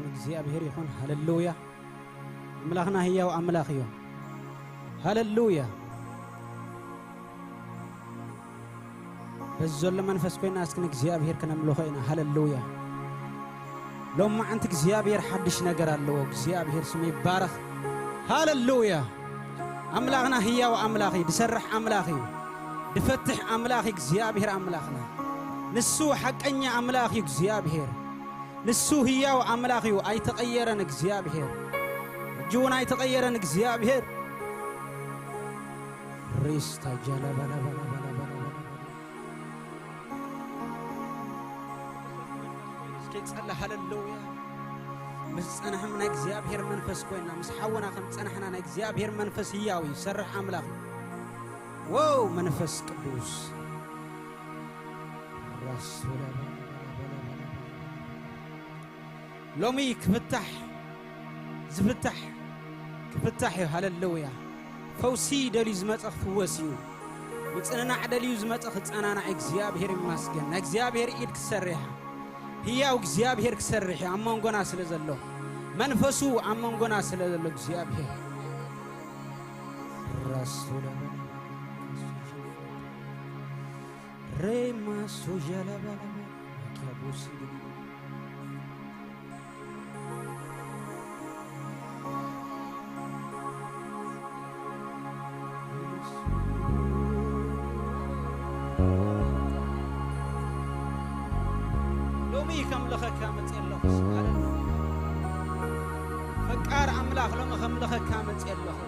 ንእግዚኣብሔር ይኹን። ሃሌሉያ። ኣምላኽና ህያው ኣምላኽ እዩ። ሃሌሉያ። በዚ ዘሎ መንፈስ ኮይና እስኪ ንእግዚኣብሔር ክነምልኾ ኢና። ሃሌሉያ። ሎማዓንቲ እግዚኣብሔር ሓድሽ ነገር ኣለዎ። እግዚኣብሔር ስሙ ይባረኽ። ሃሌሉያ። ኣምላኽና ህያው ኣምላኽ እዩ። ዝሰርሕ ኣምላኽ እዩ። ዝፈትሕ ኣምላኽ እዩ እግዚኣብሔር ኣምላኽና። ንሱ ሓቀኛ ኣምላኽ እዩ እግዚኣብሔር። ንሱ ህያው ኣምላኽ እዩ። ኣይተቐየረን እግዚኣብሔር። ሕጂ እውን ኣይተቐየረን እግዚኣብሔር። ሪስታ ጃላባላባላባላባላ። እስኪ ጸለ። ሃሌሉያ። ምስ ጸናሕም ናይ እግዚኣብሔር መንፈስ ኮይና፣ ምስ ሓወና ከም ጸናሕና ናይ እግዚኣብሔር መንፈስ ህያው እዩ፣ ዝሰርሕ ኣምላኽ እዩ። ዎው መንፈስ ቅዱስ። ራሱላባላባላባላ። ሎሚ ክፍታሕ፣ ዝፍታሕ ክፍታሕ እዩ። ሃሌሉያ። ፈውሲ ደልዩ ዝመጸ ክፍወስ እዩ። ምጽንናዕ ደልዩ ዝመጸ ክጸናናዕ እግዚኣብሔር ይመስገን። ናይ እግዚኣብሔር ኢድ ክሰርሕ፣ ህያው እግዚኣብሔር ክሰርሕ እዩ ኣብ መንጎና ስለ ዘሎ፣ መንፈሱ ኣብ መንጎና ስለ ዘሎ እግዚኣብሔር። ራሱላባላባላ። ሬማ ሶጃላባላባ። ሎሚ ከምልኸካ መጽእ ኣለኹ። ሃሌሉያ። ፈቃር ኣምላኽ ሎሚ ከምልኸካ መጽእ ኣለኹ።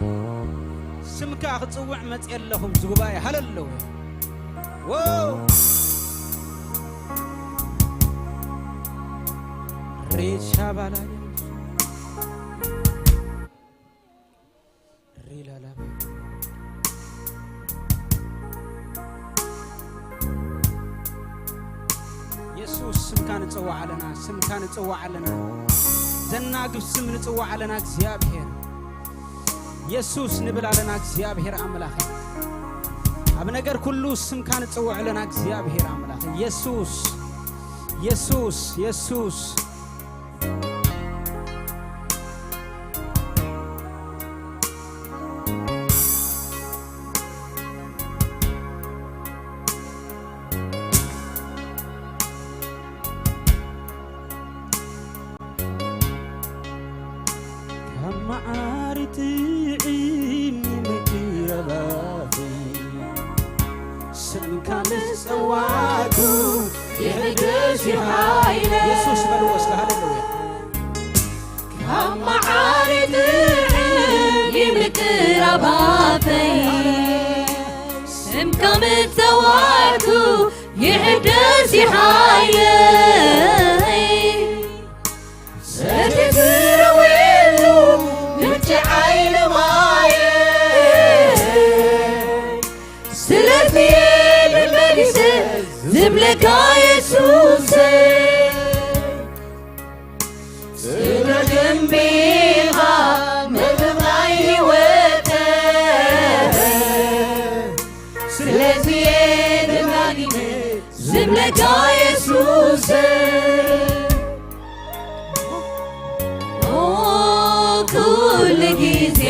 ስምካ ክጽውዕ መጽእ ኣለኹ ኣብዚ ጉባኤ። ሃሌሉያ። ዎ። ሬቻ ባላ ሪላላ። የሱስ ስምካ ንጽዋዕ ኣለና፣ ስምካ ንጽዋዕ ኣለና። ዘናግፍ ስም ንጽዋዕ ኣለና እግዚኣብሔር። የሱስ ንብል ኣለና እግዚኣብሔር ኣምላኽ። ኣብ ነገር ኩሉ ስምካ ንጽውዕ ኣለና እግዚኣብሔር ኣምላኽ። የሱስ፣ የሱስ፣ የሱስ። ካብ መዓር ጥዕም ምቅረባኺ ስምካ ምስ ጸዋዕኩ ይሕደስ እዩ ሓይለ። የሱስ በልዎ እስከ ሃሌሉያ። ካብ መዓር ጥዕም ምቅረባኺ ስምካ ምስ ጸዋዕኩ ይሕደስ እዩ ሓይለይ። ሰተትረወሉ ምንጪ ዓይኒ ማየ ስለዚ መሊሰ ዝብለካ የሱሰ ስለ ግንቢኻ መግብ ናይ ህይወተ ስለዚ ደጋጊመ ዝብለካ የሱሰ ኦ፣ ኩሉ ግዜ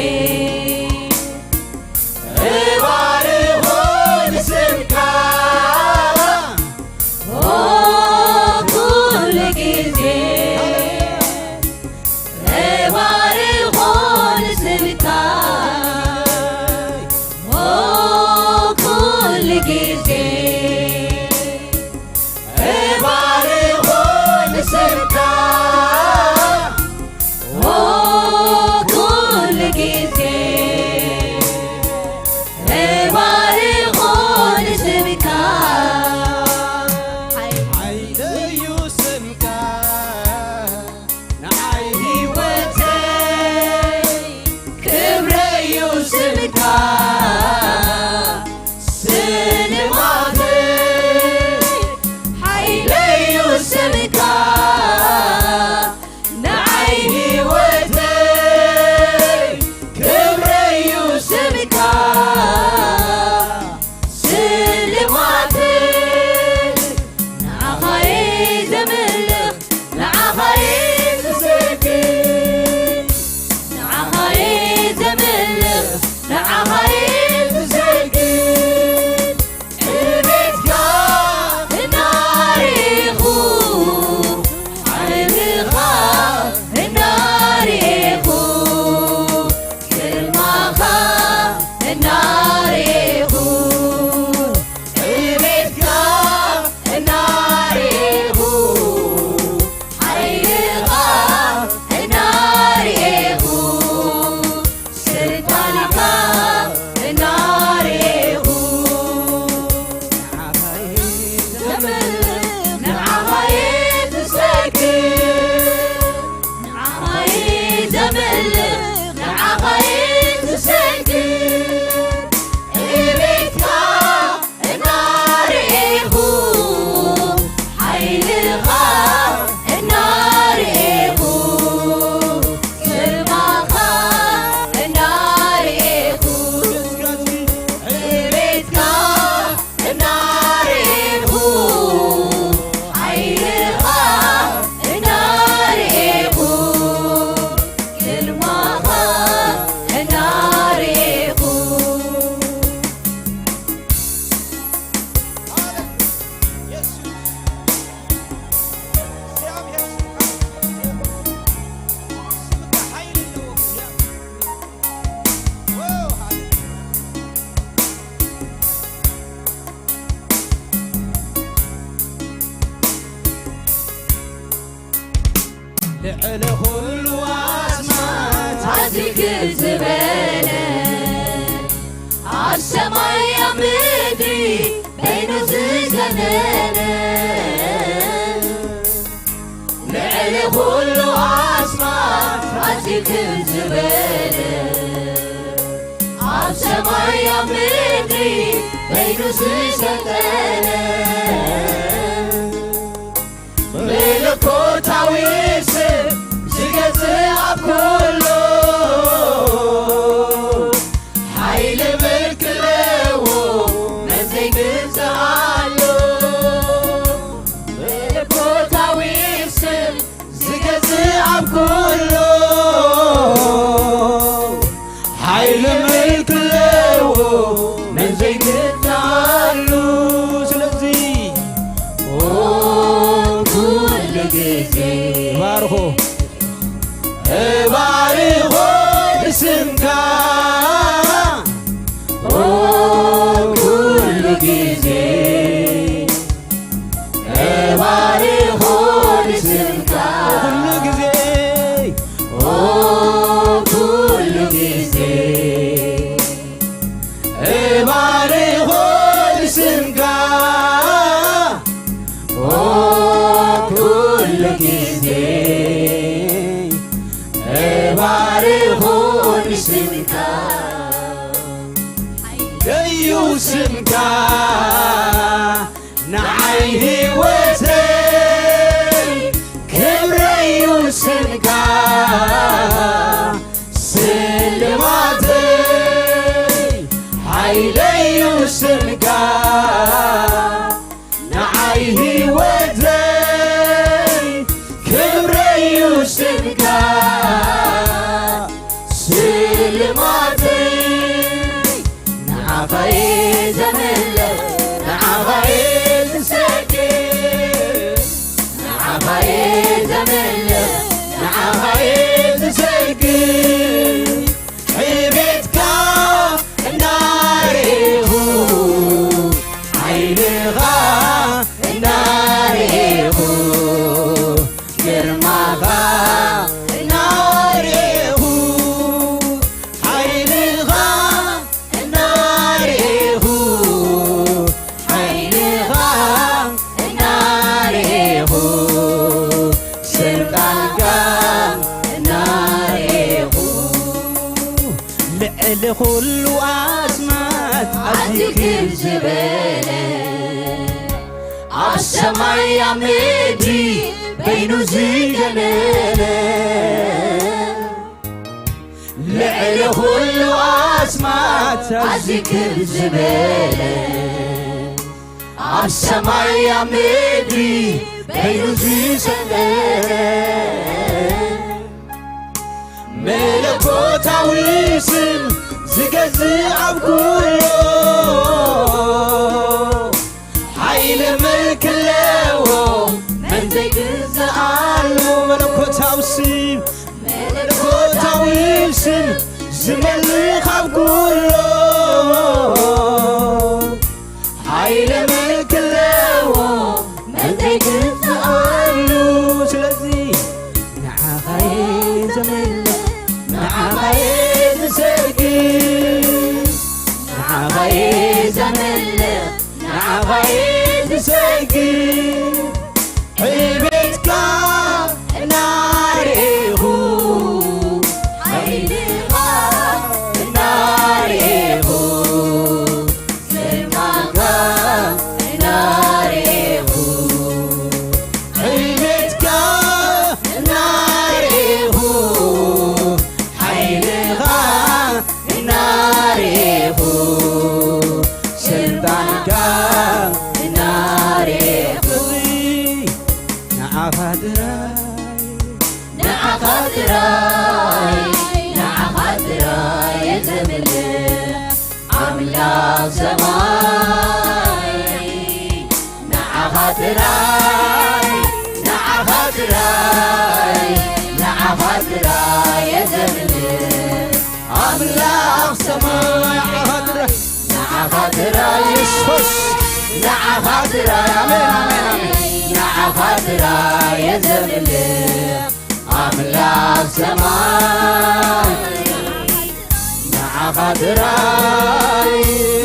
እባርኾ ንስምካ። ኦ፣ ኩሉ ግዜ እባርኾ ንስምካ። ኦ፣ ኩሉ ግዜ እባርኾ ልዕሊ ኩሉ ኣስማት ኣዝዩ ክብ ዝበለ፣ ኣብ ሰማይ ኣብ ምድሪ በይኑ ዝገነነ፣ ልዕሊ ኩሉ ኣስማት ኣዝዩ ክብ ዝበለ፣ ኣብ ሰማይ ኣብ ምድሪ በይኑ ዝሰልጠነ፣ መለኮታዊ ስም ዝገዝእ ኣብ ኩሉ፣ ሓይሊ ምልኪ ኣለዎ መን ዘይግዛኣሉ። መለኮታዊ ስም ዝገዝእ ኣብ ኩሉ፣ ሓይሊ ምልኪ ኣለዎ መን ዘይግዛኣሉ። ስለዚ ኦ ኩሉ ግዜ እባርኾ፣ እባርኾ ንስምካ ኦ ኩሉ ግዜ እባርኾ ንስምካ ኩሉ ግዜ ኦ ኩሉ ግዜ እባርኾ ንስምካ ኦ ኩሉ ግዜ እባርኾ ንስምካ እዩ ስምካ ንዓይ ህይወተይ ክብረይ እዩ ስምካ ስልማተይ ሓይለይ እዩ ስምካ ንዓይ ህይወተይ ክብረይ እዩ ስምካ ስልማተይ ንዓኻ እየ ዘምልኽ ንዓኻ እየ ዝሰግድ ንዓኻ እየ ዘምልኽ ንዓኻ እየ ዝሰግድ ዕቤትካ እናርኤኹ ሓይልኻ እናርኤኹ ግርማኻ እናርኤኹ ሓይልኻ እናርኤኹ ሓይልኻ እናርኤኹ ስልጣንካ እናርኤኹ ልዕሊ ኩሉ ኣስማት ኣዝዩ ክብ ዝበለ ኣብ ሰማይ ኣብ ምድሪ በይኑ ዝገነነ ልዕሊ ኩሉ ኣስማት ኣዝዩ ክብ ዝበለ ኣብ ሰማይ ኣብ ምድሪ በይኑ ዝሰለጠነ መለኮታዊ ስም ዝገዝእ ኣብ ኩሉ ሓይሊ ምልኪ ኣለዎ መን ዘይግዝኣሉ መለኮታዊ ስም መለኮታዊ ስም ዝመልኽ ኣብ ኩሉ ሓይሊ ምልኪ ኣለዎ መን ዘይግዝኣሉ ስለዚ ንዓኻ እየ ዘምልኽ ንዓኻ እየ ዝሰግድ ንዓኻ እየ ዘምልኽ ንዓኻ እየ ዝሰግድ ዕቤትካ እናርኤኹ ሓይልኻ እናርኤኹ ግርማኻ እናርኤኹ ዕቤትካ እናርኤኹ ሓይልኻ እናርኤኹ ስልጣንካ እናርኤኹ ንዓኻ ጥራይ ንዓኻ ጥራይ ንዓኻ ጥራይ እየ ዘምልኽ ኣምላኽ ሰማይ ንዓኻ ጥራይ ንዓኻ ጥራይ ንዓኻ ጥራይ እየ ዘምልኽ ኣምላኽ ሰማይ ንዓኻ ጥራይ ንዓኻ ጥራይ የሱስ ንዓኻ ጥራይ ኣሜን ኣሜን ኣሜን ንዓኻ ጥራይ እየ ዘምልኽ ሰማይ ንዓኻ ጥራይ፣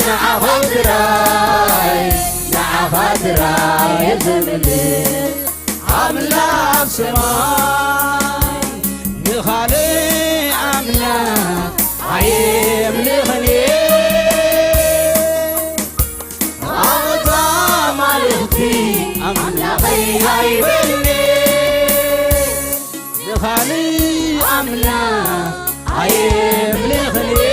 ንዓኻ ጥራይ፣ ንዓኻ ጥራይ እየ ዘምልኽ። ኣምላኽ ሰማይ ንኻልእ ኣምላኽ ኣየምልኽን እየ። ኣቕታ ማልኽቲ ኣምላኸይ ኣይበልኒ። ንኻልእ ኣምላኽ ኣየምልኽን እየ።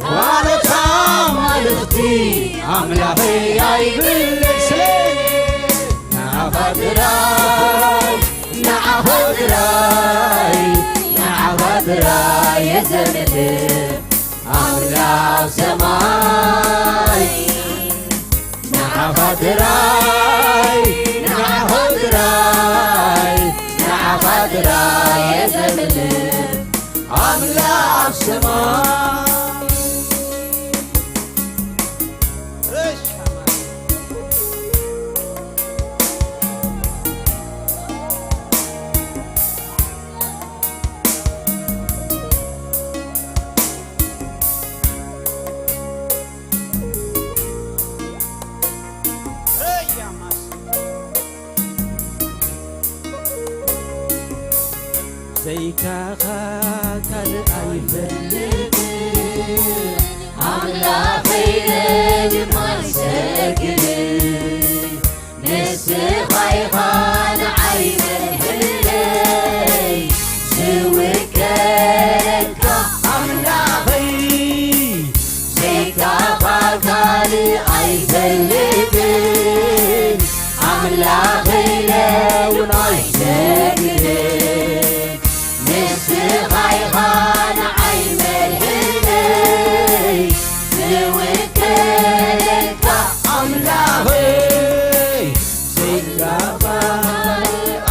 ዋላታ ማልኽቲ ኣምላኸይ ኣይብለይ ስለ ንዓኻ ጥራይ፣ ንዓኻ ጥራይ፣ ንዓኻ ጥራይ እየ ዘምልኽ ኣምላኽ ሰማይ። ንዓኻ ጥራይ፣ ንዓኻ ጥራይ፣ ንዓኻ ጥራይ እየ ዘምልኽ ኣምላኽ ሰማይ። ዘይካኻ ካልእ ኣይፈልጥን ኣምላኸይ፣ ነግማይ ሰግድ። ንስኻ ኢኻ ንዓይ መድሕነይ፣ ዝውከለካ ኣምላኸይ። ዘይካኻ ካልእ ኣይፈልጥን ኣምላኸይ፣ ኢለ እውን ኣይሰግድን። ንስኻ ኢኻ ንዓይ መድሕነይ፣ ዝውከለካ ኣምላኸይ። ዘይካኻ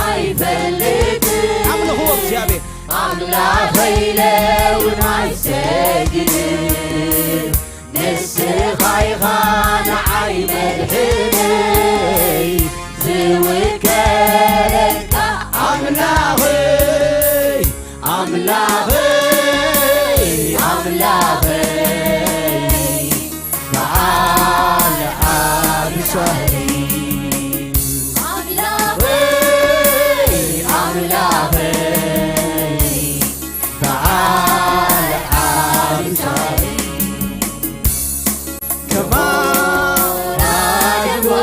ኣይፈልጥን ኣምልኽዎ እግዚኣብሔር። ኣምላኸይ ኢለ እውን ኣይሰግድን። ንስኻ ኢኻ ንዓይ መድሕነይ፣ ዝውከለካ ኣምላኸይ፣ ኣምላኸይ፣ ኣምላኸይ፣ በዓል ዓቢ ሳህሪ። ኣምላኸይ፣ ኣምላኸይ፣ በዓል ዓቢ ሳህሪ። ከማን ኣድዋ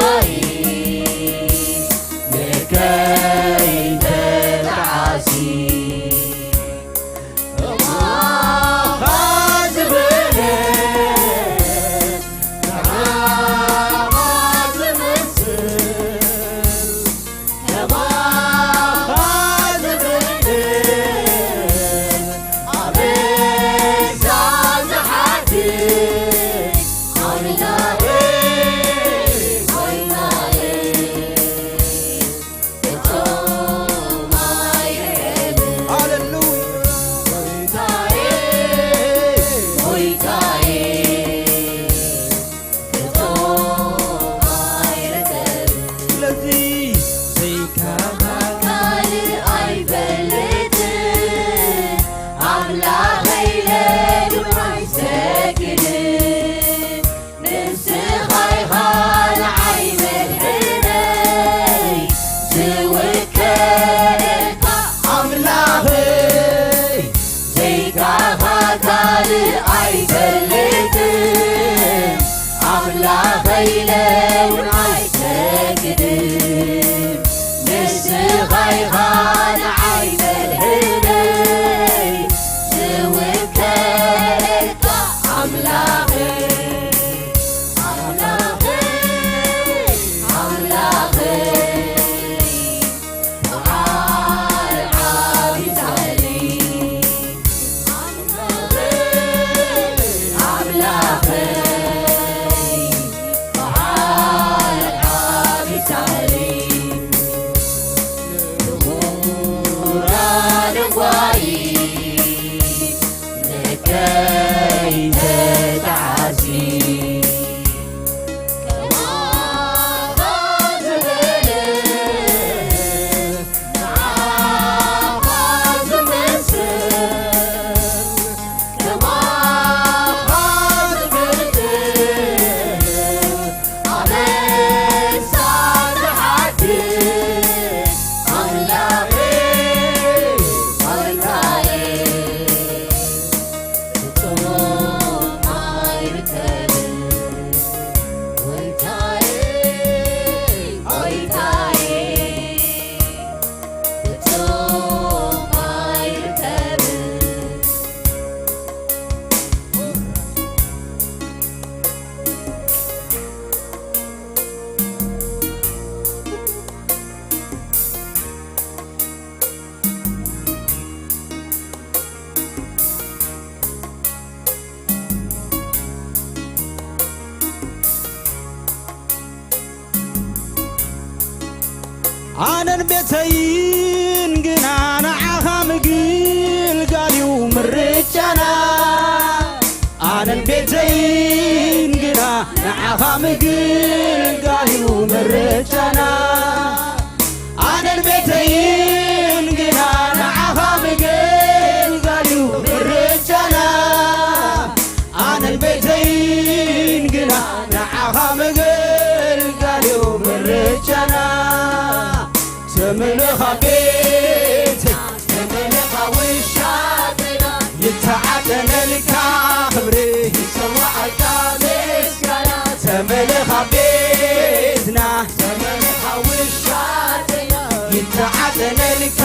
ኣነን ቤተይን ግና ንዓኻ ምግልጋል እዩ ምርጫና። ኣነን ቤተይን ግና ንዓኻ ምግልጋል እዩ ምርጫና። ኣነን ቤተይን ግና ንዓኻ ምግልጋል እዩ ምርጫና። ኣነን ቤተይን ግና ንዓኻ ምግልጋል እዩ ምርጫና። ተመለኻ ቤት ተመለኻ ውሻጥና ይተዓጠነልካ ክብሪ ይሰዋዓልካ ምስጋና። ተመለኻ ቤትና ተመለኻ ውሻጥና ይተዓጠነልካ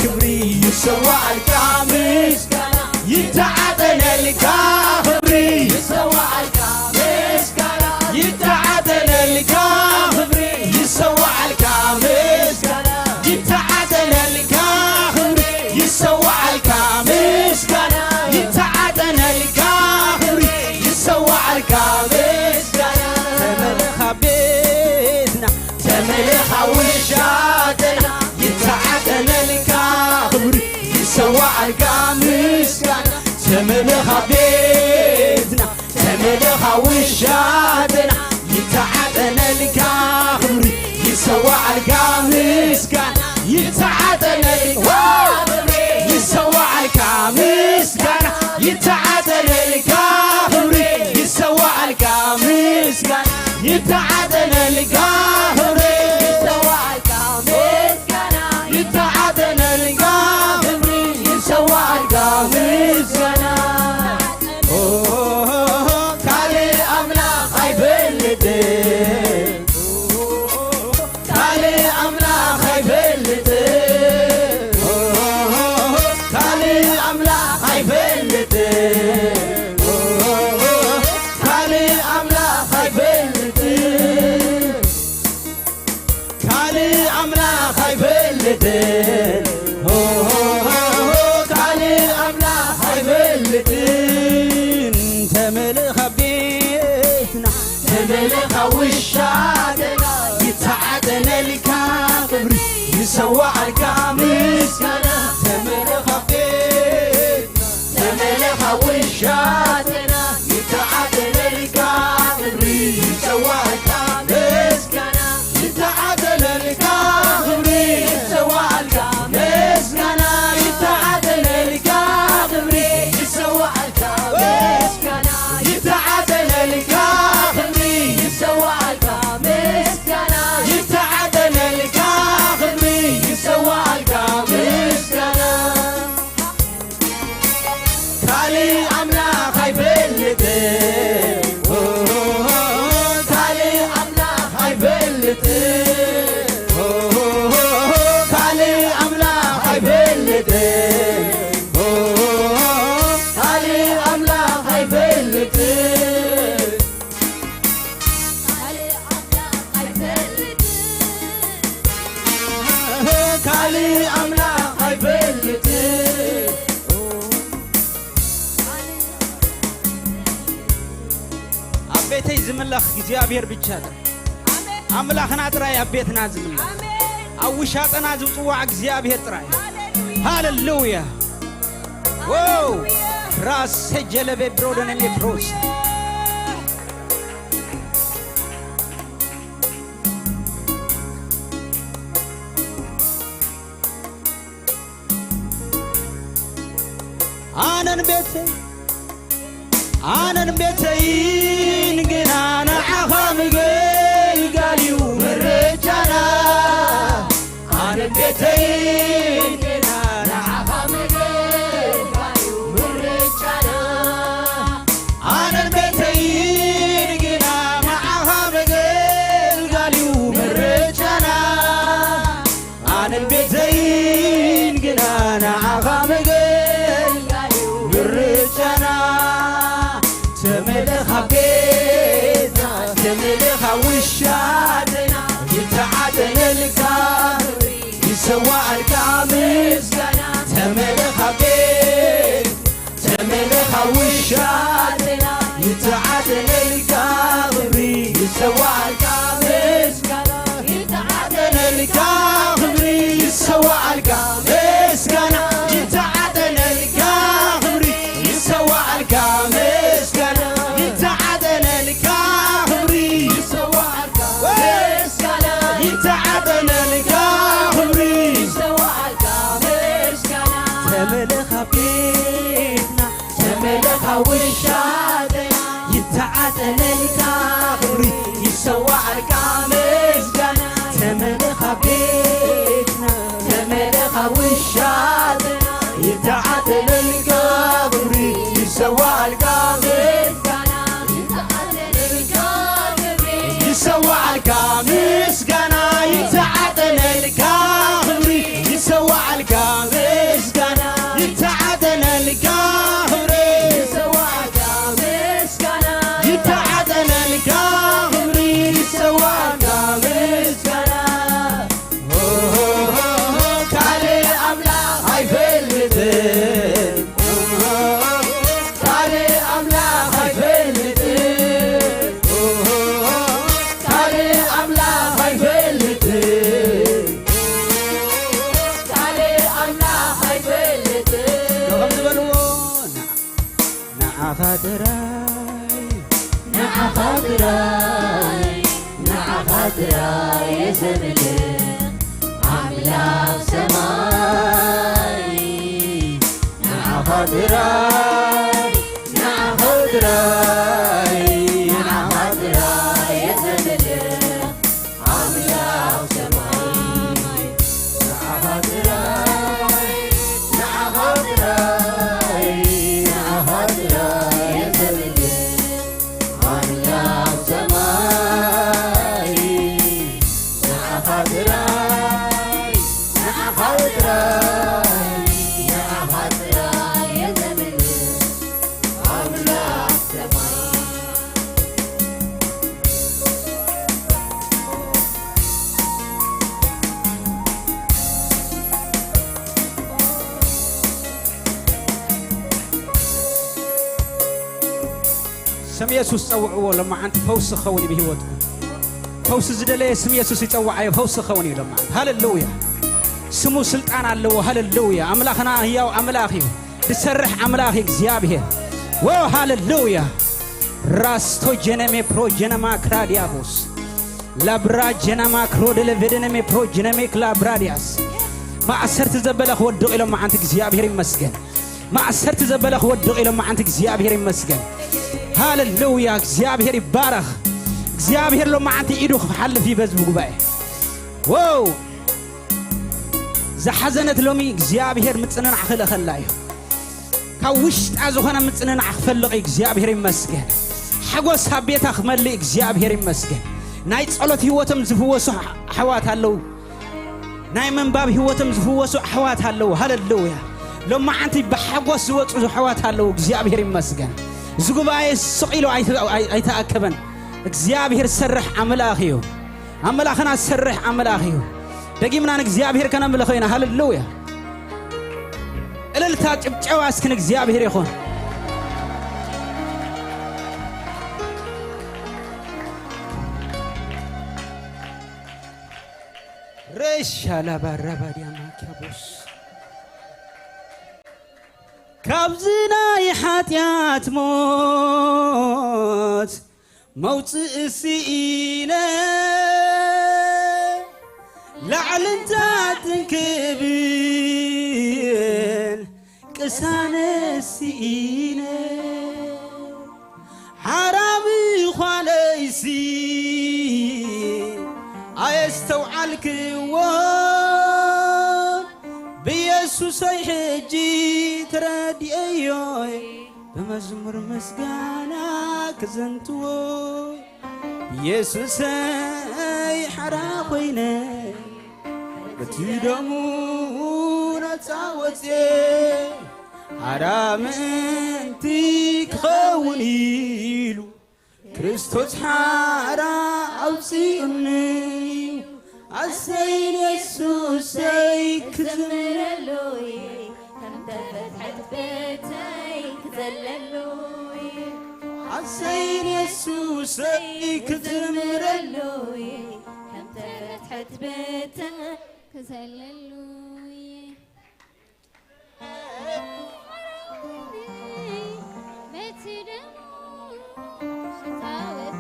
ክብሪ ይሰዋዓልካ ምስጋና። ይተዓጠነልካ ክብሪ ይሰዋዓልካ ምስጋና። ይተዓጠነልካ ክብሪ ይሰዋዓልካ ምስጋና። ይተዓጠነልካ ክብሪ ይሰዋዓልካ ምስጋና። ይተዓጠነልካ ክብሪ ይሰዋዓልካ ምስጋና። ተመለኻ ቤትና ተመለኻ ውሻጥና ይተዓጠነልካ ክብሪ ይሰዋዓልካ ምስጋና። ተመለኻ ቤትና ተመለኻ ውሻጥና ይተዓጠነልካ ክብሪ ይሰዋዓልካ ምስጋና። ይተዓጠነልካ ክብሪ ይሰዋዓልካ ምስጋና። ይተዓጠነልካ ክብሪ ይሰዋዓልካ ምስጋና። ይተዓጠነልካ ክብሪ ይሰዋዓልካ ምስጋና። ይተዓጠነልካ ክብሪ ይሰዋዓልካ ምስጋና። ኦ፣ ካልእ ኣምላኽ ኣይፈልጥን። ካልእ ኣምላኽ ኣይፈልጥን። ካልእ ኣምላኽ ኣይፈልጥን። ካልእ ኣምላኽ ኣይፈልጥን። ካልእ ኣምላኽ ኣይፈልጥን። ካልእ ኣምላኽ ኣይፈልጥን። ተመልኻ ቤትና ተመልኻ ውሻጥና ይተዓጠነልካ ክብሪ ይሰዋዓልካ ምስጋና። ተመልኻ ቤትና ተመልኻ ውሻጥና ይተዓጠነልካ ክብሪ ይሰዋዓልካ ምስጋና። ይተዓጠነልካ ክብሪ ይሰዋዓልካ ምስጋና። ይተዓጠነልካ ክብሪ ይሰዋዓልካ ምስጋና። ይተዓጠነልካ ክብሪ ይሰዋዓልካ ምስጋና። ይተዓጠነልካ ክብሪ ይሰዋዓልካ ምስጋና። ካልእ ኣምላኽ ኣይፈልጥን። ካልእ ኣምላኽ ኣይፈልጥን። ካልእ ኣምላኽ ኣይፈልጥን። ካልእ ኣምላኽ ኣይፈልጥን። ካልእ ኣምላኽ ኣይፈልጥን። ኣብ ቤተይ ዝምለኽ እግዚኣብሔር ብቻ ጥራይ። ኣምላኽና ጥራይ ኣብ ቤትና ዝምለኽ። ኣብ ውሻጠና ዝጽዋዕ እግዚኣብሔር ጥራይ። ሃሌሉያ። ራስ ጀለቤ ብሮደነሜ ፕሮስ ኣነን ቤተይ ኣነን ቤተይን ግና ንዓኻ ምግልጋል እዩ ምርጫና። ኣነን ቤተይን ግና ንዓኻ ምግልጋል እዩ ምርጫና። ኣነን ቤተይን ግና ንዓኻ ምግልጋል እዩ ምርጫና። ኣነን ቤተይን ግና ንዓኻ ምግልጋል እዩ ምርጫና። ተመለኻ ቤትና ተመለኻ ውሻጥና ይተዓጠነልካ ይሰዋኣልካ ምስጋና። ተመለኻ ቤት ተመለኻ ውሻጥና ይተዓጠነልካ ክብሪ ይሰዋኣልካ ምስጋና። ይተዓጠነልካ ይዓጠነልካ ክብሪ ይሰዋኣልካ ምስጋና ተመለኻ ቤትና ተመለኻ ውሻጠና ይተዓጠነልካ ክብሪ ይሰዋኣልካ ምስጋና ተመለኻ ቤትና ተመለኻ ውሻጠና ይተዓጠነልካ ክብሪ ይሰዋኣልካ ምስጋና ይሰዋዓልካ ምስጋና ይተዓጠነልካ ክብሪ ይሰዋዓልካ ምስጋና ይተዓጠነልካ ክብሪ ይሰዋዓልካ ምስጋና ይተዓጠነልካ ክብሪ ይሰዋዓልካ ምስጋና ካልእ ኣምላኽ ኣይፈልጥን ካልእ ኣምላኽ ኣይፈልጥን ካልእ ኣምላኽ ኣይፈልጥን ካልእ ኣምላኽ ኣይፈልጥን ከም ዝበልዎ ንዓኻ ጥራይ ንዓኻ ጥራይ ንዓኻ ጥራይ የዘምልኽ ኣምላኽ ሰማይ ንዓኻ ጥራይ ንዓኻ ጥራይ ንዓኻ ጥራይ የዘምልኽ ኣምላኽ ሰማይ ንዓኻ ጥራይ ንዓኻ ጥራይ ንዓኻ ጥራይ የዘምልኽ ኣምላኽ ሰማይ ንዓኻ ጥራይ ንዓኻ ጥራይ ንዓኻ ጥራይ የዘምልኽ ኣምላኽ ሰማይ ስም የሱስ ጸውዕዎ። ሎማዓንቲ ፈውሲ ክኸውን እዩ ብህይወትኩም። ፈውሲ ዝደለየ ስም የሱስ ይጸውዓዮ፣ ፈውሲ ክኸውን እዩ ሎማዓንቲ። ሃሌሉያ! ስሙ ስልጣን ኣለዎ። ሃሌሉያ! ኣምላኽና ህያው ኣምላኽ እዩ። ዝሰርሕ ኣምላኽ እዩ እግዚኣብሔር። ዎ ሃሌሉያ! ራስቶ ጀነሜ ፕሮ ጀነማ ክራዲያቦስ ላብራ ጀነማ ክሮ ደለቬደነሜ ፕሮ ጀነሜ ክላብራዲያስ ማእሰርቲ ዘበለ ክወድቕ ኢሎም መዓንቲ እግዚኣብሔር ይመስገን። ማእሰርቲ ዘበለ ክወድቕ ኢሎም መዓንቲ እግዚኣብሔር ይመስገን። ሃሌሉያ! እግዚኣብሔር ይባረኽ። እግዚኣብሔር ሎም መዓንቲ ኢዱ ክሓልፍ እዩ በዚ ጉባኤ። ዎው! ዝሓዘነት ሎሚ እግዚኣብሔር ምጽንናዕ ክልእኸላ እዩ። ካብ ውሽጣ ዝኾነ ምጽንናዕ ክፈልቕ እዩ። እግዚኣብሔር ይመስገን። ሓጎስ ኣብ ቤታ ክመልእ እግዚኣብሔር ይመስገን። ናይ ጸሎት ህይወቶም ዝፍወሱ ኣሕ- ኣሕዋት ኣለዉ። ናይ ምንባብ ህይወቶም ዝፍወሱ ኣሕዋት ኣለዉ። ሃሌሉያ! ሎማዓንቲ ብሓጎስ ዝወጹ ኣሕዋት ኣለዉ። እግዚኣብሔር ይመስገን። እዚ ጉባኤ ስቕ ኢሉ ኣይተ- ኣይ- ኣይተኣከበን። እግዚኣብሔር ዝሰርሕ ኣምላኽ እዩ። ኣምላኽና ዝሰርሕ ኣምላኽ እዩ። ደጊምና ንእግዚኣብሔር ከነምልኾ ኢና። ሃሌሉያ! እልልታ ጭብጨባ እስኪ ንእግዚኣብሔር ይኹን። ሬሻ ላባራባዲያ ማኪያቦስ ካብዚ ናይ ሓጢኣት ሞት መውፅእ ስኢነ ላዕልን ታሕትን ክብል ቅሳነት ስኢነ ሓራሚ ዃነይሲ ኣየስተውዓልክዎ ብየሱሰይ ሕጂ ተረዲኤዮ ብመዝሙር ምስጋና ክዘንትዎ የሱሰይ ሓራ ኮይነ በቲ ደሙ ነፃ ወፅየ ሓራ ምእንቲ ክኸውን ኢሉ ክርስቶስ ሓራ ኣውፅኡኒ ኣሰይ የሱሰይ ክዘምረሉ እየ ከም ተፈትሐት ቤተይ ክዘለሉ እየ ኣሰይ የሱሰይ ክዘምረሉ እየ ከም ተፈትሐት ቤተይ ክዘለሉ እየ በቲ ደሙ ታወት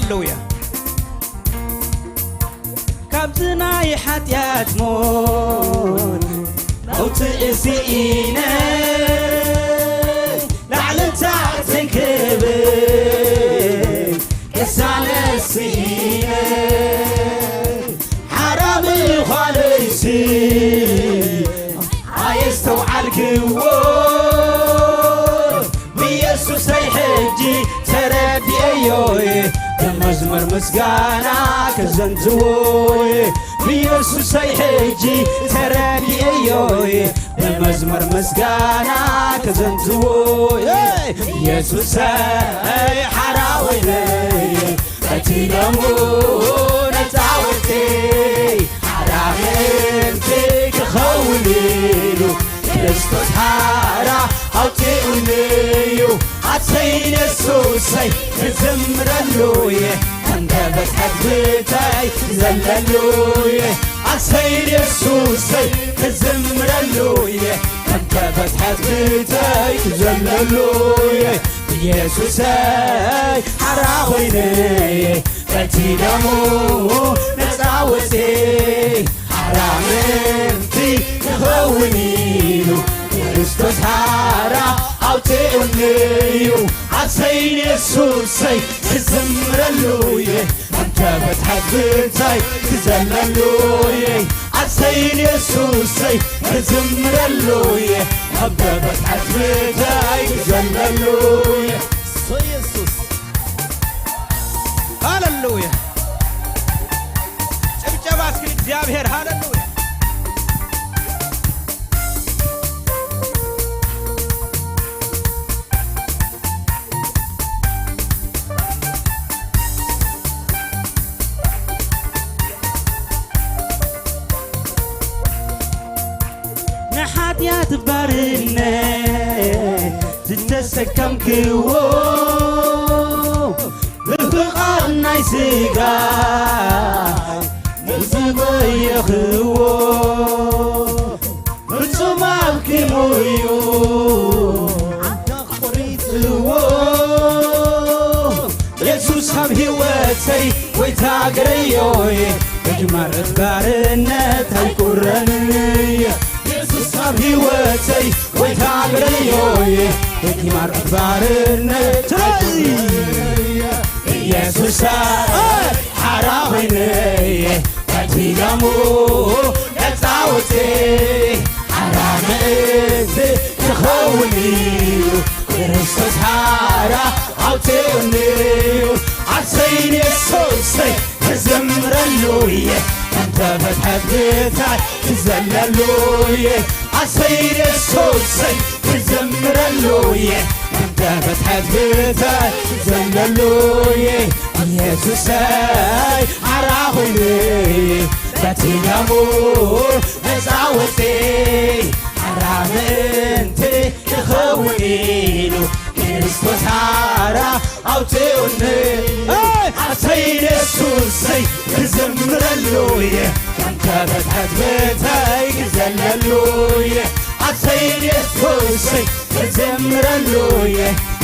ሃሌሉያ። ካብዚ ናይ ሓጢኣት ሞት መውፅኢ ስኢነ፣ ላዕልን ታሕትን ክብል ቅሳነት ስኢነ፣ ሓራ ምዃነይሲ ኣየስተውዓልክዎ። ብኢየሱሰይ ሕጂ ተረዲኤዮይ፣ ብመዝሙር ምስጋና ክዘንትዎይ። ብኢየሱሰይ ሕጂ ተረዲኤዮይ፣ ብመዝሙር ምስጋና ክዘንትዎይ። ኢየሱሰይ ሓራ ወይነይ፣ እቲ ደሙ ነፃ ወፀይ፣ ሓራ ምእንቲ ክኸውን ኢሉ፣ ክርስቶስ ሓራ ኣውፂኡኒ እዩ። ኣሰይ ኢየሱሰይ ክዝምረሉ እየ፣ ከም ተበትሐት ብታይ ክዘለሉ እየ። ኣሰይ ኢየሱሰይ ክዝምረሉ እየ፣ ከም ተበትሐት ብታይ ክዘለሉ እየ። ኢየሱሰይ ሓራ ኮይነ፣ በቲ ደሙ ነፃ ወፅየ፣ ሓራ ምእንቲ ክኸውን ኢሉ፣ ክርስቶስ ሓራ ኣውፅኡኒ እዩ። ኣሰይ ኢየሱሰይ ክዝምረሉ እየ፣ ኣንተ በትሐት ብታይ ክዘለሉ እየ። ኣሰይ ኢየሱሰይ ክዝምረሉ እየ፣ ኣንተ በትሐት ብታይ ክዘለሉ እየ። ኣሰይ ኢየሱስ። ሃሌሉያ። ጭብጨባ እስኪ እግዚኣብሔር። ሃሌሉያ። ንሓጢኣት ባርነት ዝተሰከምክዎ፣ ብፍቓድ ናይ ስጋ ዝተጎየኽዎ፣ ፍጹም ኣብኪሙ እዩ ኣንተ ቆሪጽዎ። የሱስ ኣብ ህይወተይ ጎይታ ገረዮይ፣ ብጅማረት ባርነት ኣይቁረንይ። የሱስ ኣብ ህይወተይ ጎይታ ገረዮይ፣ ብጅማረት ባርነት ኣይቁረንይ። ኢየሱስ ሓራ ኮይነይ፣ በቲ ደሙ ነፃ ወፅየ፣ ሓራ ምእንቲ ክኸውን እዩ፣ ክርስቶስ ሓራ ኣውፅኡኒ እዩ። ኣሰይ ኢየሱሰይ ክዝምረሉ እየ፣ እንተ በትሐት ብታይ ክዘለሉ እየ። ኣሰይ ኢየሱሰይ ክዘምረሉ እየ፣ እንተ በትሐት ብታይ ክዘለሉ እየ። ኢየሱሰይ ሓራ ኮይነ፣ በቲ ደሙ ነፃ ወፅየ፣ ሓራ ምእንቲ ክኸውን ኢሉ፣ ክርስቶስ ሓራ ኣውፅኡኒ። ኣሰይ ኢየሱሰይ ክዝምረሉ እየ፣ እንተ በትሐት ብታይ ክዘለሉ እየ። ኣሰይ ኢየሱሰይ ክዝምረሉ እየ፣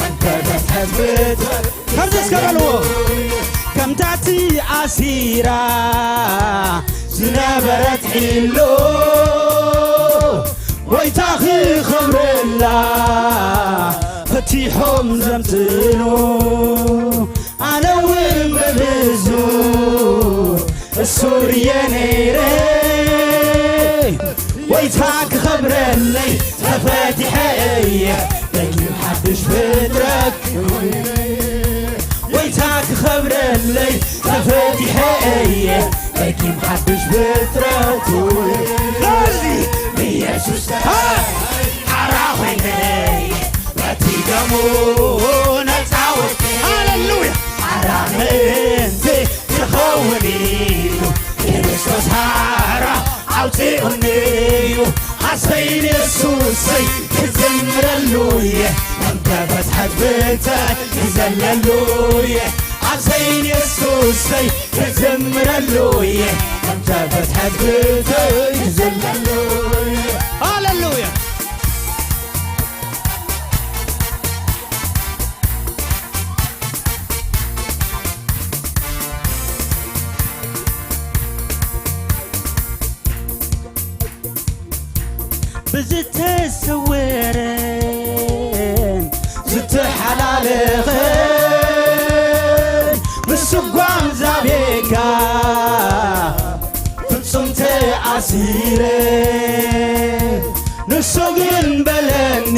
እንተ በትሐት ብታይ ከምዚ እስከ በልዎ። ከምታ እቲ ኣሲራ ዝነበረት ሒሎ፣ ጎይታ ክኸብረላ ፈቲሖም ዘምጽእሉ፣ ኣነ እውን ብብዙ እሱር እየ ነይረ። ጎይታ ክኸብረለይ ተፈቲሐ እየ፣ ደጊም ሓድሽ ፍጥረት። ጎይታ ክኸብረለይ ተፈቲሐ እየ፣ ደጊም ሓድሽ ፍጥረት። ስለዚ ኢየሱስ ሓራ ኮይነ፣ በቲ ደሙ ነፃ ወፅየ። ሃሌሉያ። ሓራ ምእንቲ ክኸውን ኢሉ፣ ክርስቶስ ሓራ ኣውፂኡኒ እዩ። ኣሰይ ኢየሱሰይ ክዝምረሉ እየ፣ እንተ በትሐት ብታይ ክዘለሉ እየ። ኣሰይ ኢየሱሰይ ክዝምረሉ እየ፣ እንተ በትሐት ብታይ ክዘለሉ እየ። ሃሌሉያ። ሲረ ንሱ ግን በለኒ፣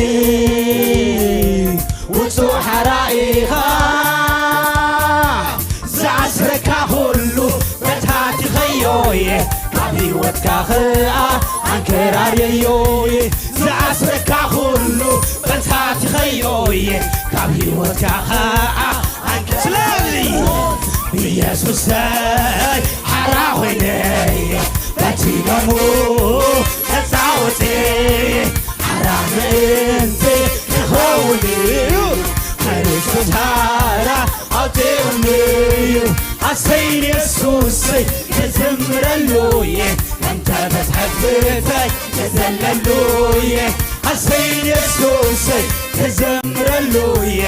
ውጹእ ሓራኢኻ፣ ዝኣስረካ ኩሉ በታቲኸዮየ፣ ካብ ህይወትካ ኸኣ ኣንከራርየዮየ። ዝኣስረካ ኩሉ በታቲኸዮየ፣ ካብ ህይወትካ ኸኣ ኣንከ-፣ ስለዚ ብኢየሱሰይ ሓራ ኮይነየ፣ በቲ ደሙ ተጻወተ፣ ሓራ ምእንቲ ክኸውን እዩ፣ ክርስቶስ ሓራ ኣውጺኡኒ እዩ። ኣሰይ የሱሰይ ክዝምረሉ እየ፣ እንተ በጽሐት ብተይ ክዘለሉ እየ። ኣሰይ የሱሰይ ክዘምረሉ እየ፣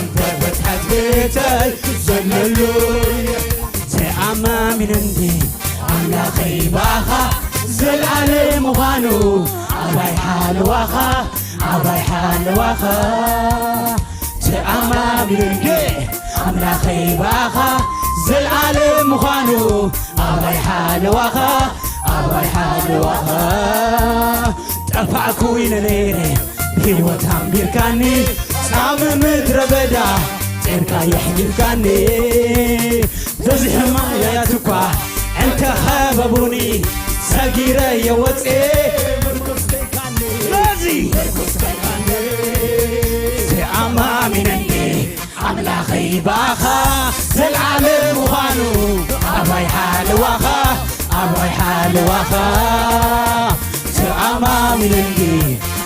እንተ በጽሐት ብተይ ክዘለሉ እየ። ተኣማሚነ እንዲ ኣምላኸይ ባኻ ዘልኣለም ምዃኑ፣ ኣባይ ሓለዋኻ፣ ኣባይ ሓለዋኻ። ተኣማሚነ እንዲ ኣምላኸይ ባኻ ዘልኣለም ምዃኑ፣ ኣባይ ሓለዋኻ፣ ኣባይ ሓለዋኻ። ጠፋእኩ ኢለ ነይረ ብህይወት ኣንቢርካኒ፣ ጻም ምድረ በዳ ጤርካ የሕሊፍካኒ። በዚ ሕማያት እኳ እንተ ኸበቡኒ፣ ሰጊረ የወጽኤ። በዚ ተኣማሚነኒ ኣምላኸይ ባኻ ዘልዓለም ምዃኑ፣ ኣባይ ሓለዋኻ፣ ኣባይ ሓለዋኻ። ተኣማሚነኒ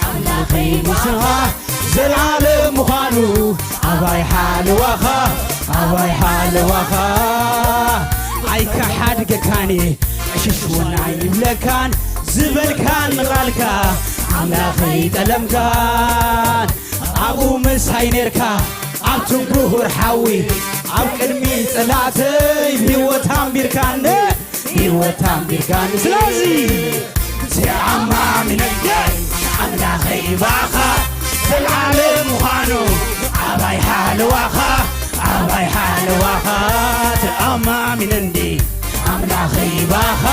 ኣምላኸይ ንስኻ ዘልዓለም ምዃኑ፣ ኣባይ ሓለዋኻ፣ ኣባይ ሓለዋኻ። ኣይከሓድገካን እየ፣ ዕሽሽ እውን ኣይብለካን፣ ዝበልካን ቃልካ ኣምላኸይ ጠለምካን። ኣብኡ ምሳይ ኔርካ ኣብቲ ብሩር ሓዊ፣ ኣብ ቅድሚ ጸላእተይ ብህይወት ኣንቢርካኒ፣ ብህይወት ኣንቢርካኒ። ስለዚ ተኣማሚነኒ ኣምላኸይ ባኻ ዘልዓለም ምዃኑ፣ ኣባይ ሓለዋኻ፣ ኣባይ ሓለዋኻ። ተኣማሚነኒ ኣምላኸይ ባኻ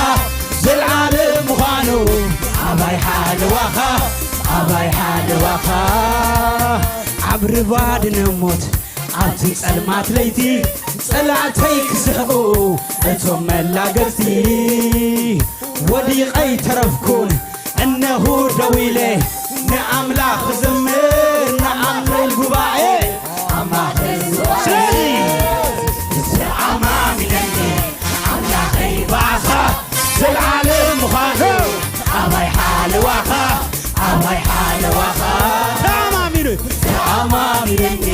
ዘልዓለም ምዃኑ፣ ኣባይ ሓለዋኻ፣ ኣባይ ሓለዋኻ። ኣብ ርባድነ ሞት ኣብቲ ጸልማት ለይቲ ጸላእተይ ክስሕቑ እቶም መላገጽቲ፣ ወዲቐ ኣይተረፍኩን እነሆ ደው ኢለ ንኣምላኽ ክዝምር ንኣምረል ጉባኤ ኣማኽር። ስለዚ ተኣማሚነኒ ኣምላኸይ ባኻ ዘልዓለም ምዃኑ፣ ኣባይ ሓለዋኻ፣ ኣባይ ሓለዋኻ። ተኣማሚኑ ተኣማሚነኒ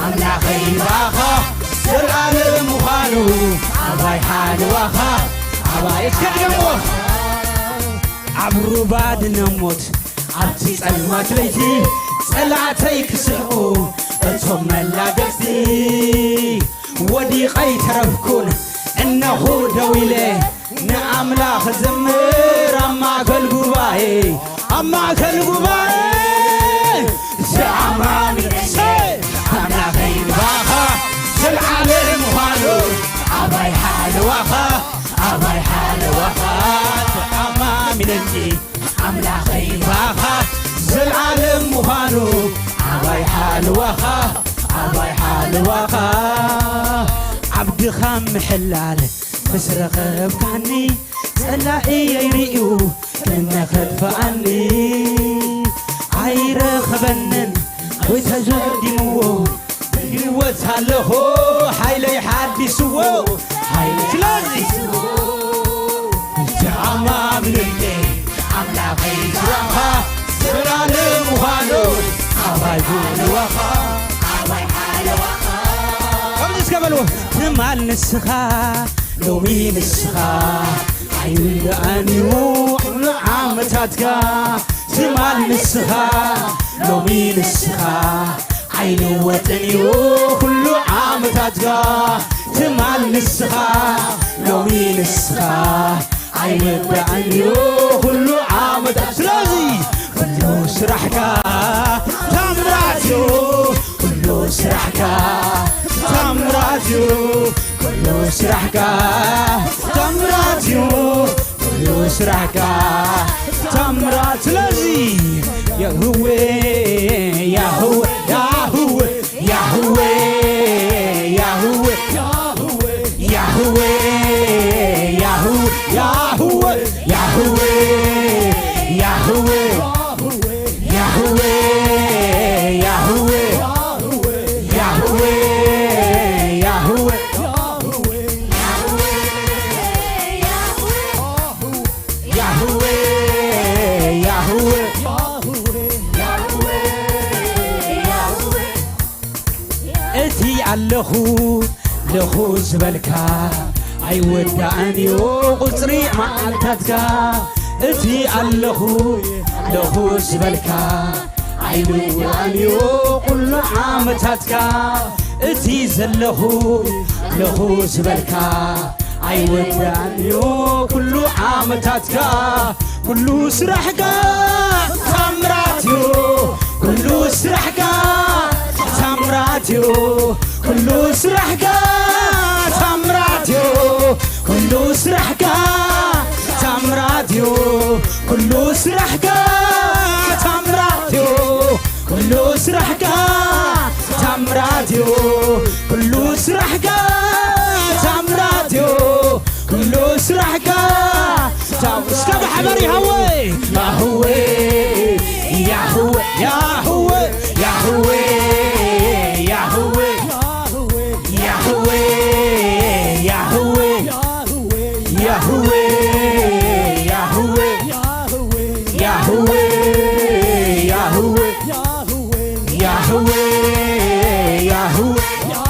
ኣምላኸይ ባኻ ዘልዓለም ምዃኑ፣ ኣባይ ሓለዋኻ፣ ኣባይ እስከ ድገምዎ። ኣብ ሩባ ድነ ሞት ኣብቲ ጸልማት ለይቲ ጸላእተይ ክስሕቑ እቶም መላገጽቲ፣ ወዲቐ ኣይተረፍኩን እነሆ ደው ኢለ ንኣምላኽ ዘምር ኣብ ማእከል ጉባኤ፣ ኣብ ማእከል ጉባኤ። ተኣማሚነ ኣምላኸይ ባኻ ዘልዓለም ምዃኑ፣ ኣባይ ሓለዋኻ፣ ኣባይ ሓለዋኻ። ተኣማሚነኒ ኣምላኸይ ባኻ ዘልዓለም ምዃኑ፣ ኣባይ ሓለዋኻ፣ ኣባይ ሓለዋኻ። ኣብ ድኻም ምሕላል ምስ ረኸብካኒ፣ ጸላኢ የይርእዩ ክነኸጥፍኣኒ ኣይረኸበንን ወይ ተዘዲምዎ። ብህይወት ኣለኹ፣ ሓይለይ ሓዲስዎ፣ ሓይለይ ስለዚ ሓዲስዎ። ተኣማሚነኒ ኣምላኸይ ስራኻ ዘላለም ምዃኑ፣ ኣባይ ሓለዋኻ፣ ኣባይ ሓለዋኻ። ከምዚ እስከ በልዎ። ትማል ንስኻ፣ ሎሚ ንስኻ፣ ኣይውዳእን እዩ ኩሉ ዓመታትካ። ትማል ንስኻ፣ ሎሚ ንስኻ፣ ኣይልወጥን እዩ ኩሉ ዓመታትካ። ትማል ንስኻ፣ ሎሚ ንስኻ፣ ኣይውዳእን እዩ ኩሉ ዓመታት። ስለዚ ኩሉ ስራሕካ ታምራት እዩ፣ ኩሉ ስራሕካ ታምራት እዩ፣ ኩሉ ስራሕካ ታምራት እዩ፣ ኩሉ ስራሕካ ታምራት። ስለዚ ያህዌ ያህዌ ያህዌ ያህዌ ያህዌ ያህዌ ያህዌ ያህዌ ያህዌ ያህዌ ያህዌ ያህዌ ያህዌ ያህዌ ያህዌ ያህዌ እቲ ኣለኹ ኣለኹ ዝበልካ ኣይወዳእን እዩ ቁጽሪ መዓልታትካ። እቲ ኣለኹ ኣለኹ ዝበልካ ኣይወዳእን እዩ ኩሉ ዓመታትካ። እቲ ዘለኹ ኣለኹ ዝበልካ ኣይወዳእን እዩ ኩሉ ዓመታትካ። ኩሉ ስራሕካ ታምራት እዩ ኩሉ ስራሕካ ታምራት እዩ ኩሉ ስራሕካ ታምራት እዩ ኩሉ ስራሕካ ታምራት እዩ ኩሉ ስራሕካ ታምራት እዩ ኩሉ ስራሕካ ታምራት እዩ ኩሉ ስራሕካ ታምራት እዩ ኩሉ ስራሕካ ታው እስከ ብሓበር ያህዌ ያህዌ ያህዌ ያህዌ ያህዌ ያህዌ ያህዌ ያህዌ ያህዌ ያህዌ ያህዌ ያህዌ ያህዌ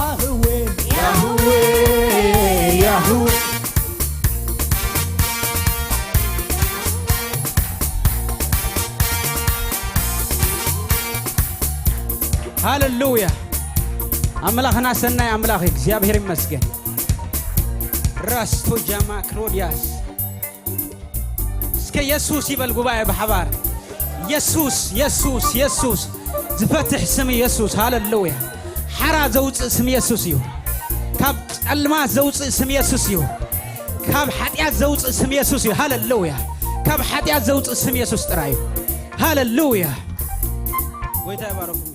ያህዌ ያህዌ ያህዌ ሃሌሉያ። ኣምላኽና ሰናይ ኣምላኽ እዩ። እግዚኣብሔር ይመስገን። ራስቶ ጃማ ክሮዲያስ እስከ የሱስ ይበል ጉባኤ ብሓባር። የሱስ፣ የሱስ፣ የሱስ። ዝፈትሕ ስም የሱስ። ሃሌሉያ። ሓራ ዘውፅእ ስም የሱስ እዩ። ካብ ጸልማት ዘውፅእ ስም የሱስ እዩ። ካብ ሓጢኣት ዘውፅእ ስም የሱስ እዩ። ሃሌሉያ። ካብ ሓጢኣት ዘውፅእ ስም የሱስ ጥራይ እዩ። ሃሌሉያ። ጎይታ ይባረኩም።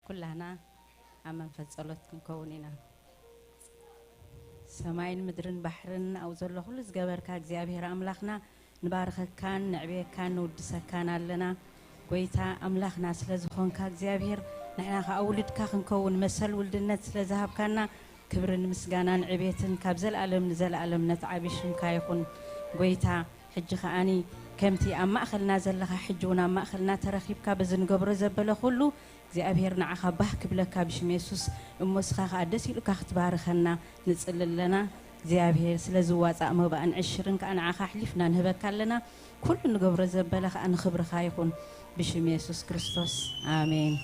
ኩላህና ኣብ መንፈስ ጸሎት ክንከውን ኢና። ሰማይን ምድርን ባሕርን ኣብ ዘሎ ኩሉ ዝገበርካ እግዚኣብሔር ኣምላኽና ንባርኸካን ንዕብየካን ንውድሰካን ኣለና። ጎይታ ኣምላኽና ስለ ዝኾንካ እግዚኣብሔር ንሕና ከኣ ውሉድካ ክንከውን መሰል ውልድነት ስለ ዝሃብካና ክብርን ምስጋናን ዕቤትን ካብ ዘለኣለም ንዘለኣለም ነቲ ዓቢ ሽምካ ይኹን። ጎይታ ሕጂ ከኣኒ ከምቲ ኣብ ማእኸልና ዘለኻ ሕጂ እውን ኣብ ማእኸልና ተረኺብካ በዚ ንገብሮ ዘበለ ኩሉ እግዚኣብሔር ንዓኻ ባህ ክብለካ ብሽም የሱስ። እሞ እስኻ ከኣ ደስ ኢሉካ ክትባርኸና ንጽሊ ኣለና። እግዚኣብሔር ስለ ዝዋጻእ መባእን ዕሽርን ከኣ ንዓኻ ኣሕሊፍና ንህበካ ኣለና። ኩሉ ንገብሮ ዘበለ ከኣ ንኽብርኻ ይኹን ብሽም የሱስ ክርስቶስ። ኣሜን።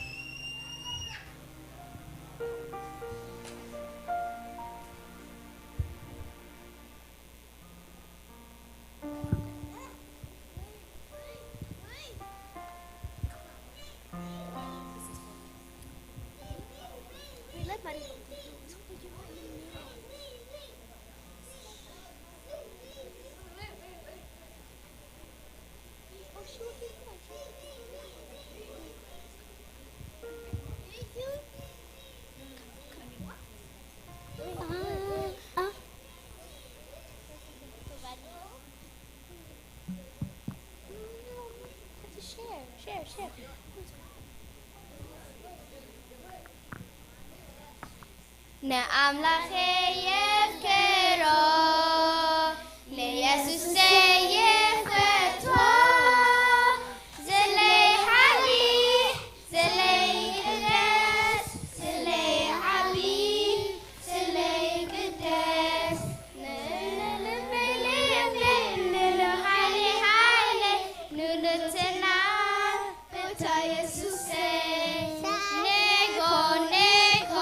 ንኣምላኸ የፍቅሮ፣ ንየሱሰ የፈትዎ። ስለይ ሓሊ፣ ስለይ ቅደስ፣ ስለይ ዓቢ፣ ስለይ ቅደስ። ንልብልብልብ፣ ንልሓሊ ሓይለ፣ ንልትና እታ የሱሰይ። ኔጎ ኔጎ፣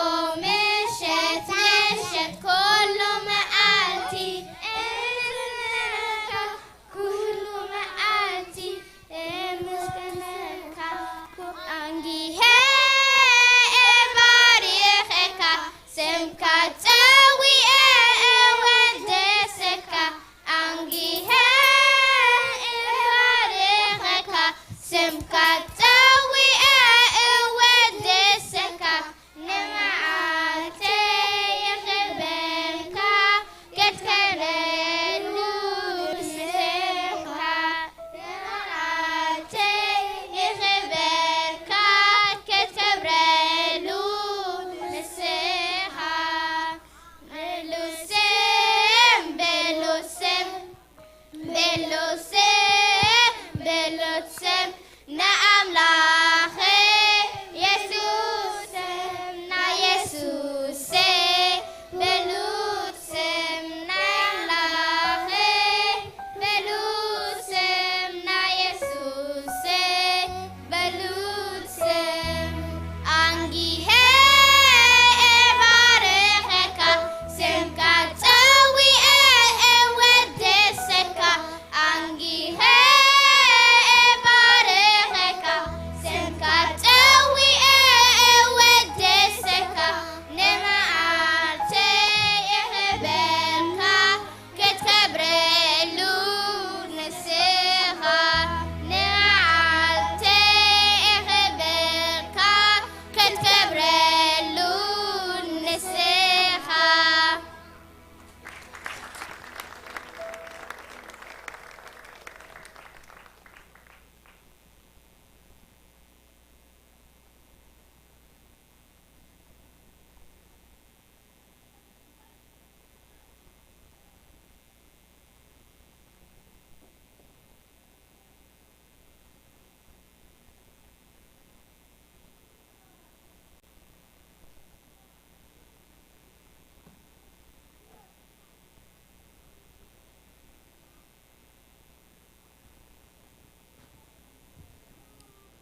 ምሸት ምሸት፣ ኩሉ መዓልቲ እምስጋናካ፣ ኩሉ መዓልቲ እምስጋናካ። ኣንጊሀ እባርኸካ፣ ስምካ ጸዊዐ እወድሰካ። ኣንጊሀ እባርኸካ፣ ስምካ ጸዊዐ እወድሰካ። ንመዓልተይ የኽብረልካ፣ ክትከብረሉ ንስኻ። ንመዓልተይ የኽብረልካ፣ ክትከብረሉ ንስኻ። በሉ ስም፣ በሉ ስም፣ በሉ ስም፣ በሉ ስም ንኣምላኸ የሱስ፣ ንየሱሰ። በሉ ስም ንኣምላኸ፣ በሉ ስም ንየሱሰ። በሉት ስም ኣንጊሀ እባርኸካ፣ ስምካ ጸዊዐ እወድሰካ። ኣንጊሀ እባርኸካ፣ ስምካ ጸዊዐ እወድሰካ። ንመዓልተይ የኽብረልካ፣ ክትከብረሉ ንስኻ። ንመዓልተይ የኽብረልካ፣ ክትከብረሉ ንስኻ።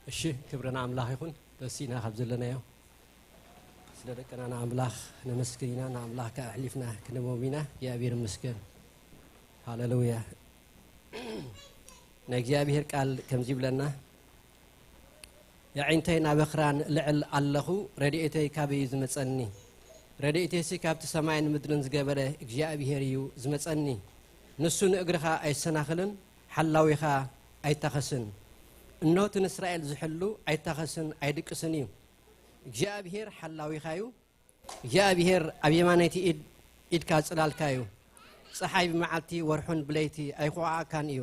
እሺ፣ ክብሪ ንኣምላኽ ይኹን። ተሲእና ካብ ዘለናዮ ስለ ደቅና ንኣምላኽ ነመስግን ኢና። ንኣምላኽ ከኣ ኣሕሊፍና ክንህቦም ኢና። እግዚኣብሔር ይመስገን። ሃሌሉያ። ናይ እግዚኣብሔር ቃል ከምዚ ይብለና፣ የዒንተይ ናብ ኣኽራን እልዕል ኣለኹ፣ ረድኤተይ ካበይ እዩ ዝመጸኒ? ረድኤተይሲ ካብቲ ሰማይን ምድርን ዝገበረ እግዚኣብሔር እዩ ዝመጸኒ። ንሱ ንእግርኻ ኣይሰናኽልን፣ ሓላዊኻ ኣይታኸስን። እነሆ እቲ ንእስራኤል ዝሕሉ ኣይታኸስን ኣይድቅስን እዩ። እግዚኣብሔር ሓላዊኻ እዩ። እግዚኣብሔር ኣብ የማነይቲ ኢድ፣ ኢድካ ጽላልካ እዩ። ጸሓይ ብመዓልቲ ወርሑን ብለይቲ ኣይኹዓኣካን እዩ።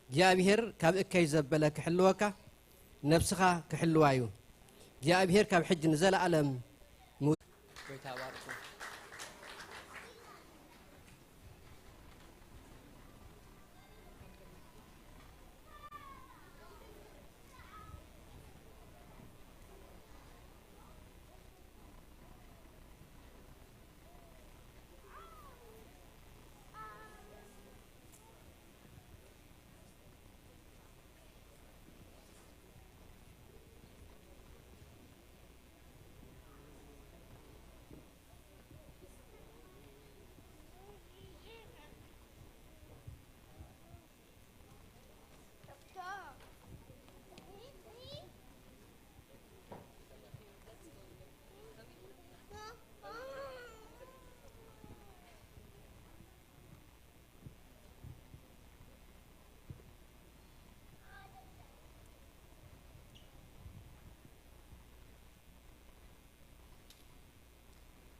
እግዚኣብሔር ካብ እከይ ዘበለ ክሕልወካ፣ ነብስኻ ክሕልዋ እዩ። እግዚኣብሔር ካብ ሕጂ ንዘለኣለም ሙ-፣ ጎይታ ባርኩ።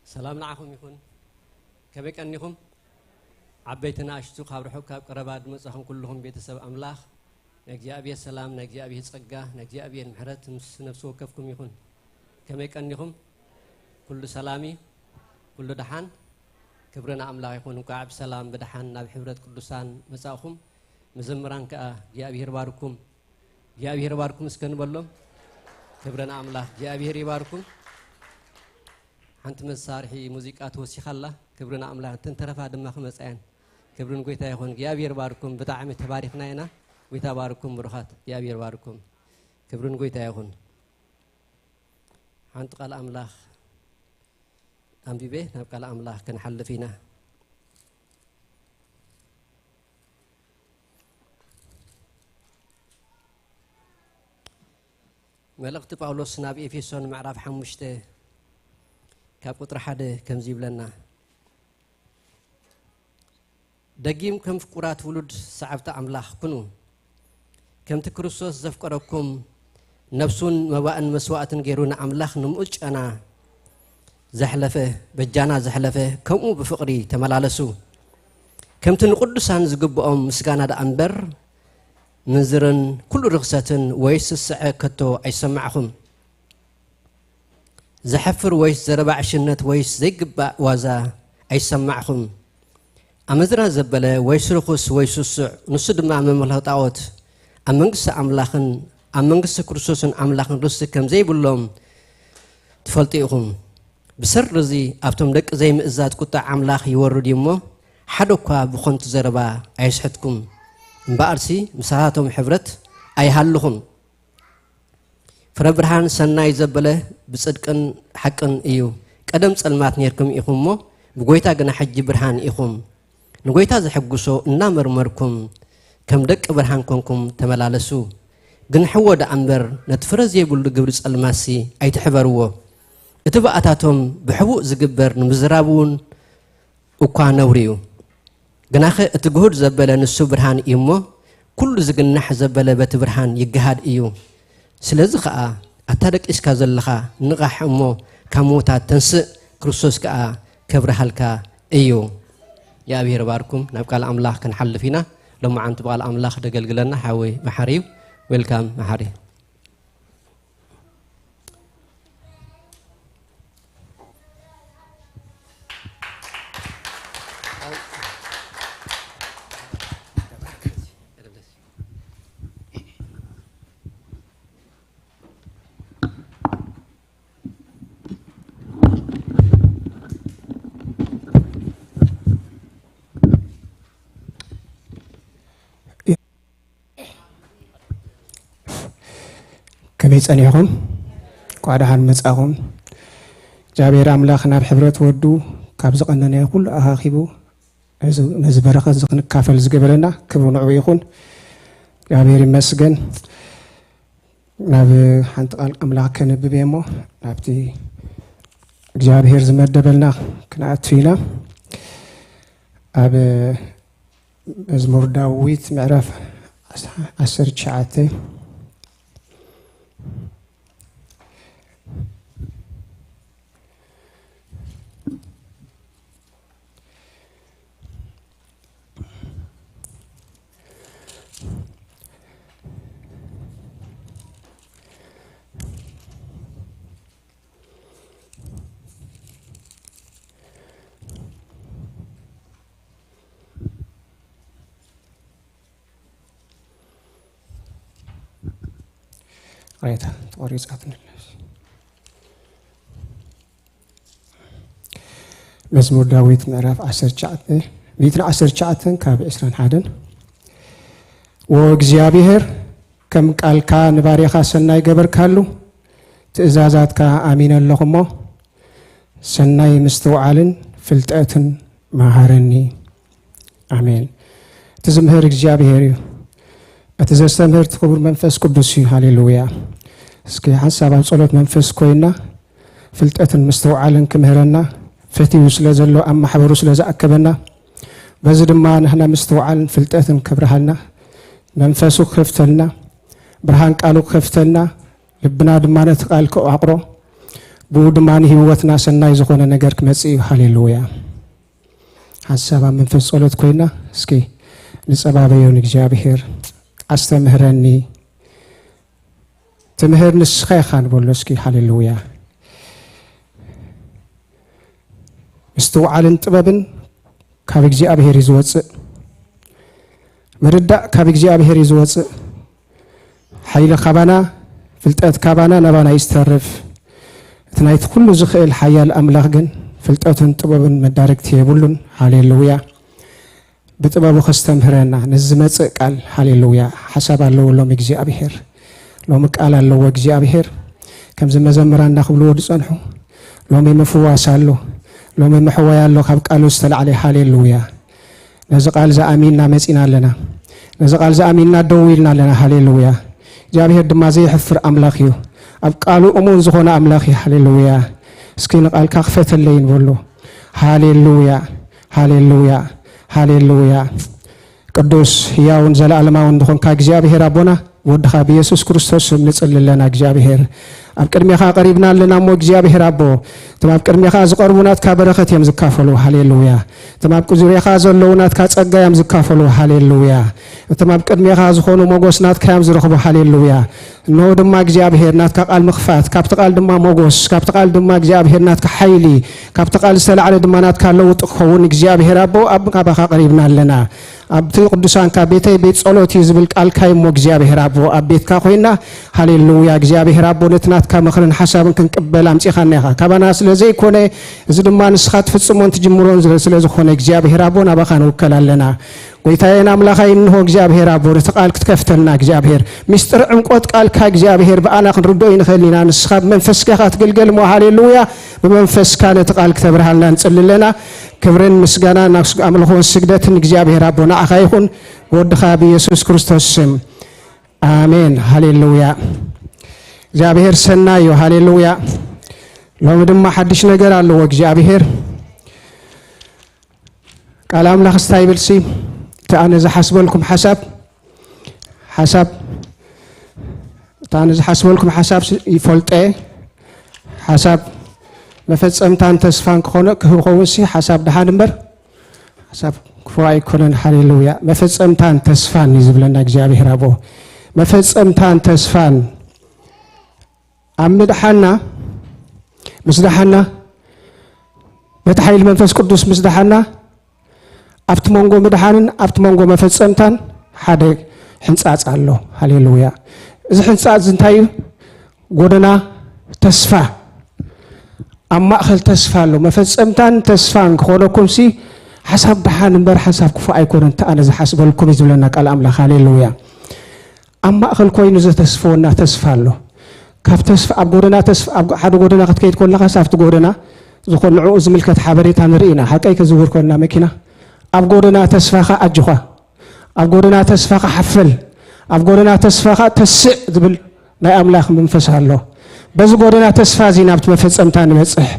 ሰላም ንዓኹም ይኹን። ከመይ ቀኒኹም? ዓበይቲ ንኣሽቱ፣ ካብ ርሑቕ ካብ ቀረባ ዝመጻኹም ኩልኹም ቤተሰብ ኣምላኽ፣ ናይ እግዚኣብሔር ሰላም፣ ናይ እግዚኣብሔር ጸጋ፣ ናይ እግዚኣብሔር ምሕረት ምስ ነፍሲ ወከፍኩም ይኹን። ከመይ ቀኒኹም? ኩሉ ሰላም እዩ? ኩሉ ደሓን? ክብሪ ንኣምላኽ ይኹን። እንኳዕ ብሰላም ብደሓን ናብ ሕብረት ቅዱሳን መጻእኹም። መዘምራን ከኣ እግዚኣብሔር ባርኩም። እግዚኣብሔር ባርኩም እስከ ንበሎም። ክብሪ ንኣምላኽ። እግዚኣብሔር ይባርኩም። ሓንቲ መሳርሒ ሙዚቃ ተወሲኻ ኣላ። ክብሪ ንኣምላኽ። እተን ተረፋ ድማ ክመጻ እየን። ክብሪ ንጎይታ ይኹን። እግዚኣብሔር ባርኩም። ብጣዕሚ ተባሪኽና ኢና። ጎይታ ባርኩም ብሩኻት። እግዚኣብሔር ባርኩም። ክብሪ ንጎይታ ይኹን። ሓንቲ ቃል ኣምላኽ ኣንቢበ ናብ ቃል ኣምላኽ ክንሓልፍ ኢና። መልእኽቲ ጳውሎስ ናብ ኤፌሶን ምዕራፍ ሓሙሽተ ካብ ቁጥሪ ሓደ ከምዚ ይብለና፣ ደጊም ከም ፍቁራት ውሉድ ሰዓብቲ ኣምላኽ ኩኑ። ከምቲ ክርስቶስ ዘፍቀረኩም፣ ነፍሱን መባእን መስዋእትን ገይሩ ንኣምላኽ ንምኡዝ ጨና ዘሕለፈ፣ በጃና ዘሕለፈ፣ ከምኡ ብፍቕሪ ተመላለሱ። ከምቲ ንቅዱሳን ዝግብኦም ምስጋና ደኣ እምበር፣ ምንዝርን ኩሉ ርኽሰትን ወይ ስስዐ ከቶ ኣይሰማዕኹም። ዘሕፍር ወይስ ዘረባ ዕሽነት ወይስ ዘይግባእ ዋዛ ኣይሰማዕኹም። ኣመዝራ ዘበለ ወይስ ርኹስ ወይስ ስሱዕ፣ ንሱ ድማ መምለኽ ጣዖት፣ ኣብ መንግስቲ ኣምላኽን ኣብ መንግስቲ ክርስቶስን ኣምላኽን ርስቲ ከም ዘይብሎም ትፈልጡ ኢኹም። ብሰሪ እዚ ኣብቶም ደቂ ዘይምእዛዝ ቁጣዕ ኣምላኽ ይወርድ እዩ እሞ፣ ሓደ እኳ ብኸንቱ ዘረባ ኣይስሕትኩም። እምበኣርሲ ምሳታቶም ሕብረት ኣይሃልኹም። ፍረ ብርሃን ሰናይ ዘበለ ብጽድቅን ሓቅን እዩ። ቀደም ጸልማት ኔርኩም ኢኹም እሞ፣ ብጎይታ ግና ሕጂ ብርሃን ኢኹም። ንጎይታ ዘሐጉሶ እናመርመርኩም፣ ከም ደቂ ብርሃን ኮንኩም ተመላለሱ። ግንሕዎ ደኣ እምበር፣ ነቲ ፍረ ዘይብሉ ግብሪ ጸልማትሲ ኣይትሕበርዎ። እቲ ብኣታቶም ብሕቡእ ዝግበር ንምዝራብ እውን እኳ ነውሪ እዩ። ግናኸ እቲ ግሁድ ዘበለ ንሱ ብርሃን እዩ እሞ፣ ኩሉ ዝግናሕ ዘበለ በቲ ብርሃን ይገሃድ እዩ። ስለዚ ኸኣ፣ ኣታ ደቂስካ ዘለኻ፣ ንቓሕ እሞ ካብ ምዉታት ተንስእ፣ ክርስቶስ ከኣ ከብርሃልካ እዩ። የኣብሔር ባርኩም። ናብ ቃል ኣምላኽ ክንሓልፍ ኢና። ሎማዓንቲ ብቓል ኣምላኽ ደገልግለና ሓወይ መሓሪ እዩ። ዌልካም መሓሪ። ከመይ ጸኒሕኩም? እንኳዕ ደሓን መጻኹም። እግዚኣብሔር ኣምላኽ ናብ ሕብረት ወዱ ካብ ዝቐነነ ኩሉ ኣኻኺቡ ነዚ፣ ነዚ በረኸት እዚ ክንካፈል ዝገበረና ክብሪ ንዕኡ ይኹን። እግዚኣብሔር ይመስገን። ናብ ሓንቲ ቃል ኣምላኽ ከነብብ እየ እሞ ናብቲ እግዚኣብሔር ዝመደበልና ክንኣቱ ኢና። ኣብ መዝሙር ዳዊት ምዕራፍ ዓሰርተ ትሽዓተ። ሬታ ተቆሪጻት ንለስ። መዝሙር ዳዊት ምዕራፍ ዓሰርተ ትሽዓተ፣ ሚእትን ዓሰርተ ትሽዓተን ካብ ዕስራን ሓደን። ወእግዚኣብሔር፣ ከም ቃልካ ንባርያኻ ሰናይ ገበርካሉ፣ ትእዛዛትካ ኣሚነ ኣለኹ እሞ፣ ሰናይ ምስትውዓልን ፍልጠትን መሃረኒ። ኣሜን። እቲ ዝምህር እግዚኣብሔር እዩ። እቲ ዘስተምህር እቲ ክቡር መንፈስ ቅዱስ እዩ። ሃሌሉያ። እስኪ ሓንሳብ ኣብ ጸሎት መንፈስ ኮይና ፍልጠትን ምስትውዓልን ክምህረና ፈትዩ ስለ ዘሎ ኣብ ማሕበሩ ስለ ዝኣከበና በዚ ድማ ንሕና ምስትውዓልን ፍልጠትን ከብርሃልና መንፈሱ ክኸፍተልና ብርሃን ቃሉ ክኸፍተልና ልብና ድማ ነቲ ቃል ክዓቕሮ ብኡ ድማ ንህይወትና ሰናይ ዝኾነ ነገር ክመጽእ እዩ። ሃሌሉያ። ሓንሳብ ኣብ መንፈስ ጸሎት ኮይና እስኪ ንጸባበዮ ንእግዚኣብሔር። ኣስተምህረኒ። ትምህር ንስኻ ኢኻ ንበሎ እስኪ። ሃሌሉያ። ምስትውዓልን ጥበብን ካብ እግዚኣብሔር እዩ ዝወፅእ። ምርዳእ ካብ እግዚኣብሔር እዩ ዝወፅእ። ሓይሊ ካባና፣ ፍልጠት ካባና ናባና እዩ ዝተርፍ። እቲ ናይቲ ኩሉ ዝኽእል ሓያል ኣምላኽ ግን ፍልጠትን ጥበብን መዳርግቲ የብሉን። ሃሌሉያ። ብጥበቡ ከስተምህረና ነዚ ዝመጽእ ቃል፣ ሃሌሉያ፣ ሓሳብ ኣለዎ ሎሚ እግዚኣብሔር። ሎሚ ቃል ኣለዎ እግዚኣብሔር። ከምዚ መዘምራን እንዳክብልዎ ዝጸንሑ፣ ሎሚ ምፍዋስ ኣሎ፣ ሎሚ ምሕዋይ ኣሎ፣ ካብ ቃሉ ዝተላዕለ። ሃሌሉያ። ነዚ ቃል ዝኣሚንና መጺና ኣለና። ነዚ ቃል ዝኣሚንና ደው ኢልና ኣለና። ሃሌሉያ። እግዚኣብሔር ድማ ዘይሕፍር ኣምላኽ እዩ። ኣብ ቃሉ እሙን ዝኾነ ኣምላኽ እዩ። ሃሌሉያ። እስኪ ንቃልካ ክፈተለይ ንበሎ። ሃሌሉያ፣ ሃሌሉያ፣ ሃሌሉያ። ቅዱስ ህያውን ዘለኣለማውን ዝኾንካ እግዚኣብሔር ኣቦና፣ ወድኻ ብየሱስ ክርስቶስ ስም ንጽሊ ኣለና። እግዚኣብሔር ኣብ ቅድሜኻ ቀሪብና ኣለና እሞ እግዚኣብሔር ኣቦ፣ እቶም ኣብ ቅድሜኻ ዝቐርቡ ናትካ በረኸት እዮም ዝካፈሉ። ሃሌሉያ። እቶም ኣብ ዙርያኻ ዘለዉ ናትካ ጸጋ እዮም ዝካፈሉ። ሃሌሉያ። እቶም ኣብ ቅድሜኻ ዝኾኑ ሞጎስ ናትካ እዮም ዝረኽቡ። ሃሌሉያ። እንሆ ድማ እግዚኣብሔር ናትካ ቃል ምኽፋት፣ ካብቲ ቃል ድማ ሞጎስ፣ ካብቲ ቃል ድማ እግዚኣብሔር ናትካ ሓይሊ፣ ካብቲ ቃል ዝተላዕለ ድማ ናትካ ለውጢ ክኸውን እግዚኣብሔር ኣቦ ኣብ ካባኻ ቀሪብና ኣለና። ኣብቲ ቅዱሳንካ ቤተይ ቤት ጸሎት እዩ ዝብል ቃልካ እሞ እግዚኣብሔር ኣቦ ኣብ ቤትካ ኮይና። ሃሌሉያ። እግዚኣብሔር ኣቦ ነቲ ናትካ ምኽርን ሓሳብን ክንቅበል ኣምጺኻና ኢኻ። ካባና ስለ ዘይኮነ፣ እዚ ድማ ንስኻ ትፍጽሞን ትጅምሮን ስለ ዝኾነ እግዚኣብሔር ኣቦ ናባኻ ንውከል ኣለና። ጎይታዬን ኣምላኻይ እንሆ እግዚኣብሔር ኣቦ ነቲ ቃል ክትከፍተልና እግዚኣብሔር ምስጢር ዕምቆት ቃልካ እግዚኣብሔር ብኣና ክንርድኦ ይንኽእል ኢና። ንስኻ ብመንፈስካ ኢኻ ትግልገል እሞ ሃሌሉያ። ብመንፈስካ ነቲ ቃል ክተብርሃልና ንጽሊ ኣለና። ክብርን ምስጋና ኣምልኾን ስግደትን እግዚኣብሔር ኣቦ ንዓኻ ይኹን። ወድኻ ብየሱስ ክርስቶስ ስም ኣሜን። ሃሌሉያ። እግዚኣብሔር ሰናይ እዩ። ሃሌሉያ። ሎሚ ድማ ሓድሽ ነገር ኣለዎ እግዚኣብሔር። ቃል ኣምላኽ እንታይ ይብል ሲ? እቲ ኣነ ዝሓስበልኩም ሓሳብ ሓሳብ እታ ኣነ ዝሓስበልኩም ሓሳብ ይፈልጠ። ሓሳብ መፈጸምታን ተስፋን ክኾነ ክኸውን ሲ ሓሳብ ደሓን እምበር ሓሳብ ክፉእ ኣይኮነን። ሃሌሉያ። መፈጸምታን ተስፋን እዩ ዝብለና እግዚኣብሔር ኣቦ። መፈጸምታን ተስፋን ኣብ ምድሓና ምስ ደሓና፣ በቲ ሓይሊ መንፈስ ቅዱስ ምስ ደሓና፣ ኣብቲ መንጎ ምድሓንን ኣብቲ መንጎ መፈጸምታን ሓደ ሕንጻጽ ኣሎ። ሃሌሉያ። እዚ ሕንጻጽ እዚ እንታይ እዩ? ጎደና ተስፋ። ኣብ ማእኸል ተስፋ ኣሎ። መፈጸምታን ተስፋን ክኾነኩም ሲ ሓሳብ ደሓን እምበር ሓሳብ ክፉእ ኣይኮነን፣ እቲ ኣነ ዝሓስበልኩም እዩ ዝብለና ቃል ኣምላኽ። ሃሌሉያ። ኣብ ማእኸል ኮይኑ ዘተስፈወና ተስፋ ኣሎ። ካብ ተስፋ ኣብ ጎደና ተስፋ ኣብ ሓደ ጎደና ክትከይድ ከለኻ ኣብቲ ጎደና ዝኾነ ንዕኡ ዝምልከት ሓበሬታ ንርኢ ኢና። ሓቀይ ክዝውር ከለና መኪና ኣብ ጎደና ተስፋኻ ኣጅኻ፣ ኣብ ጎደና ተስፋኻ ሓፈል፣ ኣብ ጎደና ተስፋኻ ተስእ ዝብል ናይ ኣምላኽ መንፈስ ኣሎ። በዚ ጎደና ተስፋ እዚ ናብቲ መፈጸምታ ንበጽሕ።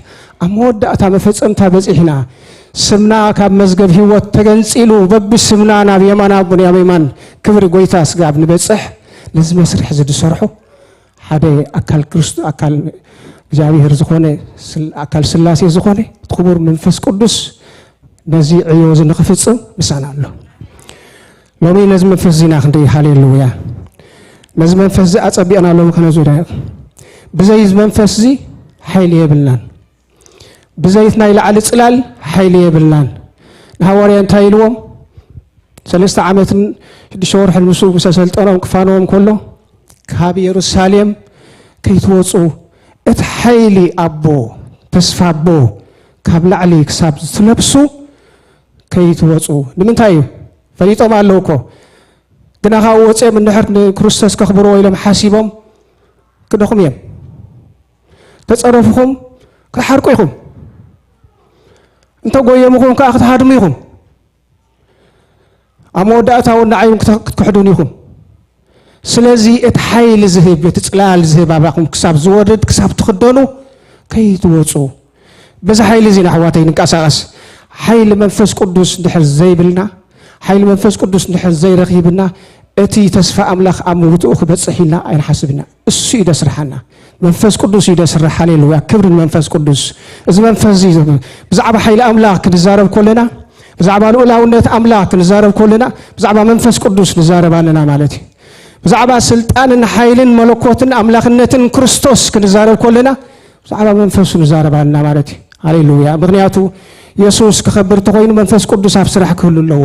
ኣብ መወዳእታ መፈጸምታ በጺሕና ስምና ካብ መዝገብ ህይወት ተገንጺሉ በብስምና ናብ የማን ኣቡን ኣብ የማን ክብሪ ጎይታ ስጋብ ንበጽሕ ነዚ መስርሕ እዚ ዝሰርሑ ሓደ ኣካል ክርስቶ ኣካል እግዚኣብሔር ዝኾነ ኣካል ስላሴ ዝኾነ እቲ ክቡር መንፈስ ቅዱስ ነዚ ዕዮ እዚ ንኽፍጽም ምሳና ኣሎ። ሎሚ ነዚ መንፈስ እዚ ኢና ክንርኢ። ሃሌሉያ። ነዚ መንፈስ እዚ ኣጸቢቕና ሎሚ ከነዙ ኢና። ብዘይ እዚ መንፈስ እዚ ሓይሊ የብልናን። ብዘይ ናይ ላዕሊ ጽላል ሓይሊ የብልናን። ንሃዋርያ እንታይ ኢልዎም? ሰለስተ ዓመትን ሽዱሽተ ወርሕን ምስኡ ምስ ኣሰልጠኖም ክፋንዎም ከሎ ካብ የሩሳሌም ከይትወጹ እቲ ሓይሊ ኣቦ ተስፋ ኣቦ ካብ ላዕሊ ክሳብ ዝትለብሱ ከይትወጹ። ንምንታይ እዩ? ፈሊጦም ኣለዉ እኮ። ግና ካብኡ ወጺኦም እንድሕር ንክርስቶስ ከኽብርዎ ኢሎም ሓሲቦም ክደኹም እዮም። ተጸረፍኹም ክትሓርቁ ኢኹም። እንተጎየምኹም ከዓ ክትሃድሙ ኢኹም። ኣብ መወዳእታ እውን ንዓይም ክትክሕዱን ኢኹም። ስለዚ እቲ ሓይሊ ዝህብ እቲ ጽላል ዝህብ ኣባኹም ክሳብ ዝወርድ ክሳብ ትኽደኑ ከይትወጹ። በዚ ሓይሊ እዚ ንኣሕዋተይ ንንቀሳቐስ። ሓይሊ መንፈስ ቅዱስ እንድሕር ዘይብልና፣ ሓይሊ መንፈስ ቅዱስ እንድሕር ዘይረኺብና እቲ ተስፋ ኣምላኽ ኣብ ምውትኡ ክበጽሕ ኢልና ኣይንሓስብና። እሱ እዩ ደስርሓና። መንፈስ ቅዱስ እዩ ደስርሕ። ሃሌሉያ። ክብሪ ንመንፈስ ቅዱስ። እዚ መንፈስ እዚ ብዛዕባ ሓይሊ ኣምላኽ ክንዛረብ ከለና፣ ብዛዕባ ልኡላውነት ኣምላኽ ክንዛረብ ከለና፣ ብዛዕባ መንፈስ ቅዱስ ንዛረብ ኣለና ማለት እዩ። ብዛዕባ ስልጣንን ሓይልን መለኮትን ኣምላኽነትን ክርስቶስ ክንዛረብ ከለና ብዛዕባ መንፈሱ ንዛረብ ኣለና ማለት እዩ። ሃሌሉያ። ምኽንያቱ የሱስ ክኸብር እንተኾይኑ መንፈስ ቅዱስ ኣብ ስራሕ ክህሉ ኣለዎ።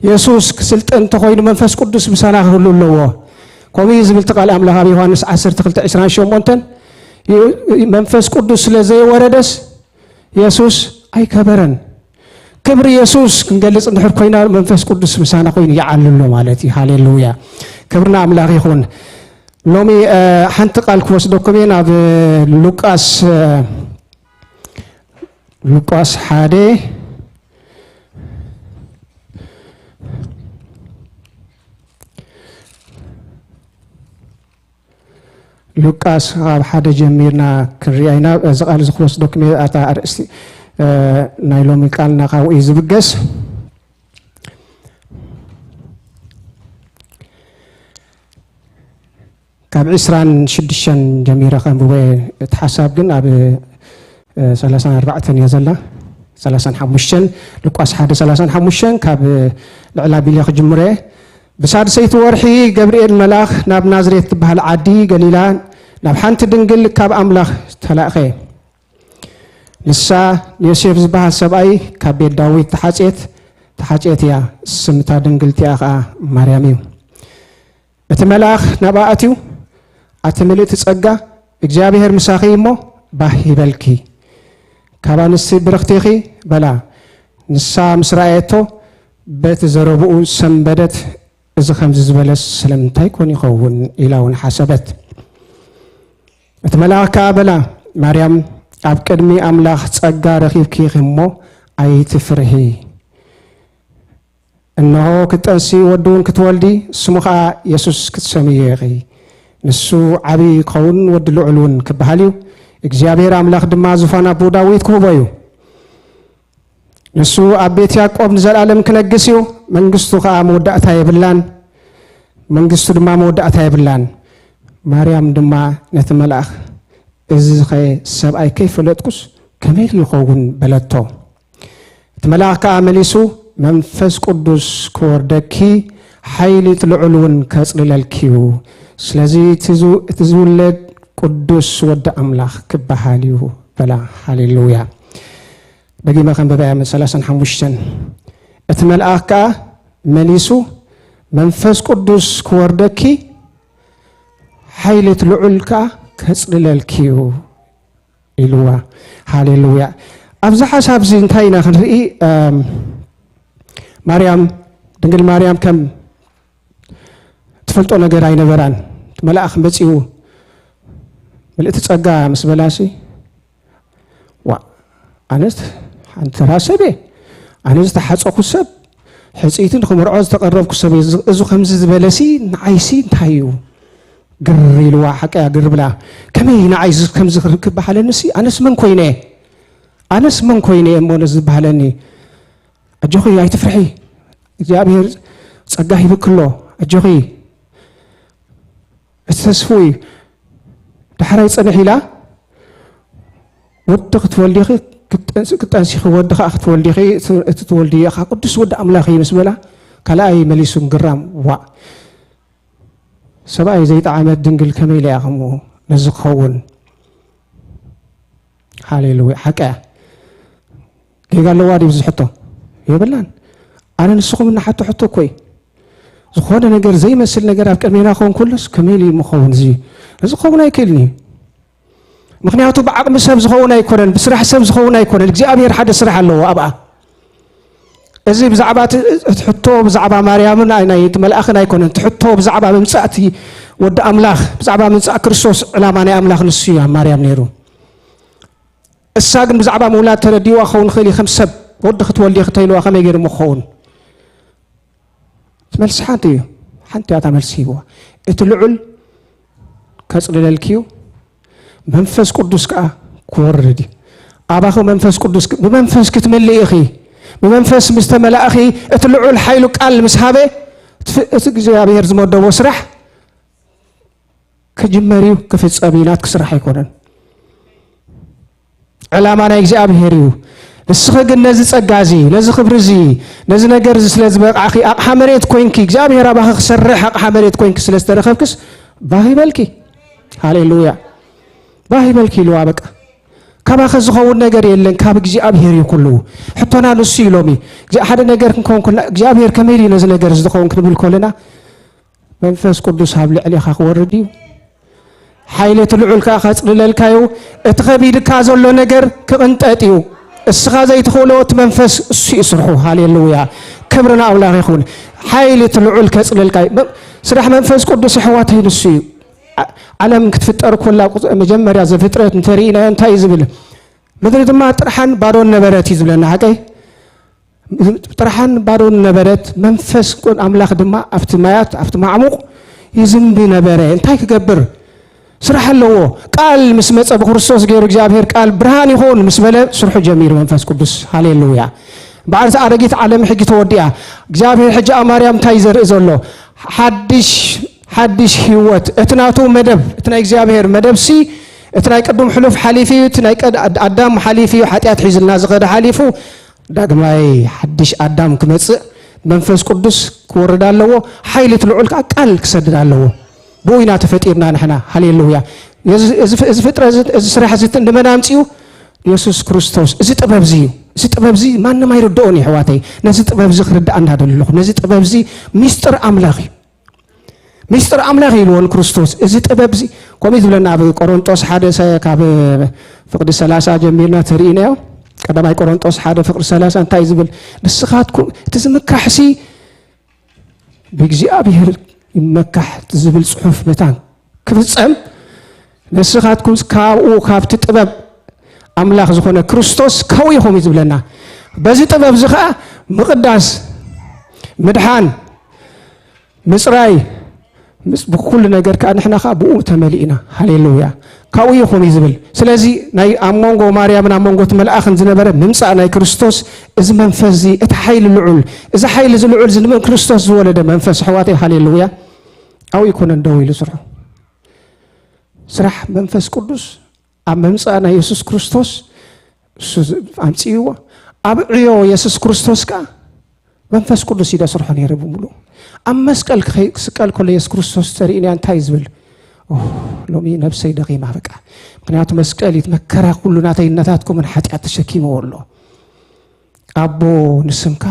የሱስ ክስልጥን እንተኾይኑ መንፈስ ቅዱስ ምሳና ክህሉ ኣለዎ። ከምኡ እዩ ዝብል እቲ ቃል ኣምላኽ ኣብ ዮሃንስ ዓሰርተ ክልተ ዕስራን ሸሞንተን። መንፈስ ቅዱስ ስለ ዘይወረደስ የሱስ ኣይከበረን። ክብሪ የሱስ ክንገልጽ እንድሕር ኮይና መንፈስ ቅዱስ ምሳና ኮይኑ ይዓሉ ኣሎ ማለት እዩ። ሃሌሉያ። ክብርና ኣምላኽ ይኹን። ሎሚ ሓንቲ ቃል ክወስደኩም እየ ናብ ሉቃስ ሉቃስ ሓደ ሉቃስ ካብ ሓደ ጀሚርና ክንሪኣ ኢና። እዚ ቃል እዚ ክወስደኩም እየ። ኣታ ኣርእስቲ ናይ ሎሚ ቃልና ካብኡ እዩ ዝብገስ። ካብ ዕስራን ሽዱሽተን ጀሚረ ከንብቦ እየ። እቲ ሓሳብ ግን ኣብ ሰላሳን ኣርባዕተን እያ ዘላ። ሰላሳን ሓሙሽተን፣ ሉቃስ ሓደ ሰላሳን ሓሙሽተን ካብ ልዕል ኣቢለ ክጅምረ። ብሳድሰይቲ ወርሒ ገብርኤል መልኣኽ ናብ ናዝሬት ትበሃል ዓዲ ገሊላ ናብ ሓንቲ ድንግል ካብ ኣምላኽ ተላእኸ። ንሳ ንዮሴፍ ዝበሃል ሰብኣይ ካብ ቤት ዳዊት ተሓጽየት ተሓጽየት እያ። ስምታ ድንግልቲኣ ኸኣ ማርያም እዩ። እቲ መልኣኽ ናብኣ ኣትዩ፣ ኣቲ ምልእቲ ጸጋ፣ እግዚኣብሔር ምሳኺ እሞ ባህ ይበልኪ። ካብ ኣንስቲ ብርኽቲ ኢኺ በላ። ንሳ ምስ ረኣየቶ በቲ ዘረብኡ ሰንበደት፣ እዚ ከምዚ ዝበለስ ስለምንታይ ኮን ይኸውን? ኢላ እውን ሓሰበት። እቲ መልኣኽ ከኣ በላ፣ ማርያም፣ ኣብ ቅድሚ ኣምላኽ ጸጋ ረኺብኪ ኢኺ እሞ ኣይትፍርሂ። እንሆ ክትጠንሲ ወዲ እውን ክትወልዲ፣ ስሙ ኸኣ የሱስ ክትሰምዮ ኢኺ። ንሱ ዓብዪ ክኸውን ወዲ ልዑል እውን ክበሃል እዩ። እግዚኣብሔር ኣምላኽ ድማ ዙፋን ኣቦኡ ዳዊት ክህቦ እዩ። ንሱ ኣብ ቤት ያዕቆብ ንዘለኣለም ክነግስ እዩ። መንግስቱ ኸኣ መወዳእታ የብላን። መንግስቱ ድማ መወዳእታ የብላን። ማርያም ድማ ነቲ መልኣኽ፣ እዚኸ ሰብኣይ ከይፈለጥኩስ ከመይ ይኸውን? በለቶ። እቲ መልኣኽ ከኣ መሊሱ፣ መንፈስ ቅዱስ ክወርደኪ፣ ሓይሊ እቲ ልዑል እውን ከጽልለልኪ እዩ። ስለዚ እቲ ዝ-፣ እቲ ዝውለድ ቅዱስ ወዲ ኣምላኽ ክበሃል እዩ በላ። ሃሌሉያ። ደጊመ ከንብበያ፣ ሰላሳን ሓሙሽተን። እቲ መልኣኽ ከኣ መሊሱ፣ መንፈስ ቅዱስ ክወርደኪ፣ ሓይሊ እቲ ልዑል ከኣ ከጽልለልኪ እዩ። ኢልዋ። ሃሌሉያ። ኣብዚ ሓሳብ እዚ እንታይ ኢና ክንርኢ? እም፣ ማርያም፣ ድንግል ማርያም ከም ትፈልጦ ነገር ኣይነበራን። እቲ መልኣኽ መጺኡ፣ ምልእቲ ጸጋ ምስ በላሲ፣ ዋ፣ ኣነስ ሓንቲ ተራ ሰብ እየ። ኣነ ዝተሓጸኹ ሰብ፣ ሕጽይቲ ንኽምርዖ ዝተቐረብኩ ሰብ እየ። እዚ፣ እዚ ከምዚ ዝበለሲ ንዓይሲ እንታይ እዩ? ግር ኢልዋ፣ ሓቀያ ግር ብላ። ከመይ ንዓይ እዚ ከምዚ ክር-፣ ክበሃለንሲ? ኣነስ መን ኮይነ? ኣነስ መን ኮይነ እሞ ነዚ ዝበሃለኒ? ኣጆኺ ኣይትፍርሒ፣ እግዚኣብሔር ጸጋ ሂብኪ ኣሎ። ኣጆኺ እቲ ተስፉ እዩ። ዳሕራይ ጽንሕ ኢላ፣ ወዲ ክትወልዲ ኢኺ፣ ክትጠንሲ-፣ ክትጠንሲ ኢኺ፣ ወዲ ከኣ ክትወልዲ ኢኺ፣ እቲ፣ እቲ ትወልድዮ ከኣ ቅዱስ ወዲ ኣምላኽ እዩ ምስ በላ፣ ካልኣይ መሊሱ ግራም፣ ዋእ፣ ሰብኣይ ዘይጠዓመት ድንግል ከመይ ኢላ እያ ከምኡ ነዚ ክኸውን? ሃሌሉያ። ሓቂ እያ። ጌጋ ኣለዋ ድዩ እዚ ሕቶ? የብላን። ኣነ ንስኹም እናሓቶ ሕቶ እኮ እዩ። ዝኾነ ነገር ዘይመስል ነገር ኣብ ቅድሜና ክኸውን ከሎስ ከመይ ኢሉ እዩ ምኸውን እዚ? እዚ ክኸውን ኣይክእልን እዩ። ምኽንያቱ ብዓቕሚ ሰብ ዝኸውን ኣይኮነን፣ ብስራሕ ሰብ ዝኸውን ኣይኮነን። እግዚኣብሔር ሓደ ስራሕ ኣለዎ ኣብኣ። እዚ ብዛዕባ እቲ፣ እቲ ሕቶ ብዛዕባ ማርያምን ናይ፣ ናይ እቲ መልኣኽን ኣይኮነን። እቲ ሕቶ ብዛዕባ ምምጻእ እቲ ወዲ ኣምላኽ፣ ብዛዕባ ምምጻእ ክርስቶስ ዕላማ ናይ ኣምላኽ ንሱ እዩ ኣብ ማርያም ነይሩ። እሳ ግን ብዛዕባ ምውላድ ተረዲእዋ ክኸውን ይኽእል እዩ። ከም ሰብ ወዲ ክትወልዲ ኢኺ እንተኢልዋ ከመይ ገይሩ እሞ ክኸውን? እቲ መልሲ ሓንቲ እዩ። ሓንቲ እያ እታ መልሲ ሂብዋ። እቲ ልዑል ከጽልለልኪ እዩ፣ መንፈስ ቅዱስ ከኣ ክወርድ እዩ። ኣባኺ መንፈስ ቅዱስ ክ-፣ ብመንፈስ ክትምልኢ ኢኺ። ብመንፈስ ምስ ተመላእኺ፣ እቲ ልዑል ሓይሉ ቃል ምስ ሃበ፣ እቲ ፍ-፣ እቲ እግዚኣብሔር ዝመደቦ ስራሕ ክጅመር እዩ፣ ክፍጸም እዩ። ናትኪ ስራሕ ኣይኮነን። ዕላማ ናይ እግዚኣብሔር እዩ። ንስኺ ግን ነዚ ጸጋ እዚ፣ ነዚ ክብሪ እዚ፣ ነዚ ነገር እዚ ስለ ዝበቕዓኺ፣ ኣቕሓ መሬት ኮይንኪ፣ እግዚኣብሔር ኣባኺ ክሰርሕ ኣቕሓ መሬት ኮይንኪ ስለ ዝተረኸብክስ፣ ባህ ይበልኪ። ሃሌሉያ። ባህ ይበልኪ ኢልዋ በቃ። ካባኸ ዝኸውን ነገር የለን፣ ካብ እግዚኣብሔር እዩ ኩሉ። ሕቶና ንሱ እዩ ሎሚ። እግዚ-፣ ሓደ ነገር ክንከውን ከለና፣ እግዚኣብሔር ከመይ ድዩ ነዚ ነገር እዚ ዝኸውን ክንብል ከለና፣ መንፈስ ቅዱስ ኣብ ልዕሌኻ ክወርድ እዩ። ሓይሊ እቲ ልዑል ከኣ ከጽልለልካ እዩ። እቲ ከቢድካ ዘሎ ነገር ክቕንጠጥ እዩ። እስኻ ዘይትኽእሎ እቲ መንፈስ እሱ እዩ ስርሑ። ሃሌሉያ። ክብሪ ንኣምላኽ ይኹን። ሓይሊ እቲ ልዑል ከጽልለልካ እዩ። መ-፣ ስራሕ መንፈስ ቅዱስ ኣሕዋተይ ንሱ እዩ። ዓ-፣ ዓለም ክትፍጠር ኮላ ቁጽ-፣ መጀመርያ ዘፍጥረት እንተርኢናዮ እንታይ እዩ ዝብል? ምድሪ ድማ ጥርሓን ባዶን ነበረት እዩ ዝብለና፣ ሓቀይ? ጥርሓን ባዶን ነበረት፣ መንፈስ ቅን ኣምላኽ ድማ ኣብቲ ማያት፣ ኣብቲ ማዕሙቕ ይዝንቢ ነበረ። እንታይ ክገብር? ስራሕ ኣለዎ። ቃል ምስ መጸ ብክርስቶስ ገይሩ እግዚኣብሔር ቃል ብርሃን ይኹን ምስ በለ ስርሑ ጀሚሩ መንፈስ ቅዱስ። ሃሌሉያ። በዓል ኣረጊት ዓለም ሕጂ ተወዲኣ። እግዚኣብሔር ሕጂ ኣብ ማርያም እንታይ ዘርኢ ዘሎ? ሓድሽ፣ ሓድሽ ህይወት። እቲ ናቱ መደብ፣ እቲ ናይ እግዚኣብሔር መደብ ሲ፣ እቲ ናይ ቅዱም ሕሉፍ ሓሊፉ እዩ፣ እቲ ናይ ቀድ-፣ ኣዳም ሓሊፉ እዩ፣ ሓጢኣት ሒዝልና ዝኸደ ሓሊፉ፣ ዳግማይ ሓድሽ ኣዳም ክመጽእ መንፈስ ቅዱስ ክወርድ ኣለዎ። ሓይሊ እቲ ልዑል ከኣ ቃል ክሰድድ ኣለዎ። ብኡ ኢና ተፈጢርና ንሕና። ሃሌሉያ። እዚ፣ እዚ፣ እዚ ፍጥረት እዚ፣ እዚ ስራሕ እዚ ንመን ኣምጺኡ? የሱስ ክርስቶስ። እዚ ጥበብ እዚ እዩ። እዚ ጥበብ እዚ ማንም ኣይርድኦን እዩ፣ ኣሕዋተይ። ነዚ ጥበብ እዚ ክርድኣና ደለኹ። ነዚ ጥበብ እዚ ሚስጥር ኣምላኽ እዩ። ሚስጥር ኣምላኽ ኢልዎ ንክርስቶስ። እዚ ጥበብ እዚ ከምኡ እዩ ዝብለና ኣብ ቆሮንጦስ ሓደ ሰ-፣ ካብ ፍቕዲ ሰላሳ ጀሚርና ተርኢናዮ። ቀዳማይ ቆሮንጦስ ሓደ ፍቕዲ ሰላሳ እንታይ እዩ ዝብል? ንስኻትኩም እቲ ዝምካሕሲ ብእግዚኣብሔር ይመካሕ ዝብል ጽሑፍ መታን ክፍጸም፣ ንስኻትኩም ካብኡ ካብቲ ጥበብ ኣምላኽ ዝኾነ ክርስቶስ ከዊኹም እዩ ዝብለና። በዚ ጥበብ እዚ ኸኣ ምቕዳስ፣ ምድሓን፣ ምጽራይ፣ ምስ-፣ ብኩሉ ነገር ከኣ ንሕና ከኣ ብኡ ተመሊእና። ሃሌሉያ። ካብኡ ኢኹም እዩ ዝብል። ስለዚ ናይ ኣብ መንጎ ማርያምን ኣብ መንጎ እቲ መልኣኽን ዝነበረ ምምጻእ ናይ ክርስቶስ፣ እዚ መንፈስ እዚ፣ እቲ ሓይሊ ልዑል፣ እዚ ሓይሊ እዚ ልዑል እዚ ንመን ክርስቶስ ዝወለደ መንፈስ፣ ኣሕዋተይ፣ ሃሌሉያ። ኣብኡ ኣይኮነን ደው ኢሉ ስርሑ። ስራሕ መንፈስ ቅዱስ ኣብ ምምጻእ ናይ የሱስ ክርስቶስ እሱ ዝ-፣ ኣምጺእዎ። ኣብ ዕዮ የሱስ ክርስቶስ ከኣ መንፈስ ቅዱስ እዩ ደስርሖ ነይሩ ብምሉእ። ኣብ መስቀል ክኸይ-፣ ክስቀል ከሎ የሱስ ክርስቶስ ተርእዩና እንታይ እዩ ዝብል? ኦህ፣ ሎሚ ነብሰይ ደኺማ በቃ። ምክንያቱ መስቀል እዩ፣ እቲ መከራ ኩሉ ናተይን ናታትኩምን ሓጢኣት ተሸኪምዎ ኣሎ። ኣቦ ንስምካ፣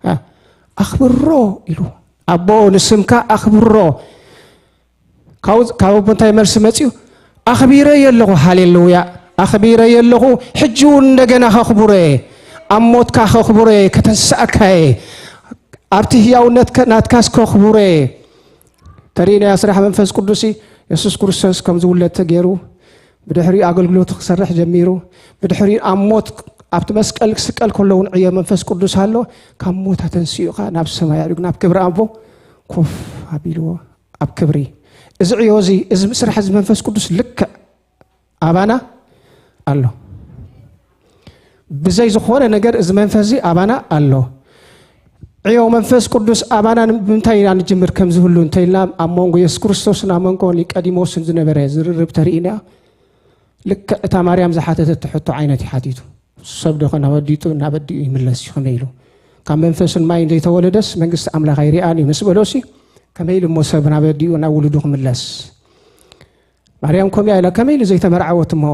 እ፣ ኣኽብሮ ኢሉ። ኣቦ ንስምካ ኣኽብሮ። ካብ፣ ካብ ኣቦ እንታይ መልሲ መጺኡ? ኣኽቢረዮ ኣለኹ። ሃሌሉያ። ኣኽቢረዮ ኣለኹ። ሕጂ እውን እንደገና ከኽብሮ እየ። ኣብ ሞትካ ከኽብሮ እየ። ከተንስኣካ እየ። ኣብቲ ህያውነት ከ-፣ ናትካስ ከኽብሮ እየ። ተርእዩና ስራሕ መንፈስ ቅዱስ። የሱስ ክርስቶስ ከም ዝውለድ ተገይሩ፣ ብድሕሪኡ ኣገልግሎቱ ክሰርሕ ጀሚሩ፣ ብድሕሪኡ ኣብ ሞት፣ ኣብቲ መስቀል ክስቀል ከሎ እውን ዕዮ መንፈስ ቅዱስ ኣሎ። ካብ ሞት ኣተንሲኡ ኸኣ ናብ ሰማይ ኣዕሪጉ፣ ናብ ክብሪ ኣቦ ኮፍ ኣቢልዎ፣ ኣብ ክብሪ። እዚ ዕዮ እዚ፣ እዚ ስራሕ እዚ መንፈስ ቅዱስ ልክዕ ኣባና ኣሎ። ብዘይ ዝኾነ ነገር እዚ መንፈስ እዚ ኣባና ኣሎ። ዕዮ መንፈስ ቅዱስ ኣባና ንምንታይ ኢና ንጅምር ከም ዝህሉ እንተኢልና፣ ኣብ መንጎ የሱስ ክርስቶስን ኣብ መንጎ ኒቀዲሞስን ዝነበረ ዝርርብ ተርኢና፣ ልክዕ እታ ማርያም ዝሓተተት ሕቶ ዓይነት እዩ ሓቲቱ። ሰብ ዶ ከ ናብ ኣዲኡ፣ ናብ ኣዲኡ ይምለስ እዩ ከመይ ኢሉ? ካብ መንፈስን ማይን ዘይተወለደስ መንግስቲ ኣምላኽ ኣይርኣን እዩ ምስ በሎሲ፣ ከመይ ኢሉ እሞ ሰብ ናብ ኣዲኡ፣ ናብ ውሉዱ ክምለስ? ማርያም ከምኡ ኢላ፣ ከመይ ኢሉ ዘይተመርዓወት እሞ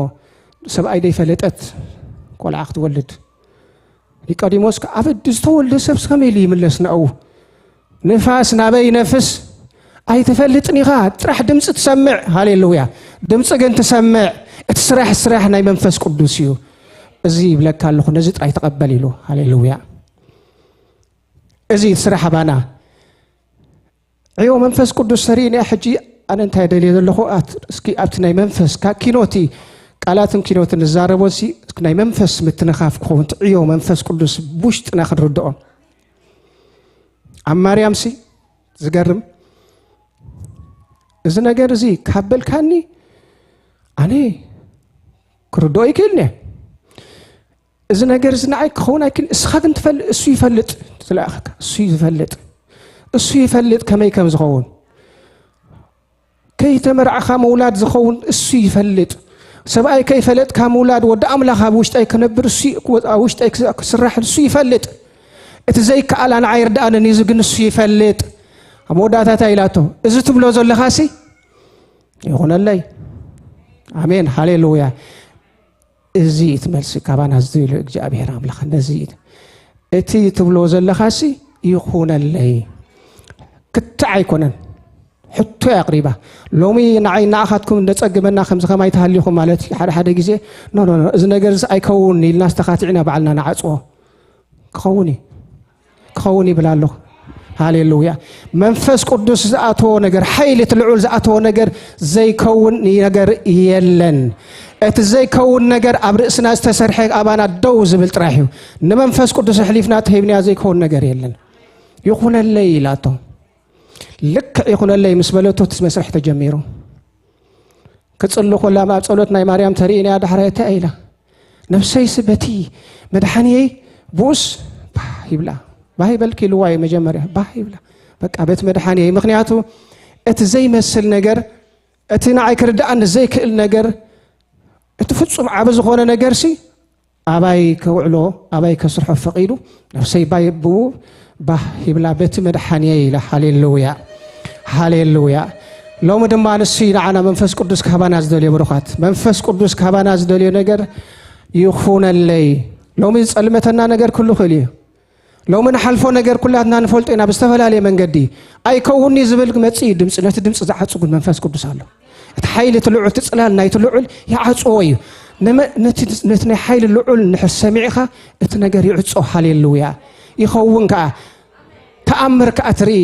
ሰብኣይ ዘይፈለጠት ቆልዓ ክትወልድ? ኒቆዲሞስ ከ ኣብ ኣዲ ዝተወልደ ሰብስ ከመይ ኢሉ ይምለስ ናብኡ? ንፋስ ናበይ ይነፍስ ኣይትፈልጥን ኢኻ፣ ጥራሕ ድምፂ ትሰምዕ። ሃሌሉያ። ድምፂ ግን ትሰምዕ። እቲ ስራሕ ስራሕ ናይ መንፈስ ቅዱስ እዩ። እዚ ይብለካ ኣለኹ፣ ነዚ ጥራይ ተቐበል ኢሉ። ሃሌሉያ። እዚ ስራሕ ኣባና። ዕዮ መንፈስ ቅዱስ ተርእዩና ሕጂ። ኣነ እንታይ ደልየ ዘለኹ፣ ኣት-፣ እስኪ ኣብቲ ናይ መንፈስ፣ ካ-፣ ኪኖቲ፣ ቃላትን ኪኖትን ንዛረቦ፣ እዚ ናይ መንፈስ ምትንኻፍ ክኸውን፣ እቲ ዕዮ መንፈስ ቅዱስ ብውሽጥና ክንርድኦ። ኣብ ማርያምሲ ዝገርም፣ እዚ ነገር እዚ ካብ በልካኒ፣ ኣነ ክርድኦ ይክእልኒ እየ። እዚ ነገር እዚ ንዓይ ክኸውን ኣይክእል፣ እስኻ ግን ትፈልጥ፣ እሱ ይፈልጥ፣ ዝለኣኸካ እሱ እዩ ዝፈልጥ፣ እሱ ይፈልጥ ከመይ ከም ዝኸውን። ከይተመርዓኻ ምውላድ ዝኸውን እሱ ይፈልጥ። ሰብኣይ ከይፈለጥካ ምውላድ፣ ወዲ ኣምላኽ ኣብ ውሽጠይ ክነብር እሱ፣ ኣብ ውሽጠይ ክስራሕ እሱ ይፈልጥ። እቲ ዘይከኣል ኣነ ኣይርድኣንን እዩ ግን እሱ ይፈልጥ። ኣብ መወዳእታ እንታይ ኢላቶ? እዚ ትብሎ ዘለኻሲ ይኹነለይ። ኣሜን፣ ሃሌሉያ። እዚ እቲ መልሲ ካባና ዝደልዮ እግዚኣብሔር ኣምላኽ። ነዚ እቲ ትብሎ ዘለኻሲ ይኹነለይ ክትዕ ኣይኮነን። ሕቶ ኣቕሪባ። ሎሚ ንዓይ ንኣኻትኩም እንደጸግመና ከምዚ ከማይ ተሃሊኹም ማለት እዩ። ሓደ ሓደ ግዜ፣ "ኖ፣ ኖ፣ ኖ፣ እዚ ነገር እዚ ኣይከውን" ኢልና ኣስተኻቲዕና ባዕልና ንዓጽዎ። ክኸውን እዩ። ክኸውን ይብል ኣለኹ። ሃሌሉያ። መንፈስ ቅዱስ ዝኣተዎ ነገር፣ ሓይሊ እቲ ልዑል ዝኣተዎ ነገር ዘይከውን ነገር የለን። እቲ ዘይከውን ነገር ኣብ ርእስና ዝተሰርሐ ኣባና ደው ዝብል ጥራሕ እዩ። ንመንፈስ ቅዱስ ኣሕሊፍና ተሂብናዮ ዘይከውን ነገር የለን። "ይኹነለይ" ኢላቶ። ልክዕ "ይኹነለይ" ምስ በለቶ እቲ መስርሕ ተጀሚሩ። ክጽሊ ከላ ኣብ ጸሎት ናይ ማርያም ተርእይና እያ። ዳሕራይ እንታይ ኢላ? "ነፍሰይስ በቲ መድሓንየይ ብኡስ ባህ ይብላ።" ባህ ይበልኪ ኢልዋ እዩ መጀመርያ። ባህ ይብላ። በቃ በቲ መድሓንየይ። ምኽንያቱ እቲ ዘይመስል ነገር፣ እቲ ንዓይ ክርድኣኒ ዘይክእል ነገር፣ እቲ ፍጹም ዓቢ ዝኾነ ነገርሲ ኣባይ ከውዕሎ፣ ኣባይ ከስርሖ ፈቒዱ፣ ነፍሰይ ባይ ብኡ ባህ ይብላ በቲ መድሓንየይ ኢላ። ሃሌሉያ፣ ሃሌሉያ። ሎሚ ድማ ንሱ እዩ ንዓና መንፈስ ቅዱስ ካባና ዝደልዮ። ብሩኻት፣ መንፈስ ቅዱስ ካባና ዝደልዮ ነገር ይኹነለይ። ሎሚ ዝጸልመተና ነገር ኩሉ ክእል እዩ። ሎሚ ንሓልፎ ነገር ኩላትና ንፈልጦ ኢና ብዝተፈላለየ መንገዲ። "ኣይከውንኒ" ዝብል መጽእ እዩ ድምፂ። ነቲ ድምፂ ዝዓጹ ግን መንፈስ ቅዱስ ኣሎ። እቲ ሓይሊ እቲ ልዑል፣ እቲ ጽላል ናይቲ ልዑል ይዓጽዎ እዩ። ንመ-፣ ነቲ፣ ነቲ ናይ ሓይሊ ልዑል ንድሕር ሰሚዕኻ እቲ ነገር ይዕጾ። ሃሌሉያ። ይኸውን ከኣ። ተኣምር ከኣ ትርኢ።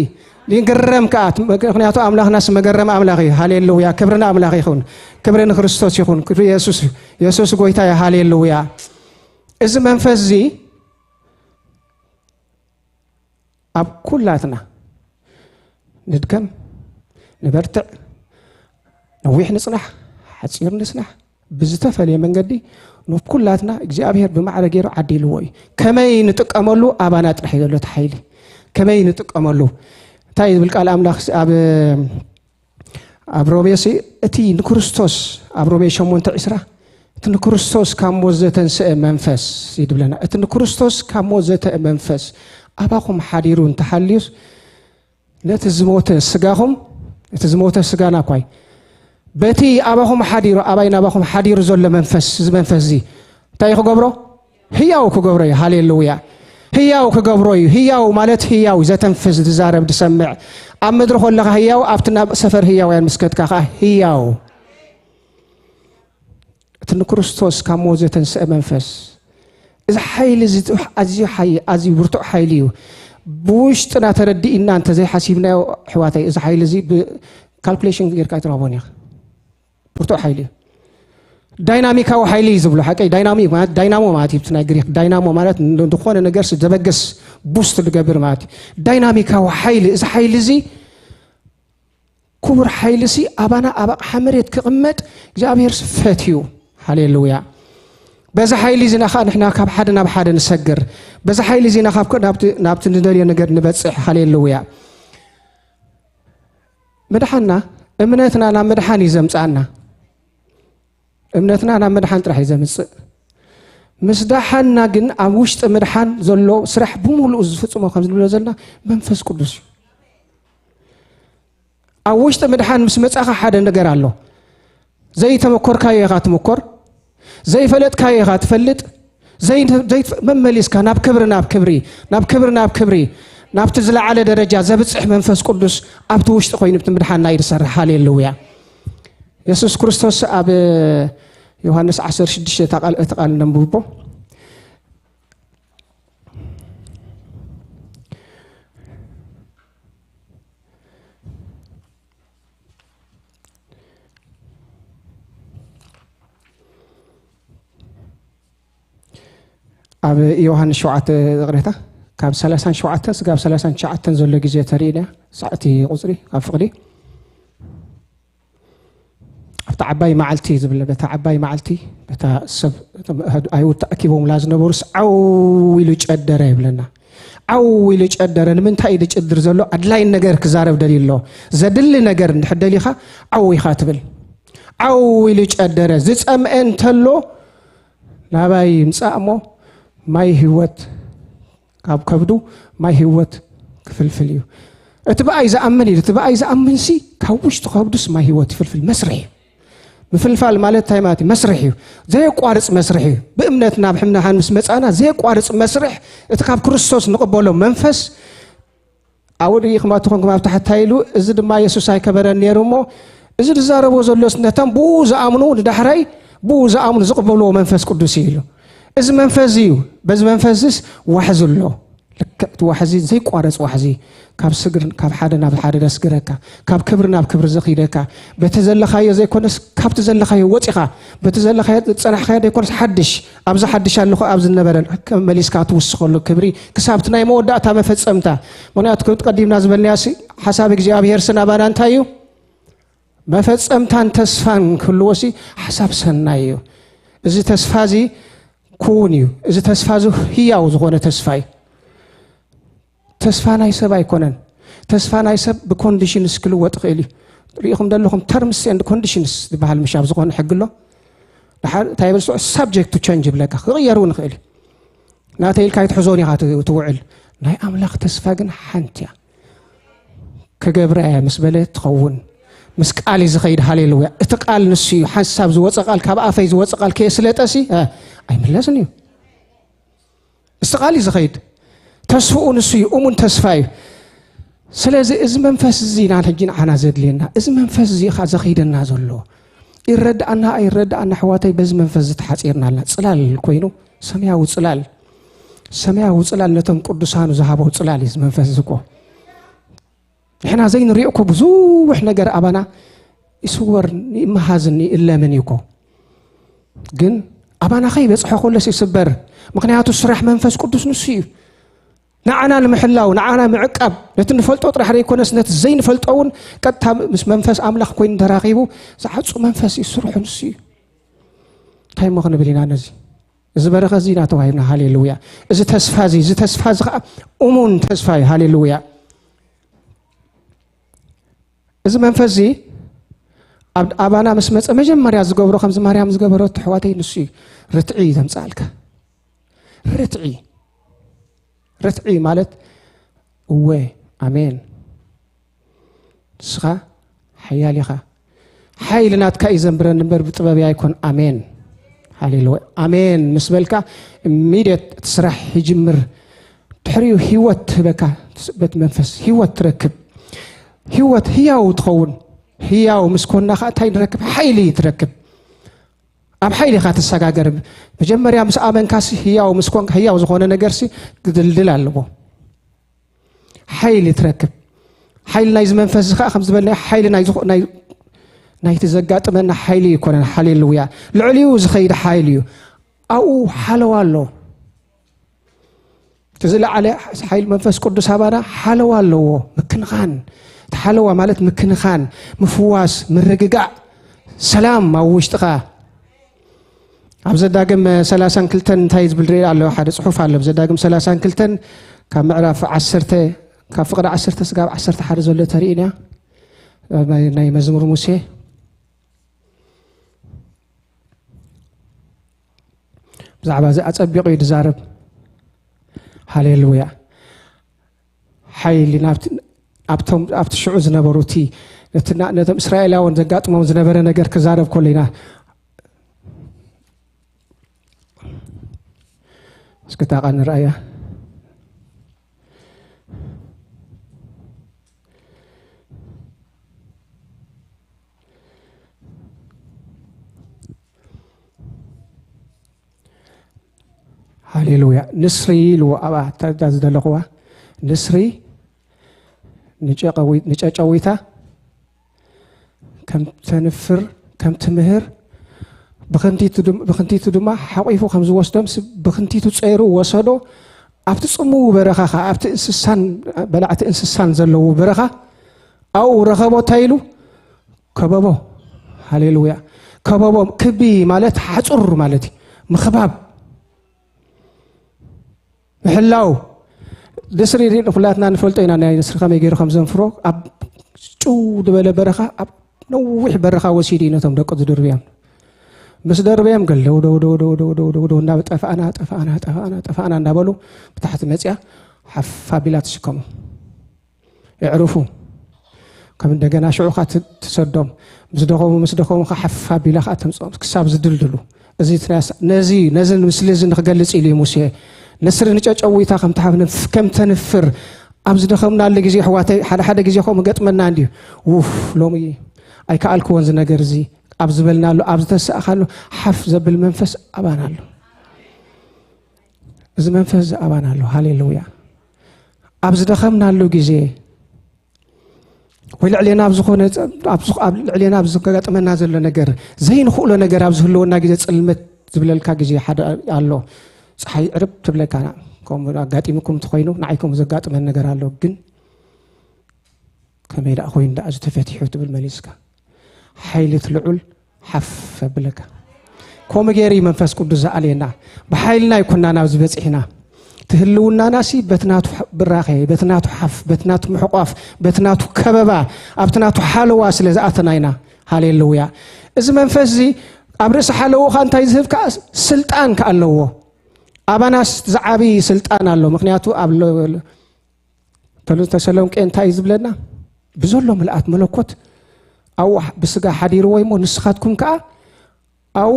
ይግረም ከኣ። ምኽንያቱ ኣምላኽናስ መገረም ኣምላኽ እዩ። ሃሌሉያ። ክብሪ ንኣምላኽ ይኹን። ክብሪ ንክርስቶስ ይኹን። ክብሪ የሱስ እዩ። የሱስ ጎይታ እዩ። ሃሌሉያ። እዚ መንፈስ እዚ ኣብ ኩላትና ንድከም፣ ንበርትዕ፣ ነዊሕ ንጽናሕ፣ ሓጺር ንጽናሕ፣ ብዝተፈልየ መንገዲ ንኩላትና እግዚኣብሔር ብማዕረ ገይሩ ዓዲልዎ እዩ። ከመይ ንጥቀመሉ ኣባና ጥራሕ እዩ ዘሎ እቲ ሓይሊ። ከመይ ንጥቀመሉ? እንታይ ዝብል ቃል ኣምላኽ ኣብ፣ ኣብ ሮሜ ሲ፣ እቲ ንክርስቶስ፣ ኣብ ሮሜ ሸሞንተ ዕስራ፣ እቲ ንክርስቶስ ካብ ሞት ዘተንስአ መንፈስ ይድብለና። እቲ ንክርስቶስ ካብ ሞት ዘተአ መንፈስ ኣባኹም ሓዲሩ እንተሃልዩስ፣ ነቲ ዝሞተ ስጋኹም፣ እቲ ዝሞተ ስጋና እኳይ፣ በቲ ኣባኹም ሓዲሩ፣ ኣባይ ናባኹም ሓዲሩ ዘሎ መንፈስ፣ እዚ መንፈስ እዚ እንታይ ክገብሮ? ህያው ክገብሮ እዩ። ሃሌሉያ። ህያው ክገብሮ እዩ። ህያው ማለት ህያው፣ ዘተንፍስ፣ ዝዛረብ፣ ዝሰምዕ። ኣብ ምድሪ ከለኻ ህያው፣ ኣብቲ ናብ ሰፈር ህያውያን ምስ ከድካ ኸዓ ህያው። እቲ ንክርስቶስ ካብ ሞት ዘተንስአ መንፈስ። እዚ ሓይሊ እዚ ኣዝዩ ሓይ-፣ ኣዝዩ ብርቱዕ ሓይሊ እዩ። ብውሽጥና ተረዲእና እንተዘይሓሲብናዮ፣ ኣሕዋተይ፣ እዚ ሓይሊ እዚ ብካልኩሌሽን ጌርካ ኣይትረኽቦን ኢኻ። ብርቱዕ ሓይሊ እዩ። ዳይናሚካዊ ሓይሊ እዩ ዝብሎ። ሓቀይ ዳይናሚክ ማለት ዳይናሞ ማለት እዩ። እቲ ናይ ግሪክ ዳይናሞ ማለት ን-፣ ዝኾነ ነገር ዘበግስ፣ ቡስት ዝገብር ማለት እዩ። ዳይናሚካዊ ሓይሊ፣ እዚ ሓይሊ እዚ ክቡር ሓይሊ ሲ ኣባና ኣብ ኣቕሓ መሬት ክቕመጥ እግዚኣብሔር ሲ ፈትዩ። ሃሌሉያ። በዚ ሓይሊ እዚ ኢና ኸዓ ንሕና ካብ ሓደ ናብ ሓደ ንሰግር። በዚ ሓይሊ እዚ ኢና ካብ ከ-፣ ናብቲ፣ ናብቲ ንደልዮ ነገር ንበጽሕ። ሃሌሉያ። ምድሓንና፣ እምነትና ናብ ምድሓን እዩ ዘምጽኣና። እምነትና ናብ ምድሓን ጥራሕ እዩ ዘምጽእ። ምስ ደሓንና ግን ኣብ ውሽጢ ምድሓን ዘሎ ስራሕ ብምሉኡ ዝፍጽሞ ከም ዝብሎ ዘለና መንፈስ ቅዱስ እዩ። ኣብ ውሽጢ ምድሓን ምስ መጻኻ ሓደ ነገር ኣሎ። ዘይተመኮርካዮ ኢኻ ትምኮር፣ ዘይፈለጥካዮ ኢኻ ትፈልጥ፣ ዘይ-፣ ዘይትፈ-፣ መመሊስካ ናብ ክብሪ፣ ናብ ክብሪ፣ ናብ ክብሪ፣ ናብ ክብሪ፣ ናብቲ ዝለዓለ ደረጃ ዘብጽሕ መንፈስ ቅዱስ ኣብቲ ውሽጢ ኮይኑ ብቲ ምድሓንና እዩ ዝሰርሕ። ሃሌሉያ። የሱስ ክርስቶስ ኣብ ዮሃንስ ዓሰርተ ሽዱሽተ እታ ቃል፣ እቲ ቃል ነንብቦ። ኣብ ዮሃንስ ሸውዓተ፣ ይቕሬታ፣ ካብ ሰላሳን ሸውዓተን ስጋብ ሰላሳን ትሽዓተን ዘሎ ግዜ ተርእዩና፣ ሰዓቲ ቁጽሪ ካብ ፍቕዲ። ኣብታ ዓባይ መዓልቲ ዝብል፣ በታ ዓባይ መዓልቲ፣ በታ ሰብ፣ እቶም ኣይሁድ ተኣኪቦምላ ዝነበሩስ ዓው ኢሉ ጨደረ ይብለና። ዓው ኢሉ ጨደረ። ንምንታይ እዩ ዝጭድር ዘሎ? ኣድላይ ነገር ክዛረብ ደልዩ ኣሎ። ዘድሊ ነገር እንድሕር ደሊኻ ዓው ኢኻ ትብል። ዓው ኢሉ ጨደረ። ዝጸምአ እንተሎ ናባይ ይምጻእ እሞ ማይ ህይወት ካብ ከብዱ ማይ ህይወት ክፍልፍል እዩ። እቲ ብኣይ ዝኣምን ኢሉ፣ እቲ ብኣይ ዝኣምንሲ ካብ ውሽጢ ከብዱስ ማይ ህይወት ይፍልፍል። መስርሕ እዩ። ምፍልፋል ማለት እንታይ ማለት እዩ? መስርሕ እዩ። ዘየቋርጽ መስርሕ እዩ። ብእምነት ናብ ሕምናሓን ምስ መጻና ዘየቋርጽ መስርሕ፣ እቲ ካብ ክርስቶስ ንቕበሎ መንፈስ፣ ኣብኡ ርኢኹም ኣትኾንኩም ኣብ ታሕታይ ኢሉ፣ እዚ ድማ የሱስ ኣይከበረን ነይሩ እሞ፣ እዚ ዝዛረቦ ዘሎስ ነቶም ብኡ ዝኣምኑ፣ ንዳሕራይ ብኡ ዝኣምኑ ዝቕበልዎ መንፈስ ቅዱስ እዩ ኢሉ። እዚ መንፈስ እዩ። በዚ መንፈስስ ዋሕዚ ኣሎ። ልክዕ እቲ ዋሕዚ፣ ዘይቋረጽ ዋሕዚ፣ ካብ ስግር፣ ካብ ሓደ ናብ ሓደ ዘስግረካ፣ ካብ ክብሪ ናብ ክብሪ ዘኺደካ፣ በቲ ዘለኻዮ ዘይኮነስ ካብቲ ዘለኻዮ ወጺኻ፣ በቲ ዘለኻዮ ዝጸናሕካዮ ዘይኮነስ ሓድሽ፣ ኣብዚ ሓድሽ ኣለኹ፣ ኣብ ዝነበረ መሊስካ ትውስኸሉ ክብሪ፣ ክሳብ እቲ ናይ መወዳእታ መፈጸምታ። ምኽንያቱ፣ ክብቲ ቀዲምና ዝበልናዮ ሲ፣ ሓሳብ እግዚኣብሔር ሲ ናባና እንታይ እዩ? መፈጸምታን ተስፋን ክህልዎ ሲ ሓሳብ ሰናይ እዩ። እዚ ተስፋ እዚ ክውን እዩ። እዚ ተስፋ እዚ ህያው ዝኾነ ተስፋ እዩ። ተስፋ ናይ ሰብ ኣይኮነን። ተስፋ ናይ ሰብ ብኮንዲሽንስ ክልወጥ ይኽእል እዩ። ርኢኹም ዘለኹም፣ ተርምስ ኤንድ ኮንዲሽንስ ዝበሃል፣ ምሽ ኣብ ዝኾነ ሕጊ ኣሎ። ድሓር እንታይ ይብል? ስዑ፣ ሳብጀክት ቱ ቸንጅ ይብለካ፣ ክቕየር እውን ይኽእል እዩ። ናተይ ኢልካ ኣይትሕዞን ኢኻ ት-፣ ትውዕል። ናይ ኣምላኽ ተስፋ ግን ሓንቲ እያ። ክገብራ እየ ምስ በለ ትኸውን። ምስ ቃል እዩ ዝኸይድ። ሃሌሉያ። እቲ ቃል ንሱ እዩ። ሓንሳብ ዝወፀ ቃል፣ ካብ ኣፈይ ዝወፀ ቃል ከየስለጠሲ፣ እ፣ ኣይምለስን እዩ። ምስቲ ቃል እዩ ዝኸይድ። ተስፍኡ ንሱ እዩ። እሙን ተስፋ እዩ። ስለዚ እዚ መንፈስ እዚ ኢና ሕጂ ንዓና ዘድልየና። እዚ መንፈስ እዚ ኻ ዘኸይደና ዘሎ። ይረድኣና ኣይረድኣና፣ ኣሕዋተይ፣ በዚ መንፈስ እዚ ተሓፂርና ኣለና። ፅላል ኮይኑ፣ ሰማያዊ ፅላል፣ ሰማያዊ ፅላል ነቶም ቅዱሳኑ ዝሃቦ ፅላል እዩ እዚ መንፈስ እዚ እኮ። ንሕና ዘይንሪኦ እኮ ብዙሕ ነገር ኣባና ይስወር፣ ይመሃዝን ይእለምን እዩ እኮ። ግን ኣባና ከይበፅሐ ከሎስ ይስበር። ምኽንያቱ ስራሕ መንፈስ ቅዱስ ንሱ እዩ። ንዓና ንምሕላው፣ ንዓና ምዕቃብ፣ ነቲ ንፈልጦ ጥራሕ ዘይኮነስ ነቲ ዘይንፈልጦ እውን ቀጥታ ምስ መንፈስ ኣምላኽ ኮይኑ ተራኺቡ ዝዓጹ መንፈስ እዩ፣ ስርሑ ንሱ እዩ። እንታይ እሞ ክንብል ኢና ነዚ? እዚ በረኸት እዚ ኢና ተዋሂብና። ሃሌሉያ። እዚ ተስፋ እዚ፣ እዚ ተስፋ እዚ ኸዓ እሙን ተስፋ እዩ። ሃሌሉያ። እዚ መንፈስ እዚ ኣብ ኣባና ምስ መጸ መጀመርያ ዝገብሮ፣ ከምዚ ማርያም ዝገበረቶ፣ ኣሕዋተይ፣ ንሱ እዩ። ርትዒ እዩ ዘምጽኣልካ። ርትዒ። ርትዒ ማለት እወ፣ ኣሜን፣ ንስኻ ሓያል ኢኻ፣ ሓይሊ ናትካ እዩ ዘንብረኒ እምበር ብጥበብ ኣይኮን። ኣሜን፣ ሃሌሉያ፣ ኣሜን ምስ በልካ፣ ኢሚድየት እቲ ስራሕ ይጅምር። ድሕሪኡ ህይወት ትህበካ። በቲ መንፈስ ህይወት ትረክብ። ህይወት ህያው ትኸውን። ህያው ምስ ኮንና ኸዓ እንታይ ንረክብ? ሓይሊ ትረክብ። ኣብ ሓይሊ ኢኻ ትሰጋገር። መጀመርያ ምስ ኣመንካሲ፣ ህያው ምስ ኮንካ፣ ህያው ዝኾነ ነገርሲ ክድልድል ኣለዎ። ሓይሊ ትረክብ። ሓይሊ ናይዚ መንፈስ እዚ ኸዓ፣ ከም ዝበልናዮ፣ ሓይሊ ናይ ዝኾ-፣ ናይ፣ ናይቲ ዘጋጥመና ሓይሊ ኣይኮነን። ሃሌሉያ። ልዕሊኡ ዝኸይድ ሓይሊ እዩ። ኣብኡ ሓለዋ ኣሎ። እቲ ዝለዓለ ሓይሊ መንፈስ ቅዱስ ኣባና ሓለዋ ኣለዎ። ምክንኻን። እቲ ሓለዋ ማለት ምክንኻን፣ ምፍዋስ፣ ምርግጋእ፣ ሰላም ኣብ ውሽጥኻ። ኣብ ዘዳግም ሰላሳን ክልተን እንታይ ዝብል ርኢ ኣሎ? ሓደ ጽሑፍ ኣሎ። ኣብ ዘዳግም ሰላሳን ክልተን ካብ ምዕራፍ ዓሰርተ፣ ካብ ፍቕዲ ዓሰርተ ስጋብ ዓሰርተ ሓደ ዘሎ ተርእዩና። ናይ፣ ናይ መዝሙር ሙሴ ብዛዕባ እዚ ኣጸቢቑ እዩ ዝዛረብ። ሃሌሉያ። ሓይሊ ናብቲ፣ ኣብቶም፣ ኣብቲ ሽዑ ዝነበሩ፣ እቲ፣ ነቲ ና-፣ ነቶም እስራኤላውያን ዘጋጥሞም ዝነበረ ነገር ክዛረብ ከሎ ኢና። እስኪ እታ ቃል ንርኣያ። ሃሌሉያ። ንስሪ ኢልዎ ኣብኣ፣ እታ፣ እታ ዝደለኽዋ ንስሪ ንጨቀዊ-፣ ንጨጨዊታ ከም ተንፍር፣ ከም ትምህር፣ ብኽንቲቱ ድም-፣ ብኽንቲቱ ድማ ሓቂፉ ከም ዝወስዶም ስ-፣ ብኽንቲቱ ጸይሩ ወሰዶ። ኣብቲ ጽምው በረኻ ኸኣ፣ ኣብቲ እንስሳን በላዕቲ እንስሳን ዘለዉ በረኻ ኣብኡ ረኸቦ። እንታይ ኢሉ? ከበቦ። ሃሌሉያ። ከበቦ። ክቢ ማለት ሓጹር ማለት እዩ። ምኽባብ። ምሕላው። ንስሪ ኩላትና ንፈልጦ ኢና፣ ናይ ንስሪ ከመይ ገይሩ ከም ዘንፍሮ። ኣብ ጭው ዝበለ በረኻ፣ ኣብ ነዊሕ በረኻ ወሲዱ እዩ ነቶም ደቁ ዝድርብዮም። ምስ ደርበዮም ገል ደው ደው ደው ደው ደው ደው ደው ደው ደው እናበሉ ጠፋእና፣ ጠፋእና፣ ጠፋእና፣ ጠፋእና እናበሉ ብታሕቲ መፅያ ሓፍ ኣቢላ ትሽከሙ። የዕርፉ። ከም እንደገና ሽዑ ኸዓ ት-፣ ትሰዶም። ምስ ደኸሙ፣ ምስ ደኸሙ ኸዓ ሓፍ ኣቢላ ኸዓ ተምፅኦም ክሳብ ዝድልድሉ። እዚ ትናስ-፣ ነዚ፣ ነዚ ምስሊ እዚ ንክገልፅ ኢሉ እዩ ሙሴ። ንስሪ ንጨጨዊታ ከም ትሓፍ-፣ ንፍ-፣ ከም ተንፍር ኣብ ዝደኸምናሉ ግዜ፣ ኣሕዋተይ፣ ሓደ ሓደ ግዜ ከምኡ ገጥመና እንድዩ። ውፍ፣ ሎሚ ኣይከኣልክዎን እዚ ነገር እዚ ኣብ ዝበልናሉ፣ ኣብ ዝተሳእኻሉ ሓፍ ዘብል መንፈስ ኣባና ኣሎ። እዚ መንፈስ እዚ ኣባና ኣሎ። ሃሌሉያ። ኣብ ዝደኸምናሉ ግዜ ወይ ልዕሌና ኣብ ዝኾነ፣ ኣብ ዝኾ-፣ ኣብ ልዕሌና ኣብ ዝገጥመና ዘሎ ነገር፣ ዘይንኽእሎ ነገር ኣብ ዝህልወና ግዜ፣ ጽልመት ዝብለልካ ግዜ ሓደ ኣሎ። ጸሓይ ዕርብ ትብለካ። ከምኡ ኣጋጢምኩም እንተኾይኑ፣ ንዓይ ከምኡ ዘጋጥመን ነገር ኣሎ። ግን ከመይ ደኣ ኮይኑ ደኣ እዚ ተፈቲሑ ትብል መሊስካ። ሓይሊ እቲ ልዑል ሓፍ ኣብለካ። ከምኡ ገይሩ እዩ መንፈስ ቅዱስ ዝኣልየና። ብሓይልና ኣይኮናን ኣብዚ በጺሕና። እቲ ህልውናናሲ በቲ ናቱ ብራኸ፣ በቲ ናቱ ሓፍ፣ በቲ ናቱ ምሕቋፍ፣ በቲ ናቱ ከበባ፣ ኣብቲ ናቱ ሓለዋ ስለ ዝኣተና ኢና። ሃሌሉያ። እዚ መንፈስ እዚ ኣብ ርእሲ ሓለውኻ እንታይ ዝህብ ከኣ ስልጣን ከኣ ኣለዎ። ኣባናስ ዝዓቢ ስልጣን ኣሎ። ምኽንያቱ ኣብ ሎ-፣ ተሰሎንቄ እንታይ እዩ ዝብለና? ብዘሎ ምልኣት መለኮት ኣብኡ ብስጋ ሓዲርዎ እሞ ንስኻትኩም ከኣ ኣብኡ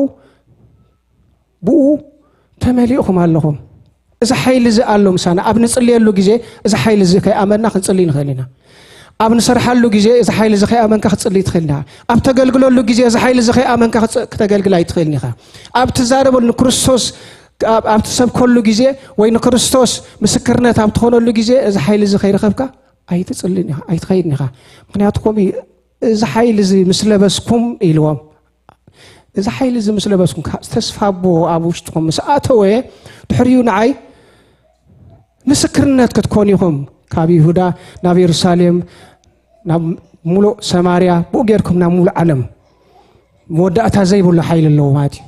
ብኡ ተመሊእኹም ኣለኹም። እዚ ሓይሊ እዚ ኣሎ ምሳና። ኣብ ንጽልየሉ ግዜ እዚ ሓይሊ እዚ ከይኣመንና ክንጽልይ ንኽእል ኢና። ኣብ ንሰርሓሉ ግዜ እዚ ሓይሊ እዚ ከይኣመንካ ክትጽልይ ትኽእል ኢኻ። ኣብ ተገልግለሉ ግዜ እዚ ሓይሊ እዚ ከይኣመንካ ክትጸ-፣ ክተገልግል ኣይትኽእልን ኢኻ። ኣብ ትዛረበሉ ንክርስቶስ ኣብ፣ ኣብ ትሰብከሉ ግዜ ወይ ንክርስቶስ ምስክርነት ኣብ ትኾነሉ ግዜ እዚ ሓይሊ እዚ ከይረኸብካ ኣይትጽልን ኢኻ፣ ኣይትኸይድን ኢኻ። ምኽንያቱ ከምኡ እዩ፣ እዚ ሓይሊ እዚ ምስ ለበስኩም ኢልዎም። እዚ ሓይሊ እዚ ምስ ለበስኩም፣ ከ-፣ ተስፋ ኣቦ ኣብ ውሽጥኹም ምስ ኣተወ፣ ድሕሪኡ ንዓይ ምስክርነት ክትኮኑ ኢኹም። ካብ ይሁዳ ናብ የሩሳሌም፣ ናብ ሙሉእ ሰማርያ፣ ብኡ ጌርኩም ናብ ሙሉእ ዓለም። መወዳእታ ዘይብሉ ሓይሊ ኣለዎ ማለት እዩ።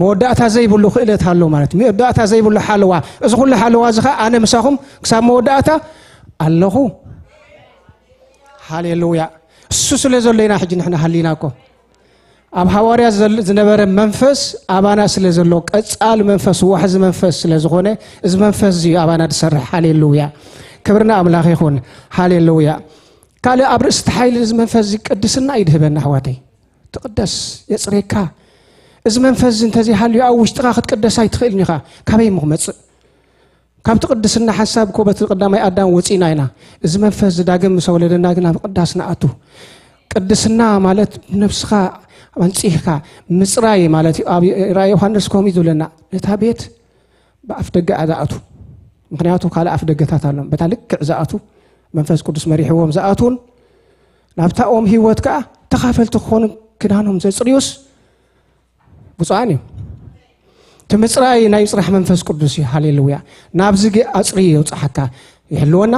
መወዳእታ ዘይብሉ ክእለት ኣሎ ማለት እዩ። መወዳእታ ዘይብሉ ሓለዋ። እዚ ኩሉ ሓለዋ እዚ ኸኣ ኣነ ምሳኹም ክሳብ መወዳእታ ኣለኹ። ሃሌሉያ። እሱ ስለ ዘሎ ኢና ሕጂ ንሕና ሃሊና እኮ። ኣብ ሃዋርያ ዘል-፣ ዝነበረ መንፈስ ኣባና ስለ ዘሎ፣ ቀጻሊ መንፈስ፣ ዋሕዚ መንፈስ ስለ ዝኾነ፣ እዚ መንፈስ እዚ እዩ ኣባና ዝሰርሕ። ሃሌሉያ። ክብሪ ንኣምላኽ ይኹን። ሃሌሉያ። ካልእ ኣብ ርእሲ እቲ ሓይሊ እዚ መንፈስ እዚ ቅድስና እዩ ዝህበና ኣሕዋተይ። ትቕደስ፣ የጽሬካ። እዚ መንፈስ እዚ እንተዘይሃልዩ ኣብ ውሽጥኻ ክትቅደስ ኣይትኽእልን ኢኻ። ካበይ እሞ ክመጽእ? ካብቲ ቅድስና ሓንሳብ እኮ በቲ ቀዳማይ ኣዳም ወጺእና ኢና። እዚ መንፈስ እዚ ዳግም ምስ ወለደና ግን ኣብ ቅዳስ ንኣቱ። ቅድስና ማለት ነብስኻ ኣንጺህካ ምጽራይ ማለት እዩ። ኣብ ራእይ ዮሃንስ ከምኡ እዩ ዝብለና። ነታ ቤት ብኣፍ ደገ እያ ዝኣቱ። ምኽንያቱ ካልእ ኣፍ ደገታት ኣሎም። በታ ልክዕ ዝኣቱ መንፈስ ቅዱስ መሪሕዎም ዝኣቱን ናብታ ኦም ህይወት ከኣ ተኻፈልቲ ክኾኑ ክዳኖም ዘጽርዩስ ብፁዓን እዮም። እቲ ምጽራይ ናይ ጽራሕ መንፈስ ቅዱስ እዩ። ሃሌሉያ። ናብዚ ግ-፣ ኣጽሪ የውጽሓካ። ይሕልወና፣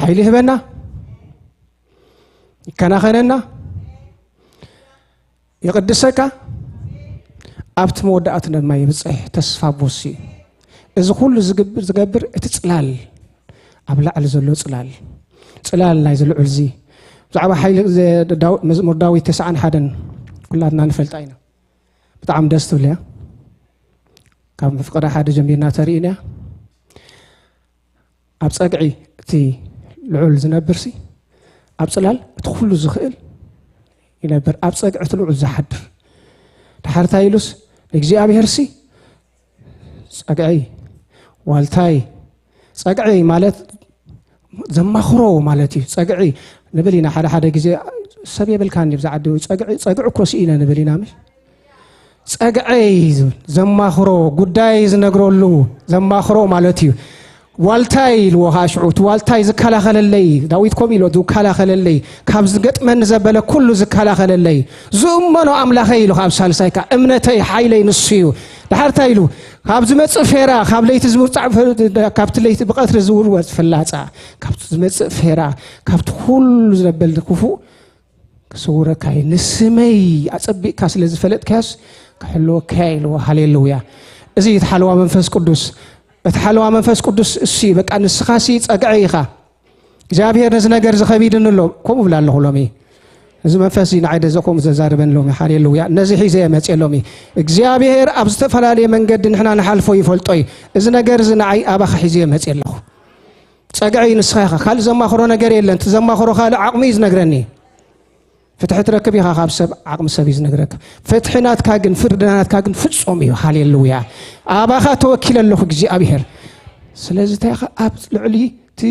ሓይሊ ይህበና፣ ይከናኸነና፣ ይቕድሰካ፣ ኣብቲ መወዳእታ ድማ ይብጽሕ። ተስፋ ቦሲ እዩ። እዚ ኩሉ ዝግብር፣ ዝገብር እቲ ጽላል፣ ኣብ ላዕሊ ዘሎ ጽላል፣ ጽላል ናይዚ ልዑል እዚ። ብዛዕባ ሓይሊ ዘ-፣ ዳው-፣ መዝሙር ዳዊት ተስዓን ሓደን ኩላትና ንፈልጣ ኢና። ብጣዕሚ ደስ ትብል እያ። ካብ ፍቕሪ ሓደ ጀሚርና ተርእይና እያ። ኣብ ጸግዒ እቲ ልዑል ዝነብርሲ፣ ኣብ ጽላል እቲ ኩሉ ዝኽእል ይነብር። ኣብ ጸግዒ እቲ ልዑል ዝሓድር። ድሓር እንታይ ኢሉስ፣ ንእግዚኣብሔርሲ ጸግዒ፣ ዋልታይ፣ ጸግዒ ማለት ዘማኽሮ ማለት እዩ። ጸግዒ ንብል ኢና ሓደ ሓደ ግዜ፣ ሰብ የብልካን እዩ ብዛ ዓዲ፣ ወይ ጸግዒ፣ ጸግዒ እኮ ስኢነ ንብል ኢና። ምሽ ጸግዐይ ዝብል ዘማኽሮ፣ ጉዳይ ዝነግረሉ ዘማኽሮ ማለት እዩ። ዋልታይ ኢልዎ ኸዓ ሽዑ፣ እቲ ዋልታይ ዝከላኸለለይ፣ ዳዊት ከምኡ ኢልዎ፣ ዝከላኸለለይ፣ ካብ ዝገጥመኒ ዘበለ ኩሉ ዝከላኸለለይ፣ ዝእመኖ ኣምላኸይ ኢሉ፣ ካብ ሳልሳይ ከኣ እምነተይ፣ ሓይለይ ንሱ እዩ። ድሓር እንታይ ኢሉ? ካብ ዝመጽእ ፌራ፣ ካብ ለይቲ ዝውጻዕ ፍ-፣ ካብቲ ለይቲ ብቐትሪ ዝውርወር ፍላጻ፣ ካብቲ ዝመጽእ ፌራ፣ ካብቲ ኩሉ ዘበለ ክፉእ ክስውረካ እዩ። ንስመይ ኣጸቢቕካ ስለ ዝፈለጥካዮስ ክሕልወካ እየ ኢልዎ። ሃሌሉያ። እዚ እዩ እቲ ሓለዋ መንፈስ ቅዱስ። እቲ ሓለዋ መንፈስ ቅዱስ እሱ እዩ። በቃ ንስኻሲ ጸግዐ ኢኻ። እግዚኣብሔር ነዚ ነገር እዚ ከቢድኒ ኣሎ። ከምኡ ብላ ኣለኹ ሎሚ። እዚ መንፈስ እዚ ንዓይ ደዘ ከምኡ ዘዛርበን ሎሚ። ሃሌሉያ። ነዚ ሒዘ እየ መፅእ ሎሚ። እግዚኣብሔር ኣብ ዝተፈላለየ መንገዲ ንሕና ንሓልፎ ይፈልጦ እዩ። እዚ ነገር እዚ ንዓይ ኣባኻ ሒዘ እየ መፅእ ኣለኹ። ፀግዒ ንስኻ ኢኻ። ካልእ ዘማኽሮ ነገር የለን። እቲ ዘማኽሮ ካልእ ዓቕሚ እዩ ዝነግረኒ። ፍትሒ ትረክብ ኢኻ ካብ ሰብ፣ ዓቕሚ ሰብ እዩ ዝነግረካ። ፍትሒ ናትካ ግን፣ ፍርዲ ናትካ ግን ፍጹም እዩ። ሃሌሉያ። ኣባኻ ተወኪለ ኣለኹ እግዚኣብሔር። ስለዚ እንታይ ኢኻ ኣብ ልዕሊ እቲ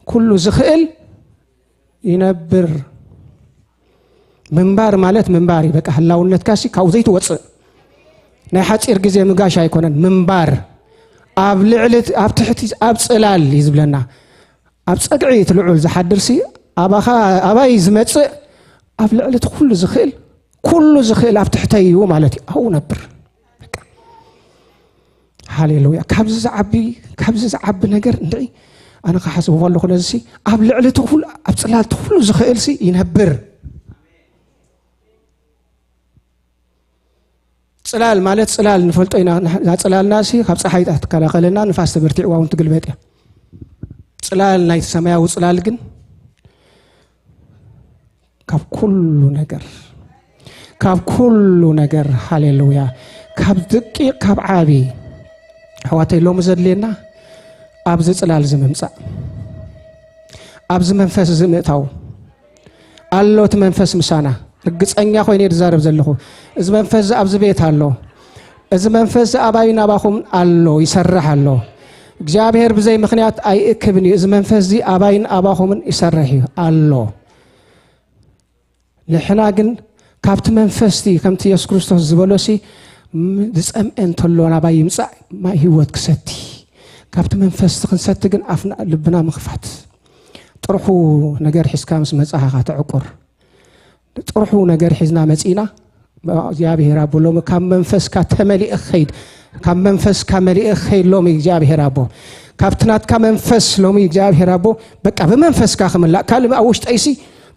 ኩሉ ዝኽእል ይነብር። ምንባር ማለት ምንባር እዩ። በቃ ህላውነትካ ሲ ካብኡ ዘይትወፅእ። ናይ ሓፂር ግዜ ምጋሽ ኣይኮነን። ምንባር ኣብ ልዕሊ፣ ኣብ ትሕቲ፣ ኣብ ፅላል እዩ ዝብለና። ኣብ ፀግዒ እቲ ልዑል ዝሓድር ሲ ኣባኻ፣ ኣባይ ዝመፅእ ኣብ ልዕሊ እቲ ኩሉ ዝኽእል፣ ኩሉ ዝኽእል ኣብ ትሕተይ እዩ ማለት እዩ። ኣብኡ ነብር። በቃ። ሃሌሉያ። ካብዚ ዝዓቢ፣ ካብዚ ዝዓቢ ነገር እንድዒ ኣነ ክሓስብ ከለኹ ነዚ ሲ ኣብ ልዕሊ እቲ ኩሉ፣ ኣብ ፅላል እቲ ኩሉ ዝኽእል ሲ ይነብር። ፅላል ማለት ፅላል ንፈልጦ ኢና። ንሕ-፣ እዛ ፅላልና ሲ ካብ ፀሓይ ትከላኸለና፣ ንፋስ ተበርቲዕዋ እውን ትግልበጥ እያ። ፅላል ናይቲ ሰማያዊ ፅላል ግን ካብ ኩሉ ነገር፣ ካብ ኩሉ ነገር፣ ሃሌሉያ፣ ካብ ደቂቕ ካብ ዓቢ፣ ኣሕዋተይ፣ ሎሚ ዘድልየና ኣብዚ ጽላል እዚ ምምጻእ፣ ኣብዚ መንፈስ እዚ ምእታው። ኣሎ እቲ መንፈስ ምሳና። ርግጸኛ ኮይነ እየ ዝዛረብ ዘለኹ። እዚ መንፈስ እዚ ኣብዚ ቤት ኣሎ። እዚ መንፈስ እዚ ኣባይን ኣባኹምን ኣሎ፣ ይሰርሕ ኣሎ። እግዚኣብሔር ብዘይ ምኽንያት ኣይእክብን እዩ። እዚ መንፈስ እዚ ኣባይን ኣባኹምን ይሰርሕ እዩ፣ ኣሎ። ንሕና ግን ካብቲ መንፈስቲ፣ ከምቲ የሱስ ክርስቶስ ዝበሎሲ፣ ም-፣ ዝጸምአ እንተሎ ናባይ ይምጻእ፣ ማይ ህይወት ክሰቲ። ካብቲ መንፈስቲ ክንሰቲ ግን ኣፍና፣ ልብና ምኽፋት። ጥርሑ ነገር ሒዝካ ምስ መጻኻ ተዕቁር። ጥርሑ ነገር ሒዝና መጺና፣ እግዚኣብሔር ኣቦ፣ ሎሚ ካብ መንፈስካ ተመሊእ ክኸይድ፣ ካብ መንፈስካ መሊእ ክኸይድ ሎሚ እግዚኣብሔር ኣቦ፣ ካብቲ ናትካ መንፈስ ሎሚ እግዚኣብሔር ኣቦ፣ በቃ ብመንፈስካ ክምላእ፣ ካልእ ኣብ ውሽጠይሲ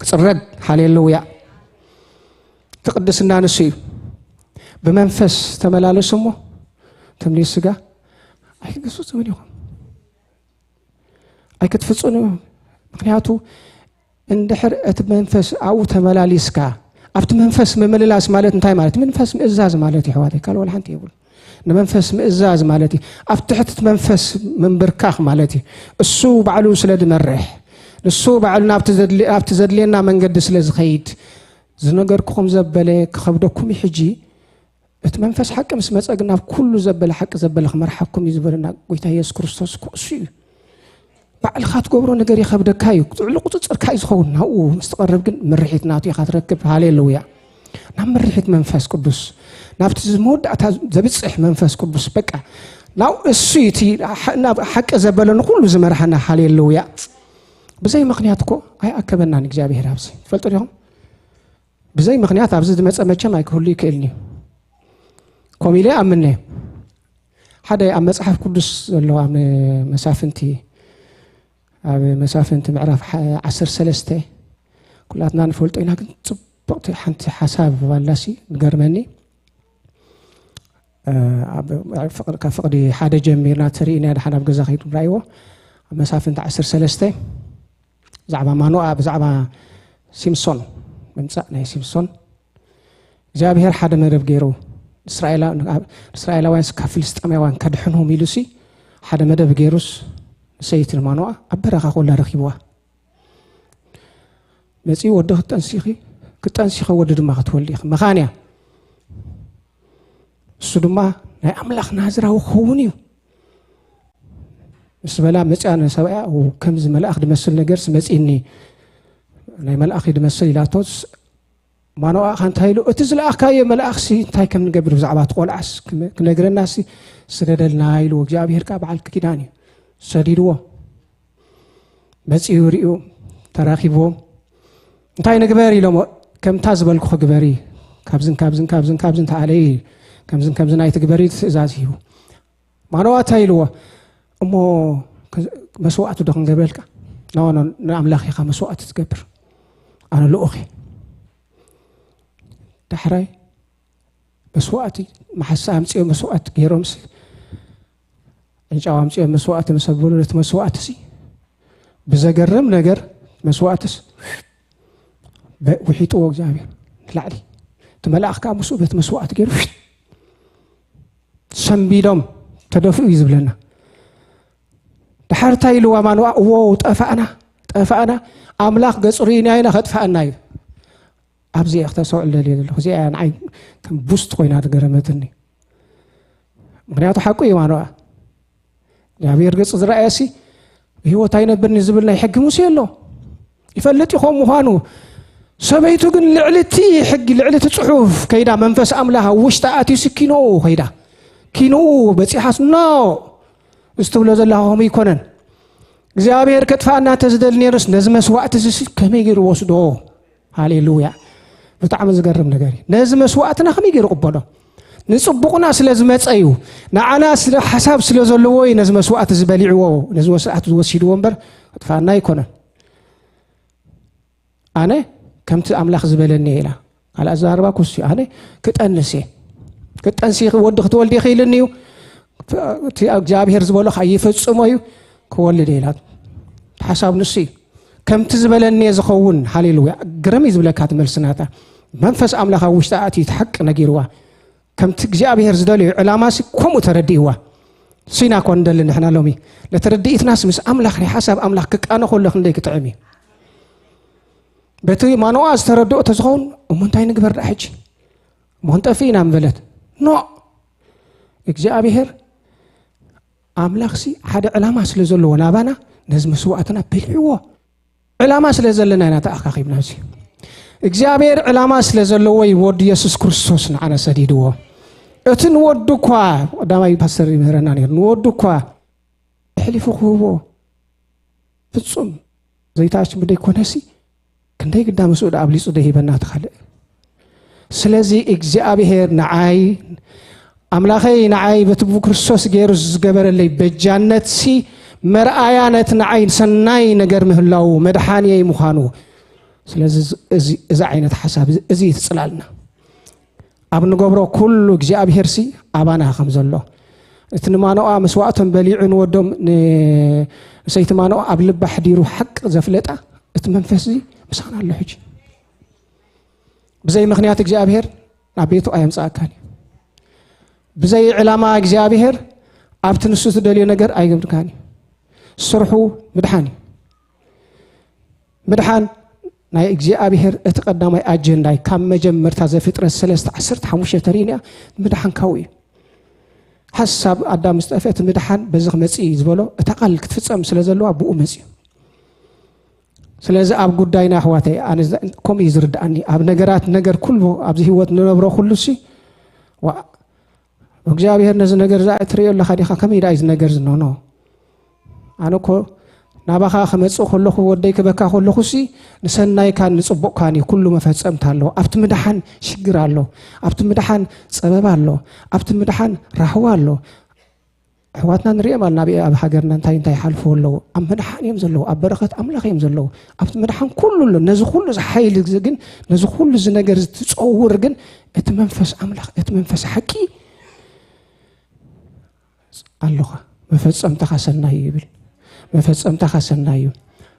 ክጽረግ። ሃሌሉያ። እቲ ቅድስና ንሱ እዩ። ብመንፈስ ተመላለሱ እሞ፣ ትምኒት ስጋ ኣይትገስጹን ኢኹም። ኣይክትፍጹን ኢኹም። ምኽንያቱ፣ እንድሕር እቲ መንፈስ ኣብኡ ተመላሊስካ፣ ኣብቲ መንፈስ ምምልላስ ማለት እንታይ ማለት? መንፈስ ምእዛዝ ማለት እዩ፣ ኣሕዋተይ፣ ካልእ ዋላ ሓንቲ የብሉ። ንመንፈስ ምእዛዝ ማለት እዩ፣ ኣብ ትሕቲ እቲ መንፈስ ምንብርካኽ ማለት እዩ። እሱ ባዕሉ ስለ ዝመርሕ፣ ንሱ ባዕሉ ናብቲ ዘድሊ-፣ ኣብቲ ዘድልየና መንገዲ ስለ ዝኸይድ፣ ዝነገርኩኹም ዘበለ ክኸብደኩም እዩ። ሕጂ እቲ መንፈስ ሓቂ ምስ መጸ ግን ናብ ኩሉ ዘበለ ሓቂ ዘበለ ክመርሓኩም እዩ ዝበለና ጎይታ የሱስ ክርስቶስ እኮ እሱ እዩ። ባዕልኻ ትገብሮ ነገር ይኸብደካ እዩ። ልዕሊ ቁጽጽርካ እዩ ዝኸውን። ናብኡ ምስ ትቐርብ ግን ምርሒት ናቱ ኢኻ ትረክብ። ሃሌሉያ። ናብ ምርሒት መንፈስ ቅዱስ፣ ናብቲ መወዳእታ ዘብጽሕ መንፈስ ቅዱስ፣ በቃ ናብ እሱ እዩ እቲ ሓ-፣ ናብ ሓቂ ዘበለ ንኹሉ ዝመርሓና። ሃሌሉያ። ብዘይ ምኽንያት እኮ ኣይኣከበናን እግዚኣብሔር ኣብዚ። ትፈልጡ ዲኹም? ብዘይ ምኽንያት ኣብዚ ዝመጸ መቸም ኣይክህሉ ይክእልን እዩ። ከምኡ ኢለ ይኣምን እየ። ሓደ ኣብ መጽሓፍ ቅዱስ ዘሎ ኣብ መሳፍንቲ፣ ኣብ መሳፍንቲ ምዕራፍ ሓ-፣ ዓሰርተ ሰለስተ ኩላትና ንፈልጦ ኢና፣ ግን ጽቡቕቲ ሓንቲ ሓሳብ ኣላሲ ዝገርመኒ። እ፣ ኣብ ፍቕሪ፣ ካብ ፍቕዲ ሓደ ጀሚርና ተሪእና ድሓን ኣብ ገዛ ከይዱ ንራእይዎ። ኣብ መሳፍንቲ ዓሰርተ ሰለስተ ብዛዕባ ማኖኣ፣ ብዛዕባ ሲምሶን፣ ምምጻእ ናይ ሲምሶን፣ እግዚኣብሔር ሓደ መደብ ገይሩ፣ እስራኤላ-፣ ንእስራኤላውያን ካብ ፍልስጤማውያን ከድሕኖም ኢሉሲ፣ ሓደ መደብ ገይሩስ፣ ንሰይቲ ንማኖኣ ኣብ በረኻ ኮላ ረኺብዋ። መጺኡ፣ "ወዲ ክትጠንሲ ኢኺ፣ ክትጠንሲ ኢኺ፣ ወዲ ድማ ክትወልዲ ኢኺ። መኻን እያ። እሱ ድማ ናይ ኣምላኽ ናዝራዊ ክኸውን እዩ" ምስ በላ፣ መጺኣ ንሰብኣያ፣ "ው፣ ከምዚ መልኣኽ ድመስል ነገርስ መጺእኒ፣ ናይ መልኣኽ እዩ ድመስል" ኢላቶስ፣ ማኖኣ ኸ እንታይ ኢሉ? "እቲ ዝለኣኽካዮ መልኣኽሲ እንታይ ከም ንገብር ብዛዕባ እቲ ቈልዓስ ክም-፣ ክነግረናሲ ስደደልና" ኢልዎ። እግዚኣብሔር ከኣ በዓል ኪዳን እዩ። ሰዲድዎ። መጺኡ ሪኡ፣ ተራኺብዎም። "እንታይ ንግበር?" ኢሎሞ። "ከምታ ዝበልኩኺ ግበሪ። ካብዝን ካብዝን ካብዝን ካብዝን ተኣለዪ። ከምዝን ከምዝን ኣይትግበሪ" ኢሉ ትእዛዝ ሂቡ። ማኖዋ እንታይ ኢልዎ? "እሞ ከ-፣ መስዋእቲ ዶ ክንገብረልካ?" "ኖ፣ ኖ፣ ንኣምላኽ ኢኻ መስዋእቲ ትገብር። ኣነ ልኡኽ እየ።" ዳሕራይ መስዋእቲ፣ መሓሳ ኣምጺኦም መስዋእቲ ገይሮምሲ፣ ዕንጫዋ ኣምጺኦም መስዋእቲ ምስ ኣበሉ፣ ነቲ መስዋእቲሲ ብዘገርም ነገር መስዋእትስ በ- ውሒጥዎ እግዚኣብሔር ንላዕሊ። እቲ መልኣኽ ከዓ ምስኡ በቲ መስዋእቲ ገይሩ ሰንቢዶም ተደፍኡ እዩ ዝብለና። ድሓር እንታይ ኢልዋ ማኑዋ? እዎ ጠፋእና፣ ጠፋእና፣ ኣምላኽ ገጹ ርኢና ኢና ከጥፋእና እዩ። ኣብዚ እየ ክተሰውዕል ደልየ ዘለኹ። እዚኣ እያ ንዓይ ከም ቡስት ኮይና ዝገረመትኒ። ምክንያቱ ሓቁ እዩ ማኑዋ። እግዚኣብሔር ገጹ ዝረኣየሲ ብህይወት ኣይነብርን እዩ ዝብል ናይ ሕጊ ሙሴ ኣሎ። ይፈልጥ ይኾን ምዃኑ። ሰበይቱ ግን ልዕሊ እቲ ሕጊ፣ ልዕሊ እቲ ጽሑፍ ከይዳ መንፈስ ኣምላኽ ኣብ ውሽጣ ኣትዩ ሲ ኪኖኡ ከይዳ። ኪኖኡ በጺሓስ ኖ፣ እዚ ትብሎ ዘለኻ ከምኡ ኣይኮነን። እግዚኣብሔር ከጥፋእና እንተዝደሊ ነይሩስ ነዚ መስዋእቲ እዚ ሲ ከመይ ገይሩ ወስዶ? ሃሌሉያ። ብጣዕሚ ዝገርም ነገር እዩ። ነዚ መስዋእትና ከመይ ገይሩ ቅበሎ? ንጽቡቕና ስለ ዝመጸ እዩ። ንዓና ስለ ሓሳብ ስለ ዘለዎ እዩ ነዚ መስዋእቲ ዝበሊዕዎ፣ ነዚ መስዋእቲ ዝወሲድዎ እምበር ክጥፋእና ኣይኮነን። ኣነ ከምቲ ኣምላኽ ዝበለኒ እየ ኢላ ካልእ ኣዘራርባ ኩሱ እዩ። ኣነ ክጠንስ እየ። ክጠንሲ ወዲ ክትወልዲ ይኽእልኒ እዩ። እቲ እግዚኣብሔር ዝበሎ ከዓ ይፈጽሞ እዩ። ክወልድ እየ ኢላ። ሓሳብ ንሱ እዩ። ከምቲ ዝበለኒ እየ ዝኸውን። ሃሌሉያ። ግርም እዩ ዝብለካ እቲ መልሲ ናታ። መንፈስ ኣምላኽ ኣብ ውሽጢ ኣእትዩ እቲ ሓቂ ነጊርዋ። ከምቲ እግዚኣብሔር ዝደለዮ ዕላማሲ ከምኡ ተረዲእዋ። ሲና እኮ ንደሊ ንሕና ሎሚ። ለተረድኢትናስ ምስ ኣምላኽ ናይ ሓሳብ ኣምላኽ ክቃነ ከሎ ክንደይ ክጥዕም እዩ። በቲ ማኖኣ ዝተረድኦ ተዝኸውን እሞ እንታይ ንግበር ደኣ ሕጂ? እሞ ክንጠፍእ ኢና ምበለት። ኖ፣ እግዚኣብሔር ኣምላኽሲ ሓደ ዕላማ ስለ ዘለዎ ናባና ነዚ መስዋእትና በሊዕዎ። ዕላማ ስለ ዘለና ኢና ተኣኻኺብና። እዚ እግዚኣብሔር ዕላማ ስለ ዘለዎ እዩ ወዱ የሱስ ክርስቶስ ንዓና ሰዲድዎ። እቲ ንወዱ እኳ፣ ቀዳማይ ፓስተር ይምህረና ነይሩ፣ ንወዱ እኳ ኣሕሊፉ ክህቦ ፍጹም ዘይተኣሽሙ ደይኮነሲ፣ ክንደይ ግዳ ምስኡ ደኣ ኣብሊጹ ደይሂበና እቲ ካልእ። ስለዚ እግዚኣብሔር ንዓይ፣ ኣምላኸይ ንዓይ በቲ ብክርስቶስ ገይሩ ዝገበረለይ በጃነትሲ መርኣያ ነቲ ንዓይ ሰናይ ነገር ምህላው መድሓንየይ ምዃኑ። ስለዚ እዚ፣ እዚ ዓይነት ሓሳብ እዚ፣ እዚ እዩ እቲ ጽላልና። ኣብ ንገብሮ ኩሉ እግዚኣብሄርሲ ኣባና ከም ዘሎ፣ እቲ ንማኖኣ መስዋእቶም በሊዑ ንወዶም ንሰይቲ ማኖኣ ኣብ ልባ ኣሕዲሩ ሓቂ ዘፍለጣ እቲ መንፈስ እዚ ምሳና ኣሎ። ሕጂ ብዘይ ምኽንያት እግዚኣብሄር ናብ ቤቱ ኣየምጽኣካን እዩ። ብዘይ ዕላማ እግዚኣብሄር ኣብቲ ንሱ ዝደልዮ ነገር ኣይገብርካን እዩ። ስርሑ ምድሓን እዩ። ምድሓን ናይ እግዚኣብሄር እቲ ቀዳማይ ኣጀንዳ እዩ። ካብ መጀመርታ ዘፍጥረት ሰለስተ ዓሰርተ ሓሙሽተ ተሪእና ምድሓን ካብኡ እዩ። ሓሳብ ኣዳም ዝጠፍአ እቲ ምድሓን በዚ ክመጽእ እዩ ዝበሎ እታ ቃል ክትፍጸም ስለ ዘለዋ ብኡ መጽዩ። ስለዚ ኣብ ጉዳይና ኣሕዋተይ ኣነ ዝ- ከምኡ እዩ ዝርድኣኒ። ኣብ ነገራት ነገር ኩሉ ኣብዚ ህይወት ንነብሮ ኩሉ ሲ ዋ እግዚኣብሔር ነዚ ነገር እዛ እትርእዮ ኣለኻ ዲኻ? ከመይ ደኣ እዩ እዚ ነገር ዝኖኖ? ኣነ እኮ ናባኻ ክመጽእ ከለኹ ወደይ ክበካ ከለኹ ሲ ንሰናይካን ንጽቡቕካን እዩ። ኩሉ መፈጸምታ ኣለዎ። ኣብቲ ምድሓን ሽግር ኣሎ፣ ኣብቲ ምድሓን ጸበባ ኣሎ፣ ኣብቲ ምድሓን ራህዋ ኣሎ። ኣሕዋትና ንሪኦም ኣለና ኣብ ኣብ ሃገርና እንታይ እንታይ ይሓልፉ ኣለዉ። ኣብ ምድሓን እዮም ዘለዉ፣ ኣብ በረኸት ኣምላኽ እዮም ዘለዉ። ኣብቲ ምድሓን ኩሉ ኣሎ። ነዚ ኩሉ እዚ ሓይሊ እዚ ግን፣ ነዚ ኩሉ እዚ ነገር እዚ ትጸውር ግን እቲ መንፈስ ኣምላኽ፣ እቲ መንፈስ ሓቂ ኣለኻ። መፈጸምታኻ ሰናይ እዩ ይብል። መፈጸምታኻ ሰናይ እዩ።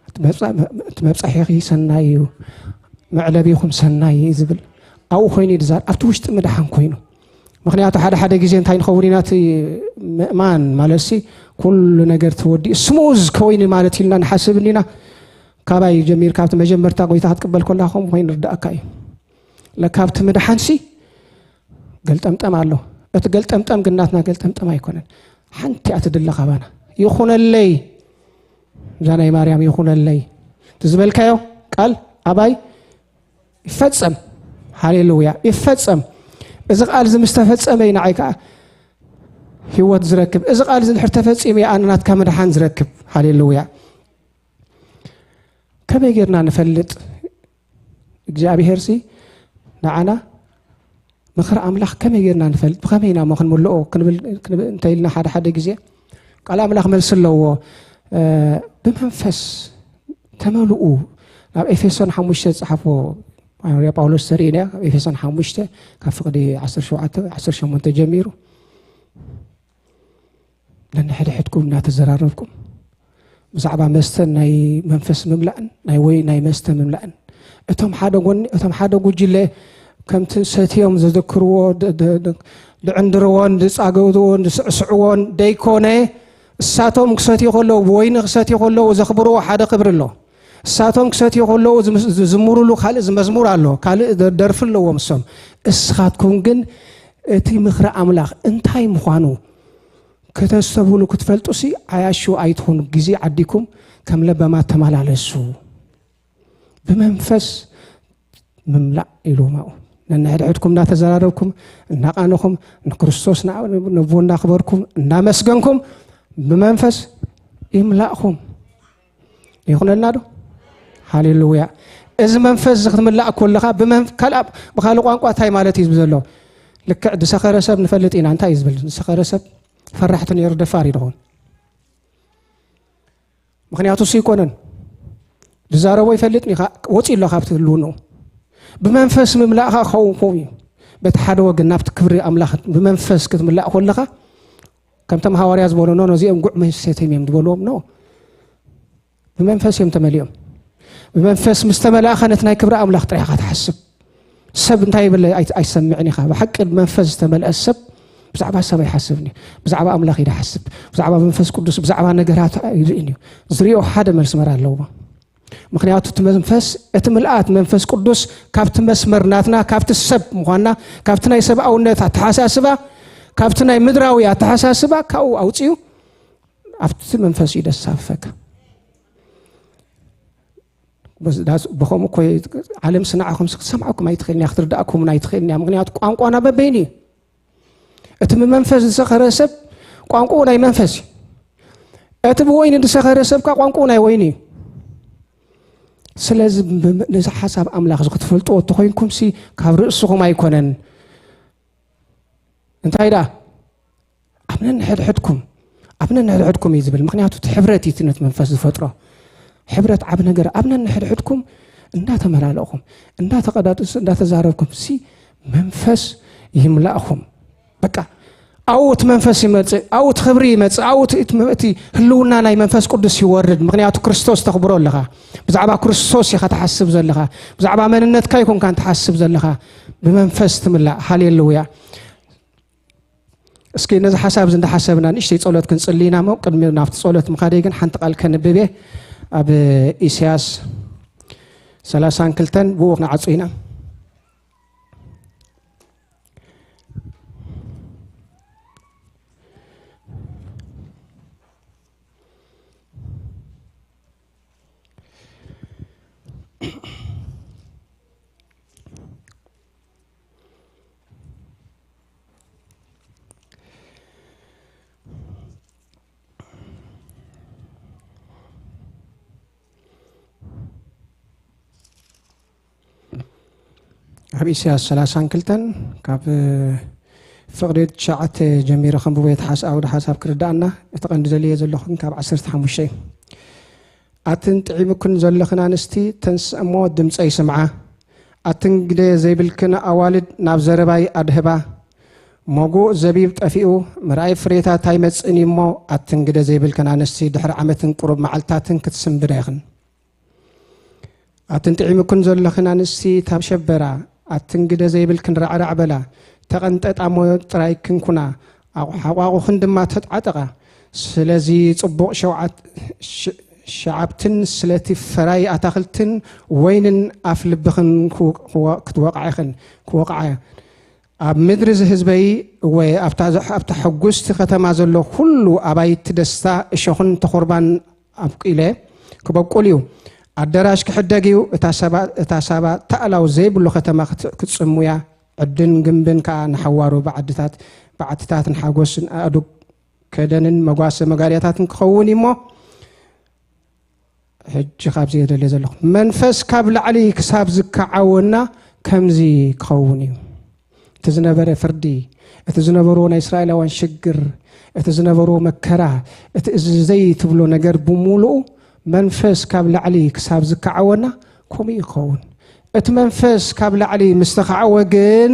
እቲ መብጻ- እቲ መብጻሒኺ ሰናይ እዩ። መዕለቢኹም ሰናይ እዩ ዝብል ኣብኡ ኮይኑ እዩ ዝዛር ኣብቲ ውሽጢ ምድሓን ኮይኑ። ምክንያቱ ሓደ ሓደ ግዜ እንታይ ንኸውን ኢና እቲ ምእማን ማለት ሲ ኩሉ ነገር ተወዲኡ ስሙዝ ከወይኒ ማለት ኢልና ንሓስብ እንዲና። ካባይ ጀሚርካ ኣብቲ መጀመርታ ጎይታ ክትቅበል ከላ ከምኡ ኮይኑ ርዳእካ እዩ። ለካ ኣብቲ ምድሓን ሲ ገልጠምጠም ኣሎ። እቲ ገልጠምጠም ግን ናትና ገልጠምጠም ኣይኮነን። ሓንቲ እያ ትድለ ካባና። ይኹነለይ እዛ ናይ ማርያም ይኹነለይ እቲ ዝበልካዮ ቃል ኣባይ ይፈጸም። ሃሌሉያ ይፈጸም። እዚ ቃል እዚ ምስ ተፈጸመ እዩ ንዓይ ከዓ ህይወት ዝረክብ። እዚ ቃል እዚ ድሕር ተፈጺሙ እዩ ኣነ ናትካ ምድሓን ዝረክብ። ሃሌሉያ። ከመይ ጌርና ንፈልጥ እግዚኣብሄር ሲ ንዓና ምኽሪ ኣምላኽ ከመይ ጌርና ንፈልጥ? ብኸመይ ኢና እሞ ክንምልኦ ክንብል ክንብል እንተ ኢልና ሓደ ሓደ ግዜ ቃል ኣምላኽ መልሲ ኣለዎ። ብመንፈስ ተመልኡ ናብ ኤፌሶን ሓሙሽተ ዝጸሓፎ ሃዋርያ ጳውሎስ ተርእዩና። ኤፌሶን ሓሙሽተ ካብ ፍቕዲ ዓሰርተ ሸውዓተ ዓሰርተ ሸሞንተ ጀሚሩ ነንሕድሕድኩም እናተዘራረብኩም ብዛዕባ መስተ ናይ መንፈስ ምምላእን ናይ ወይ ናይ መስተ ምምላእን፣ እቶም ሓደ ጎኒ፣ እቶም ሓደ ጉጅለ ከምቲ ሰትዮም ዘዘክርዎ፣ ድ- ድ- ድ- ድዕንድርዎን ድጻገድዎን ድስዕስዕዎን ደይኮነ፣ እሳቶም ክሰትዩ ከለዉ፣ ብወይኒ ክሰትዩ ከለዉ ዘኽብርዎ ሓደ ክብሪ ኣሎ። እሳቶም ክሰትዩ ከለዉ ዝምስ- ዝዝምሩሉ ካልእ ዝመዝሙር ኣሎ፣ ካልእ ደ- ደርፊ ኣለዎም እሶም። እስኻትኩም ግን እቲ ምኽሪ ኣምላኽ እንታይ ምዃኑ ከተስተብህሉ ክትፈልጡሲ፣ ዓያሹ ኣይትኹኑ። ግዜ ዓዲኩም ከም ለባማት ተመላለሱ። ብመንፈስ ምምላእ ኢልዎም ኣብኡ። ነንሕድሕድኩም እናተዘራረብኩም፣ እናቓነኹም፣ ንክርስቶስ ንኣ- ነብኡ እናኽበርኩም፣ እናመስገንኩም፣ ብመንፈስ ይምላእኹም። ይኹነልና ዶ? ሃሌሉያ። እዚ መንፈስ እዚ ክትምላእ ከለኻ ብመን- ካልእ ብኻልእ ቋንቋ እንታይ ማለት እዩ ዝብል ዘሎ? ልክዕ ዝሰኸረ ሰብ ንፈልጥ ኢና። እንታይ እዩ ዝብል? ዝሰኸረ ሰብ ፈራሕቲ ነይሩ፣ ደፋር እዩ ድኾን። ምኽንያቱ እሱ ይኮነን ዝዛረቦ ይፈልጥ ኒኻ ወፂ ኣሎ ካብቲ ህልውንኡ። ብመንፈስ ምምላእኻ ክኸውን ክኸውን እዩ። በቲ ሓደ ወገን ናብቲ ክብሪ ኣምላኽ ብመንፈስ ክትምላእ ከለኻ፣ ከምቶም ሃዋርያ ዝበሎ፣ ኖ፣ ነዚኦም ጉዕ መሰተም እዮም ዝበልዎም። ኖ፣ ብመንፈስ እዮም ተመሊኦም። ብመንፈስ ምስ ተመላእኻ ነቲ ናይ ክብሪ ኣምላኽ ጥራይ ኢኻ ትሓስብ። ሰብ እንታይ ይብል ኣይ- ኣይሰምዕን ኢኻ። ብሓቂ ብመንፈስ ዝተመልአ ሰብ ብዛዕባ ሰብ ኣይሓስብን እዩ። ብዛዕባ ኣምላኽ እዩ ዝሓስብ። ብዛዕባ መንፈስ ቅዱስ፣ ብዛዕባ ነገራት ኣይርእን እዩ። ዝሪኦ ሓደ መልስመር ኣለዎ። ምኽንያቱ እቲ መንፈስ፣ እቲ ምልኣት መንፈስ ቅዱስ ካብቲ መስመር ናትና፣ ካብቲ ሰብ ምዃንና፣ ካብቲ ናይ ሰብኣውነት ኣተሓሳስባ፣ ካብቲ ናይ ምድራዊ ኣተሓሳስባ ካብኡ ኣውፅኡ ኣብቲ መንፈስ እዩ ደሳፈካ። በስ- ዳስ- ብኸምኡ እኮ ዓለም ስናዕኹም ክትሰምዓኩም ኣይትኽእልን እያ፣ ክትርዳእኩምን ኣይትኽእልን እያ። ምኽንያቱ ቋንቋና በበይኑ እዩ። እቲ ብመንፈስ ዝሰኸረ ሰብ ቋንቋኡ ናይ መንፈስ እዩ። እቲ ብወይኒ ዝሰኸረ ሰብ ከዓ ቋንቋኡ ናይ ወይኒ እዩ። ስለዚ ብ- ነዚ ሓሳብ ኣምላኽ እዚ ክትፈልጥዎ እንተኾይንኩም ሲ ካብ ርእስኹም ኣይኮነን። እንታይ ደኣ? ኣብ ነንሕድሕድኩም፣ ኣብ ነንሕድሕድኩም እዩ ዝብል። ምኽንያቱ እቲ ሕብረት እዩ እቲ ነቲ መንፈስ ዝፈጥሮ። ሕብረት ዓቢ ነገር። ኣብ ነንሕድሕድኩም እንዳተመላለእኹም፣ እንዳተቐዳደሱ፣ እንዳተዛረብኩም ሲ መንፈስ ይምላእኹም። በቃ ኣብኡ እቲ መንፈስ ይመጽእ፣ ኣብኡ እቲ ክብሪ ይመጽእ፣ ኣብኡ እቲ- እቲ እቲ ህልውና ናይ መንፈስ ቅዱስ ይወርድ። ምኽንያቱ ክርስቶስ ተኽብሮ ኣለኻ። ብዛዕባ ክርስቶስ ኢኻ ትሓስብ ዘለኻ። ብዛዕባ መንነትካ ኣይኮንካን ትሓስብ ዘለኻ። ብመንፈስ ትምላእ። ሃሌሉያ። እስኪ ነዚ ሓሳብ እዚ እንዳሓሰብና ንእሽተይ ጸሎት ክንጽሊ ኢና እሞ፣ ቅድሚ ናብቲ ጸሎት ምኻደይ ግን ሓንቲ ቃል ከንብብ እየ። ኣብ ኢሳያስ ሰላሳን ክልተን ብኡ ክንዓጹ ኢና። ኣብ ኢሳያስ ሰላሳን ክልተን ካብ ፍቕዲ ትሽዓተ ጀሚረ ከንብቦ እየ፣ እቲ ሓስ- ኣውደ ሓሳብ ክርዳእና። እቲ ቀንዲ ደልየ ዘለኹ ግን ካብ ዓሰርተ ሓሙሽተ እዩ። ኣትን ጥዒምክን ዘለኽን ኣንስቲ፣ ተንስእ እሞ ድምፀይ ስምዓ። ኣትን ግደ ዘይብልክን ኣዋልድ፣ ናብ ዘረባይ ኣድህባ። መጉእ ዘቢብ ጠፊኡ፣ ምርኣይ ፍሬታት ኣይመጽእን እዩ እሞ፣ ኣትን ግደ ዘይብልክን ኣንስቲ፣ ድሕሪ ዓመትን ቁሩብ መዓልታትን ክትስንብዳ ኢኽን። ኣትን ጥዒምክን ዘለኽን ኣንስቲ፣ ታብ ሸበራ፣ ኣትን ግደ ዘይብልክን ራዕራዕ በላ። ተቐንጠጣ እሞ ጥራይ ክንኩና፣ ኣቑ- ኣቋቑኽን ድማ ተጣዕጠቓ። ስለዚ ጽቡቕ ሸውዓት- ሽ- ሸዓብትን ስለቲ ፈራይ ኣታኽልትን ወይንን ኣፍ ልብኽን ክው- ክወ- ክትወቕዓ ኢኽን፣ ክወቕዓ። ኣብ ምድሪ እዚ ህዝበይ፣ እወ፣ ኣብታ ዝ- ኣብታ ሕጉስቲ ከተማ ዘሎ ኩሉ ኣባይቲ ደስታ እሾኽን ተኾርባን ኣብቂለ ክበቁል እዩ። ኣደራሽ ክሕደግ እዩ። እታ ሰባ- እታ ሳባ ታእላው ዘይብሉ ከተማ ክት- ክትጽሙ እያ። ዕድን ግንብን ከኣ ንሓዋሩ ብዓድታት ብዓትታትን ሓጎስን ኣእዱግ ከደንን መጓሰ መጋርያታትን ክኸውን እዩ እሞ፣ ሕጂ ካብዚ እየ ደልየ ዘለኹ። መንፈስ ካብ ላዕሊ ክሳብ ዝከዓወና ከምዚ ክኸውን እዩ። እቲ ዝነበረ ፍርዲ፣ እቲ ዝነበርዎ ናይ እስራኤላውያን ሽግር፣ እቲ ዝነበርዎ መከራ፣ እቲ እዚ ዘይትብሎ ነገር ብምሉኡ መንፈስ ካብ ላዕሊ ክሳብ ዝከዓወና ከምኡ ይኸውን። እቲ መንፈስ ካብ ላዕሊ ምስ ተኻዕወ ግን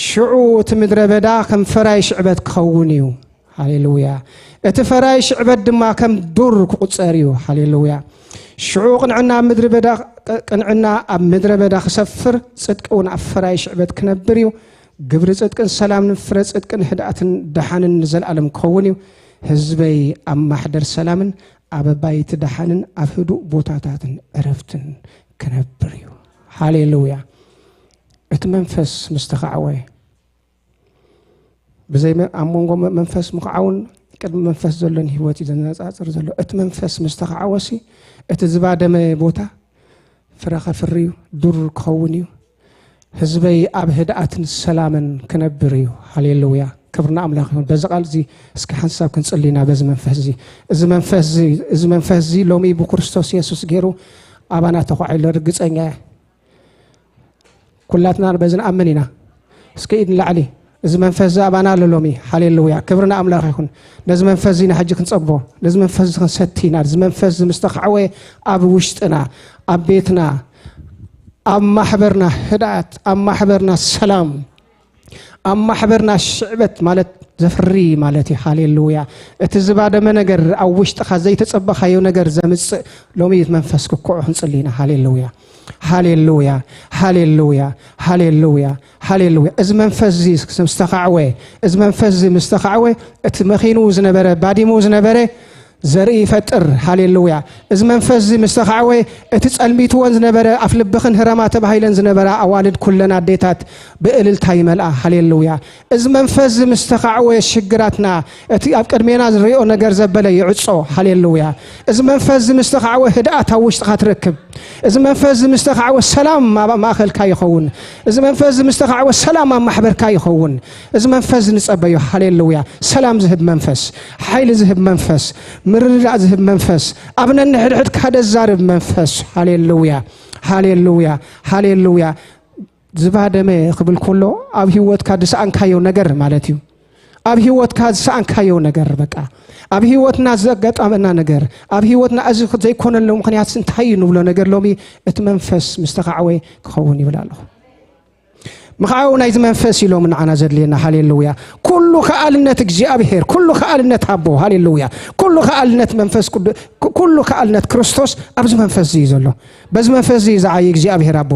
ሽዑ እቲ ምድረ በዳ ከም ፈራይ ሽዕበት ክኸውን እዩ። ሃሌሉያ። እቲ ፈራይ ሽዕበት ድማ ከም ዱር ክቑጸር እዩ። ሃሌሉያ። ሽዑ ቅንዕና ኣብ ምድሪ በዳ፣ ቅንዕና ኣብ ምድረ በዳ ክሰፍር፣ ጽድቂ እውን ኣብ ፈራይ ሽዕበት ክነብር እዩ። ግብሪ ጽድቅን ሰላምን ፍረ ጽድቅን ህድኣትን ደሓንን ንዘለኣለም ክኸውን እዩ። ህዝበይ ኣብ ማሕደር ሰላምን ኣብ ኣባይቲ ደሓንን ኣብ ህዱእ ቦታታትን ዕረፍትን ክነብር እዩ። ሃሌሉያ። እቲ መንፈስ ምስ ተኻዕወ፣ ብዘይ መ-፣ ኣብ መንጎ መ-፣ መንፈስ ምኽዓውን ቅድሚ መንፈስ ዘሎን ህይወት እዩ ዘነጻጽር ዘሎ። እቲ መንፈስ ምስ ተኻዕወሲ፣ እቲ ዝባደመ ቦታ ፍረ ከፍሪ እዩ፣ ዱር ክኸውን እዩ። ህዝበይ ኣብ ህድኣትን ሰላምን ክነብር እዩ። ሃሌሉያ። ክብሪ ንኣምላኽ ይኹን። በዚ ቃል እዚ እስኪ ሓንሳብ ክንጽሊ ኢና። በዚ መንፈስ እዚ፣ እዚ መንፈስ እዚ፣ እዚ መንፈስ እዚ ሎሚ ብክርስቶስ የሱስ ገይሩ ኣባና ተዃዒሉ ርግጸኛ እየ። ኩላትና በዚ ንኣምን ኢና። እስኪ ኢድ ንላዕሊ። እዚ መንፈስ እዚ ኣባና ኣሎ ሎሚ። ሃሌሉያ። ክብሪ ንኣምላኽ ይኹን። ነዚ መንፈስ እዚ ንሕጂ ክንጸግቦ፣ ነዚ መንፈስ እዚ ክንሰቲ ኢና። እዚ መንፈስ እዚ ምስ ተኻዕወ ኣብ ውሽጥና፣ ኣብ ቤትና፣ ኣብ ማሕበርና ህድኣት፣ ኣብ ማሕበርና ሰላም፣ ኣብ ማሕበርና ሽዕበት ማለት ዘፍሪ ማለት እዩ። ሃሌሉያ። እቲ ዝባደመ ነገር፣ ኣብ ውሽጥኻ ዘይተጸበኻዮ ነገር ዘምጽእ ሎሚ መንፈስ ክኩዖ ክንጽሊ ኢና። ሃሌሉያ። ሃሌሉያ። ሃሌሉያ። ሃሌሉያ። ሃሌሉያ። እዚ መንፈስ እዚ ምስ ተኻዕወ፣ እዚ መንፈስ እዚ ምስ ተኻዕወ፣ እቲ መኺኑ ዝነበረ፣ ባዲሙ ዝነበረ ዘርኢ ይፈጥር። ሃሌሉያ። እዚ መንፈስ እዚ ምስ ተኻዕወ፣ እቲ ጸልሚትወን ዝነበረ፣ ኣፍ ልብኽን ህረማ ተባሂለን ዝነበራ ኣዋልድ ኩለን ኣዴታት ብእልልታ ይመልኣ። ሃሌሉያ። እዚ መንፈስ እዚ ምስ ተኻዕወ፣ ሽግራትና፣ እቲ ኣብ ቅድሜና ዝሪኦ ነገር ዘበለ ይዕጾ። ሃሌሉያ። እዚ መንፈስ እዚ ምስ ተኻዕወ፣ ህድኣት ኣብ ውሽጥኻ ትረክብ። እዚ መንፈስ እዚ ምስ ተኻዕወ፣ ሰላም ኣብ ማእከልካ ይኸውን። እዚ መንፈስ እዚ ምስ ተኻዕወ፣ ሰላም ኣብ ማሕበርካ ይኸውን። እዚ መንፈስ እዚ ንጸበዮ። ሃሌሉያ። ሰላም ዝህብ መንፈስ፣ ሓይሊ ዝህብ መንፈስ፣ ምርድዳእ ዝህብ መንፈስ፣ ኣብ ነንሕድሕድካ ደዛርብ መንፈስ። ሃሌሉያ። ሃሌሉያ። ሃሌሉያ። ዝባደመ ክብል ከሎ፣ ኣብ ህይወትካ ዝሰኣንካዮ ነገር ማለት እዩ። ኣብ ህይወትካ ዝሰኣንካዮ ነገር፣ በቃ፣ ኣብ ህይወትና ዘጋጠመና ነገር፣ ኣብ ህይወትና እዚ ዘይኮነሉ ምኽንያት እንታይ እዩ ንብሎ ነገር፣ ሎሚ እቲ መንፈስ ምስ ተኻዕወ ክኸውን ይብል ኣለኹ። ምኽዓው ናይዚ መንፈስ እዩ ሎሚ ንዓና ዘድልየና። ሃሌሉያ። ኩሉ ከኣልነት እግዚኣብሔር፣ ኩሉ ከኣልነት ኣቦ፣ ሃሌሉያ። ኩሉ ከኣልነት መንፈስ ቅዱ-፣ ኩ-፣ ኩሉ ከኣልነት ክርስቶስ ኣብዚ መንፈስ እዚ እዩ ዘሎ። በዚ መንፈስ እዚ እዩ ዝዓዪ እግዚኣብሔር ኣቦ።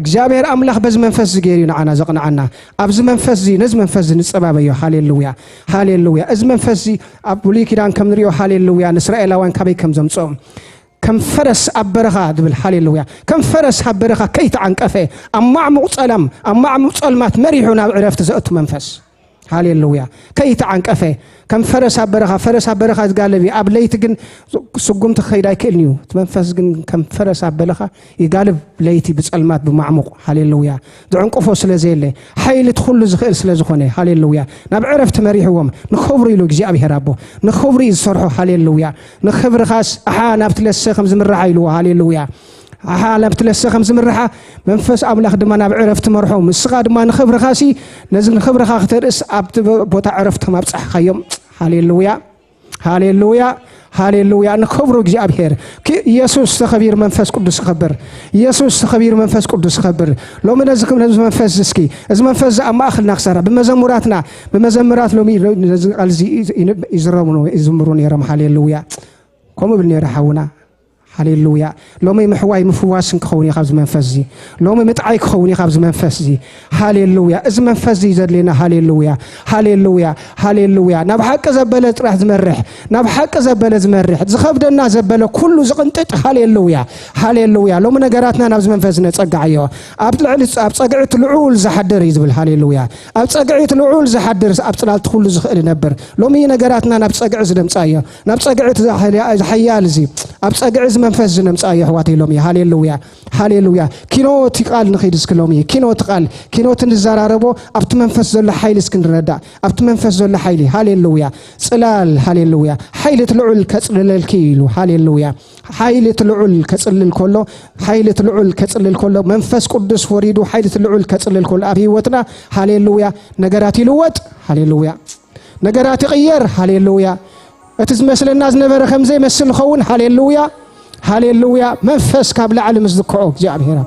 እግዚኣብሔር ኣምላኽ በዚ መንፈስ እዚ ገይሩ እዩ ንዓና ዘቕንዓና። ኣብዚ መንፈስ እዚ፣ ነዚ መንፈስ እዚ ንጸባበዮ። ሃሌሉያ። ሃሌሉያ። እዚ መንፈስ እዚ ኣብ ብሉይ ኪዳን ከም ንሪኦ፣ ሃሌሉያ፣ ንእስራኤላውያን ካበይ ከም ዘምጽኦም፣ ከም ፈረስ ኣብ በረኻ ዝብል፣ ሃሌሉያ፣ ከም ፈረስ ኣብ በረኻ ከይተዓንቀፈ፣ ኣብ ማዕሙቕ ጸላም፣ ኣብ ማዕሙቕ ጸልማት መሪሑ ናብ ዕረፍቲ ዘእቱ መንፈስ። ሃሌሉያ። ከይተዓንቀፈ፣ ከም ፈረስ ኣብ በረኻ፣ ፈረስ ኣብ በረኻ ዝጋልብ እዩ። ኣብ ለይቲ ግን ስጉምቲ ክኸይድ ኣይክእልን እዩ። እቲ መንፈስ ግን ከም ፈረስ ኣብ በረኻ ይጋልብ፣ ለይቲ ብጸልማት ብማዕሙቕ። ሃሌሉያ። ዝዕንቅፎ ስለ ዘየለ፣ ሓይሊ እቲ ኩሉ ዝኽእል ስለ ዝኾነ፣ ሃሌሉያ፣ ናብ ዕረፍቲ መሪሕዎም። ንኽብሩ ኢሉ እግዚኣብሔር ኣቦ፣ ንኽብሩ እዩ ዝሰርሖ። ሃሌሉያ። ንኽብርኻስ ኣሓ ናብቲ ለሰ ከም ዝምርሓ ኢልዎ። ሃሌሉያ። ኣሓ ናብቲ ለሰ ከም ዝምርሓ መንፈስ ኣምላኽ ድማ ናብ ዕረፍቲ መርሖ። ንስኻ ድማ ንኽብርኻሲ፣ ነዚ ንኽብርኻ ክተርእስ ኣብቲ ቦታ ዕረፍቶም ኣብጻሕካዮም። ሃሌሉያ። ሃሌሉያ። ሃሌሉያ። ንኽብሩ እግዚኣብሔር። ክ-፣ ኢየሱስ ተኸቢር መንፈስ ቅዱስ ይኸብር። ኢየሱስ ተኸቢር መንፈስ ቅዱስ ይኸብር። ሎሚ ነዚ ክም-፣ ነዚ መንፈስ እዚ እስኪ፣ እዚ መንፈስ እዚ ኣብ ማእኸልና ክሰርሕ፣ ብመዘሙራትና፣ ብመዘምራት ሎሚ ነዚ ቃል እዚ ይዝረሙ፣ ይዝምሩ ነይሮም። ሃሌሉያ። ከምኡ ብል ነይረ ሓውና። ሃሌሉያ። ሎሚ ምሕዋይ ምፍዋስን ክኸውን እዩ ካብዚ መንፈስ እዚ። ሎሚ ምጥዓይ ክኸውን እዩ ካብዚ መንፈስ እዚ። ሃሌሉያ። እዚ መንፈስ እዚ እዩ ዘድልየና። ሃሌሉያ። ሃሌሉያ። ሃሌሉያ። ናብ ሓቂ ዘበለ ጥራሕ ዝመርሕ፣ ናብ ሓቂ ዘበለ ዝመርሕ፣ ዝኸብደና ዘበለ ኩሉ ዝቕንጥጥ። ሃሌሉያ። ሃሌሉያ። ሎሚ ነገራትና ናብዚ መንፈስ እዚ ነጸግዓዮ። ኣብ ልዕሊ፣ ኣብ ጸግዒት ልዑል ዝሓድር እዩ ዝብል። ሃሌሉያ። ኣብ ጸግዒት ልዑል ዝሓድር፣ ኣብ ጽላልቲ ኩሉ ዝኽእል ይነብር። ሎሚ ነገራትና ናብ ጸግዒ እዚ ነምጻዮ። ናብ ጸግዒ እቲ ዝሓያ-፣ ዝሓያል እዚ፣ ኣብ ጸግዒ እዚ መንፈስ እዚ ነምጻዮ ኣሕዋተይ ሎሚ። ሃሌሉያ። ሃሌሉያ። ኪኖ እቲ ቃል ንኺድ እስኪ ሎሚ። ኪኖ እቲ ቃል፣ ኪኖ እቲ ንዘራረቦ ኣብቲ መንፈስ ዘሎ ሓይሊ እስኪ ንረዳእ። ኣብቲ መንፈስ ዘሎ ሓይሊ። ሃሌሉያ። ጽላል፣ ሃሌሉያ። ሓይሊ እቲ ልዑል ከጽልለልኪ ኢሉ። ሃሌሉያ። ሓይሊ እቲ ልዑል ከጽልል ከሎ፣ ሓይሊ እቲ ልዑል ከጽልል ከሎ፣ መንፈስ ቅዱስ ወሪዱ ሓይሊ እቲ ልዑል ከጽልል ከሎ ኣብ ህይወትና፣ ሃሌሉያ፣ ነገራት ይልወጥ። ሃሌሉያ። ነገራት ይቕየር። ሃሌሉያ። እቲ ዝመስለና ዝነበረ ከም ዘይመስል ይኸውን። ሃሌሉያ። ሃሌሉያ። መንፈስ ካብ ላዕሊ ምስ ዝክዖ እግዚኣብሔር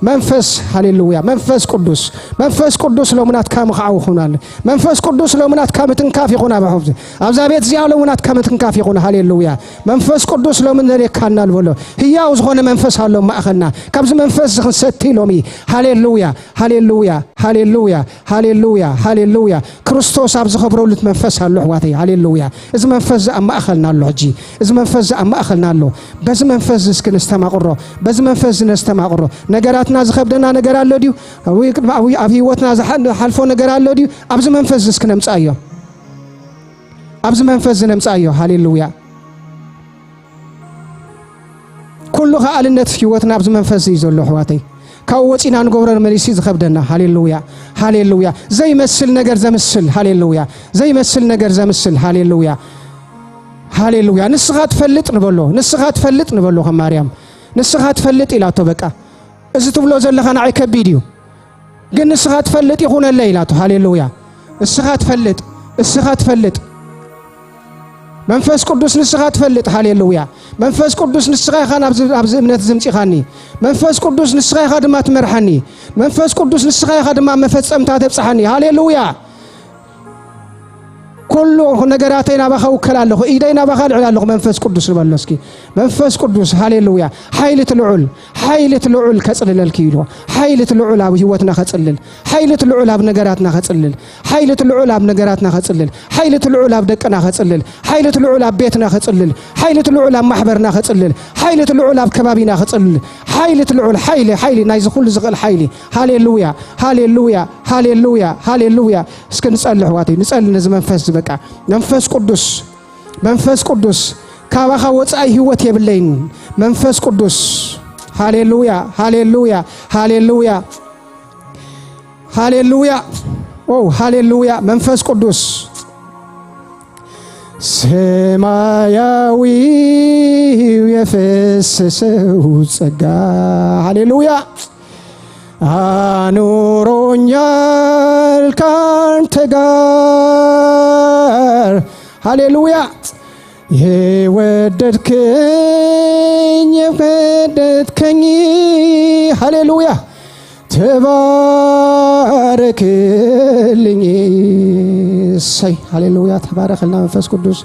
መንፈስ፣ ሃሌሉያ፣ መንፈስ ቅዱስ፣ መንፈስ ቅዱስ ሎምናትካ ምኽዓው ይኹናል። መንፈስ ቅዱስ ሎምናትካ ምትንካፍ ይኹን። ኣብ ኣብዚ ኣብዛ ቤት እዚኣ ሎምናትካ ምትንካፍ ይኹን። ሃሌሉያ። መንፈስ ቅዱስ ሎሚ ንደልየካና ንበሎ። ህያው ዝኾነ መንፈስ ኣሎ ማእኸልና። ካብዚ መንፈስ እዚ ክንሰቲ ሎሚ። ሃሌሉያ፣ ሃሌሉያ፣ ሃሌሉያ፣ ሃሌሉያ፣ ሃሌሉያ። ክርስቶስ ኣብ ዝኸብረሉ መንፈስ ኣሎ ኣሕዋተይ። ሃሌሉያ። እዚ መንፈስ እዚ ኣብ ማእኸልና ኣሎ። ሕጂ እዚ መንፈስ እዚ ኣብ ማእኸልና ኣሎ። በዚ መንፈስ እዚ እስኪ ነስተማቕሮ። በዚ መንፈስ እዚ ነስተማቕሮ። ነገራትና ዝኸብደና ነገር ኣሎ ድዩ? ኣብ ኣብ ህይወትና ዝሓ- ዝሓልፎ ነገር ኣሎ ድዩ? ኣብዚ መንፈስ እዚ እስኪ ነምጻዮ። ኣብዚ መንፈስ እዚ ነምጻዮ። ሃሌሉያ። ኩሉ ከኣልነት ህይወትና ኣብዚ መንፈስ እዩ ዘሎ ኣሕዋተይ። ካብኡ ወፂና ንገብሮ መሊሲ ዝኸብደና። ሃሌሉያ፣ ሃሌሉያ። ዘይመስል ነገር ዘምስል። ሃሌሉያ። ዘይመስል ነገር ዘምስል። ሃሌሉያ፣ ሃሌሉያ። ንስኻ ትፈልጥ ንበሎ፣ ንስኻ ትፈልጥ ንበሎ። ከም ማርያም ንስኻ ትፈልጥ ኢላቶ። በቃ እዚ ትብሎ ዘለኻ ንዓይ ከቢድ እዩ፣ ግን ንስኻ ትፈልጥ ይኹነለይ ኢላቶ። ሃሌሉያ። እስኻ ትፈልጥ፣ እስኻ ትፈልጥ። መንፈስ ቅዱስ ንስኻ ትፈልጥ። ሃሌሉያ። መንፈስ ቅዱስ ንስኻ ኢኻ ናብዚ ኣብዚ እምነት ዝምፂኻኒ። መንፈስ ቅዱስ ንስኻ ኢኻ ድማ ትመርሓኒ። መንፈስ ቅዱስ ንስኻ ኢኻ ድማ መፈጸምታ ተብፅሓኒ። ሃሌሉያ። ኩሉ ነገራተይ ናባኻ ውከል ኣለኹ፣ ኢደይ ናባኻ ልዕል ኣለኹ። መንፈስ ቅዱስ ንበሎ እስኪ። መንፈስ ቅዱስ፣ ሃሌሉያ። ሓይሊ እቲ ልዑል፣ ሓይሊ እቲ ልዑል ከጽልለልኪ ኢሉ። ሓይሊ እቲ ልዑል ኣብ ህይወትና ከጽልል፣ ሓይሊ እቲ ልዑል ኣብ ነገራትና ከጽልል፣ ሓይሊ እቲ ልዑል ኣብ ነገራትና ከጽልል፣ ሓይሊ እቲ ልዑል ኣብ ደቅና ከጽልል፣ ሓይሊ እቲ ልዑል ኣብ ቤትና ከጽልል፣ ሓይሊ እቲ ልዑል ኣብ ማሕበርና ከጽልል፣ ሓይሊ እቲ ልዑል ኣብ ከባቢና ከጽልል። ሓይሊ እቲ ልዑል፣ ሓይሊ፣ ሓይሊ ናይዚ ኩሉ ዝኽእል ሓይሊ። ሃሌሉያ፣ ሃሌሉያ፣ ሃሌሉያ፣ ሃሌሉያ። እስኪ ንጸሊ ኣሕዋተይ፣ ንጸሊ ነዚ መንፈስ ዝበቃ መንፈስ ቅዱስ፣ መንፈስ ቅዱስ፣ ካባኻ ወጻኢ ህይወት የብለይን። መንፈስ ቅዱስ፣ ሃሌሉያ፣ ሃሌሉያ፣ ሃሌሉያ፣ ሃሌሉያ። ኦ ሃሌሉያ። መንፈስ ቅዱስ ሰማያዊው የፈሰሰው ጸጋ፣ ሃሌሉያ፣ አኑሮኛል ካንተ ጋር። ሃሌሉያ። የወደድከኝ፣ የወደድከኝ፣ ሃሌሉያ፣ ተባረክልኝ። እሰይ፣ ሃሌሉያ። ተባረክልና መንፈስ ቅዱስ።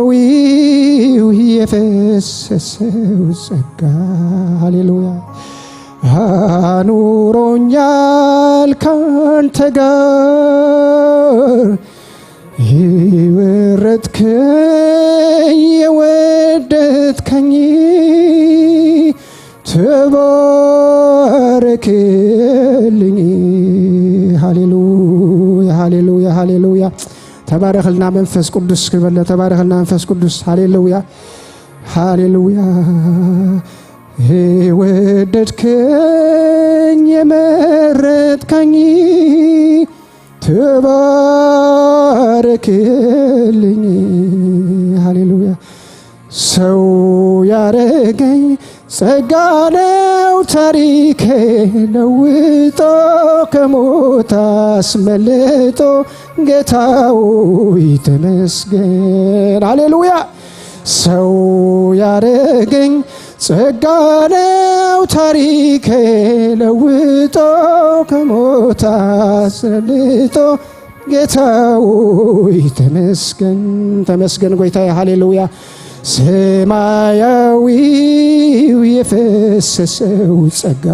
ሰማያዊው የፈሰሰው ጸጋ፣ ሃሌሉያ፣ አኑሮኛል ካንተ ጋር። የወረድከኝ፣ የወደድከኝ፣ ተባረክልኝ። ሃሌሉያ፣ ሃሌሉያ፣ ሃሌሉያ። ተባረክልና መንፈስ ቅዱስ ክበለ። ተባረክልና መንፈስ ቅዱስ። ሃሌሉያ፣ ሃሌሉያ። የወደድከኝ፣ የመረጥከኝ፣ ተባረክልኝ። ሃሌሉያ። ሰው ያረገኝ ጸጋ ነው ታሪኬ ለውጦ፣ ከሞት አስመልጦ፣ ጌታ ሆይ ተመስገን። ሃሌሉያ። ሰው ያረገኝ ጸጋ ነው ታሪኬ ለውጦ፣ ከሞት አስመልጦ፣ ጌታ ሆይ ተመስገን፣ ተመስገን ጎይታዬ። ሃሌሉያ። ሰማያዊው የፈሰሰው ጸጋ፣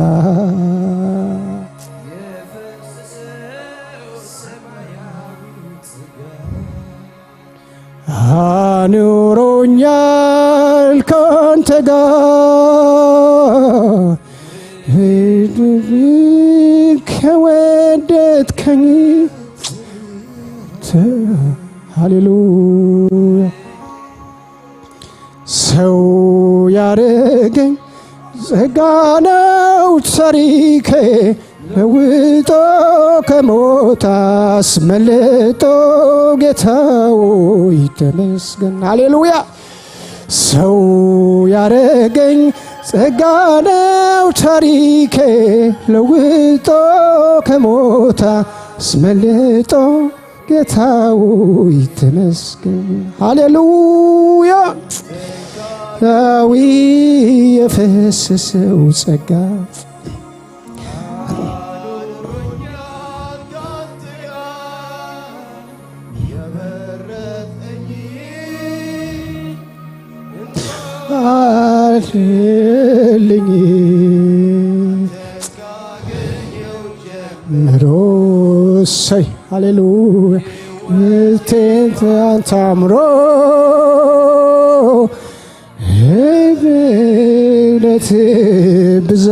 አኑሮኛል ካንተ ጋር። ከወደድከኝ፣ ሃሌሉያ። ሰው ያረገኝ ጸጋ ነው ታሪኬ ለውጦ፣ ከሞት አስመልጦ፣ ጌታ ሆይ ተመስገን። ሃሌሉያ። ሰው ያረገኝ ጸጋ ነው ታሪኬ ለውጦ፣ ከሞት አስመልጦ፣ ጌታ ሆይ ተመስገን። ሃሌሉያ። ዳዊ የፈሰሰው ጸጋ አልልኝ ምሮሰይ ሃሌሉያ። ምቴን አንተ አምሮ የእምነት ብዛት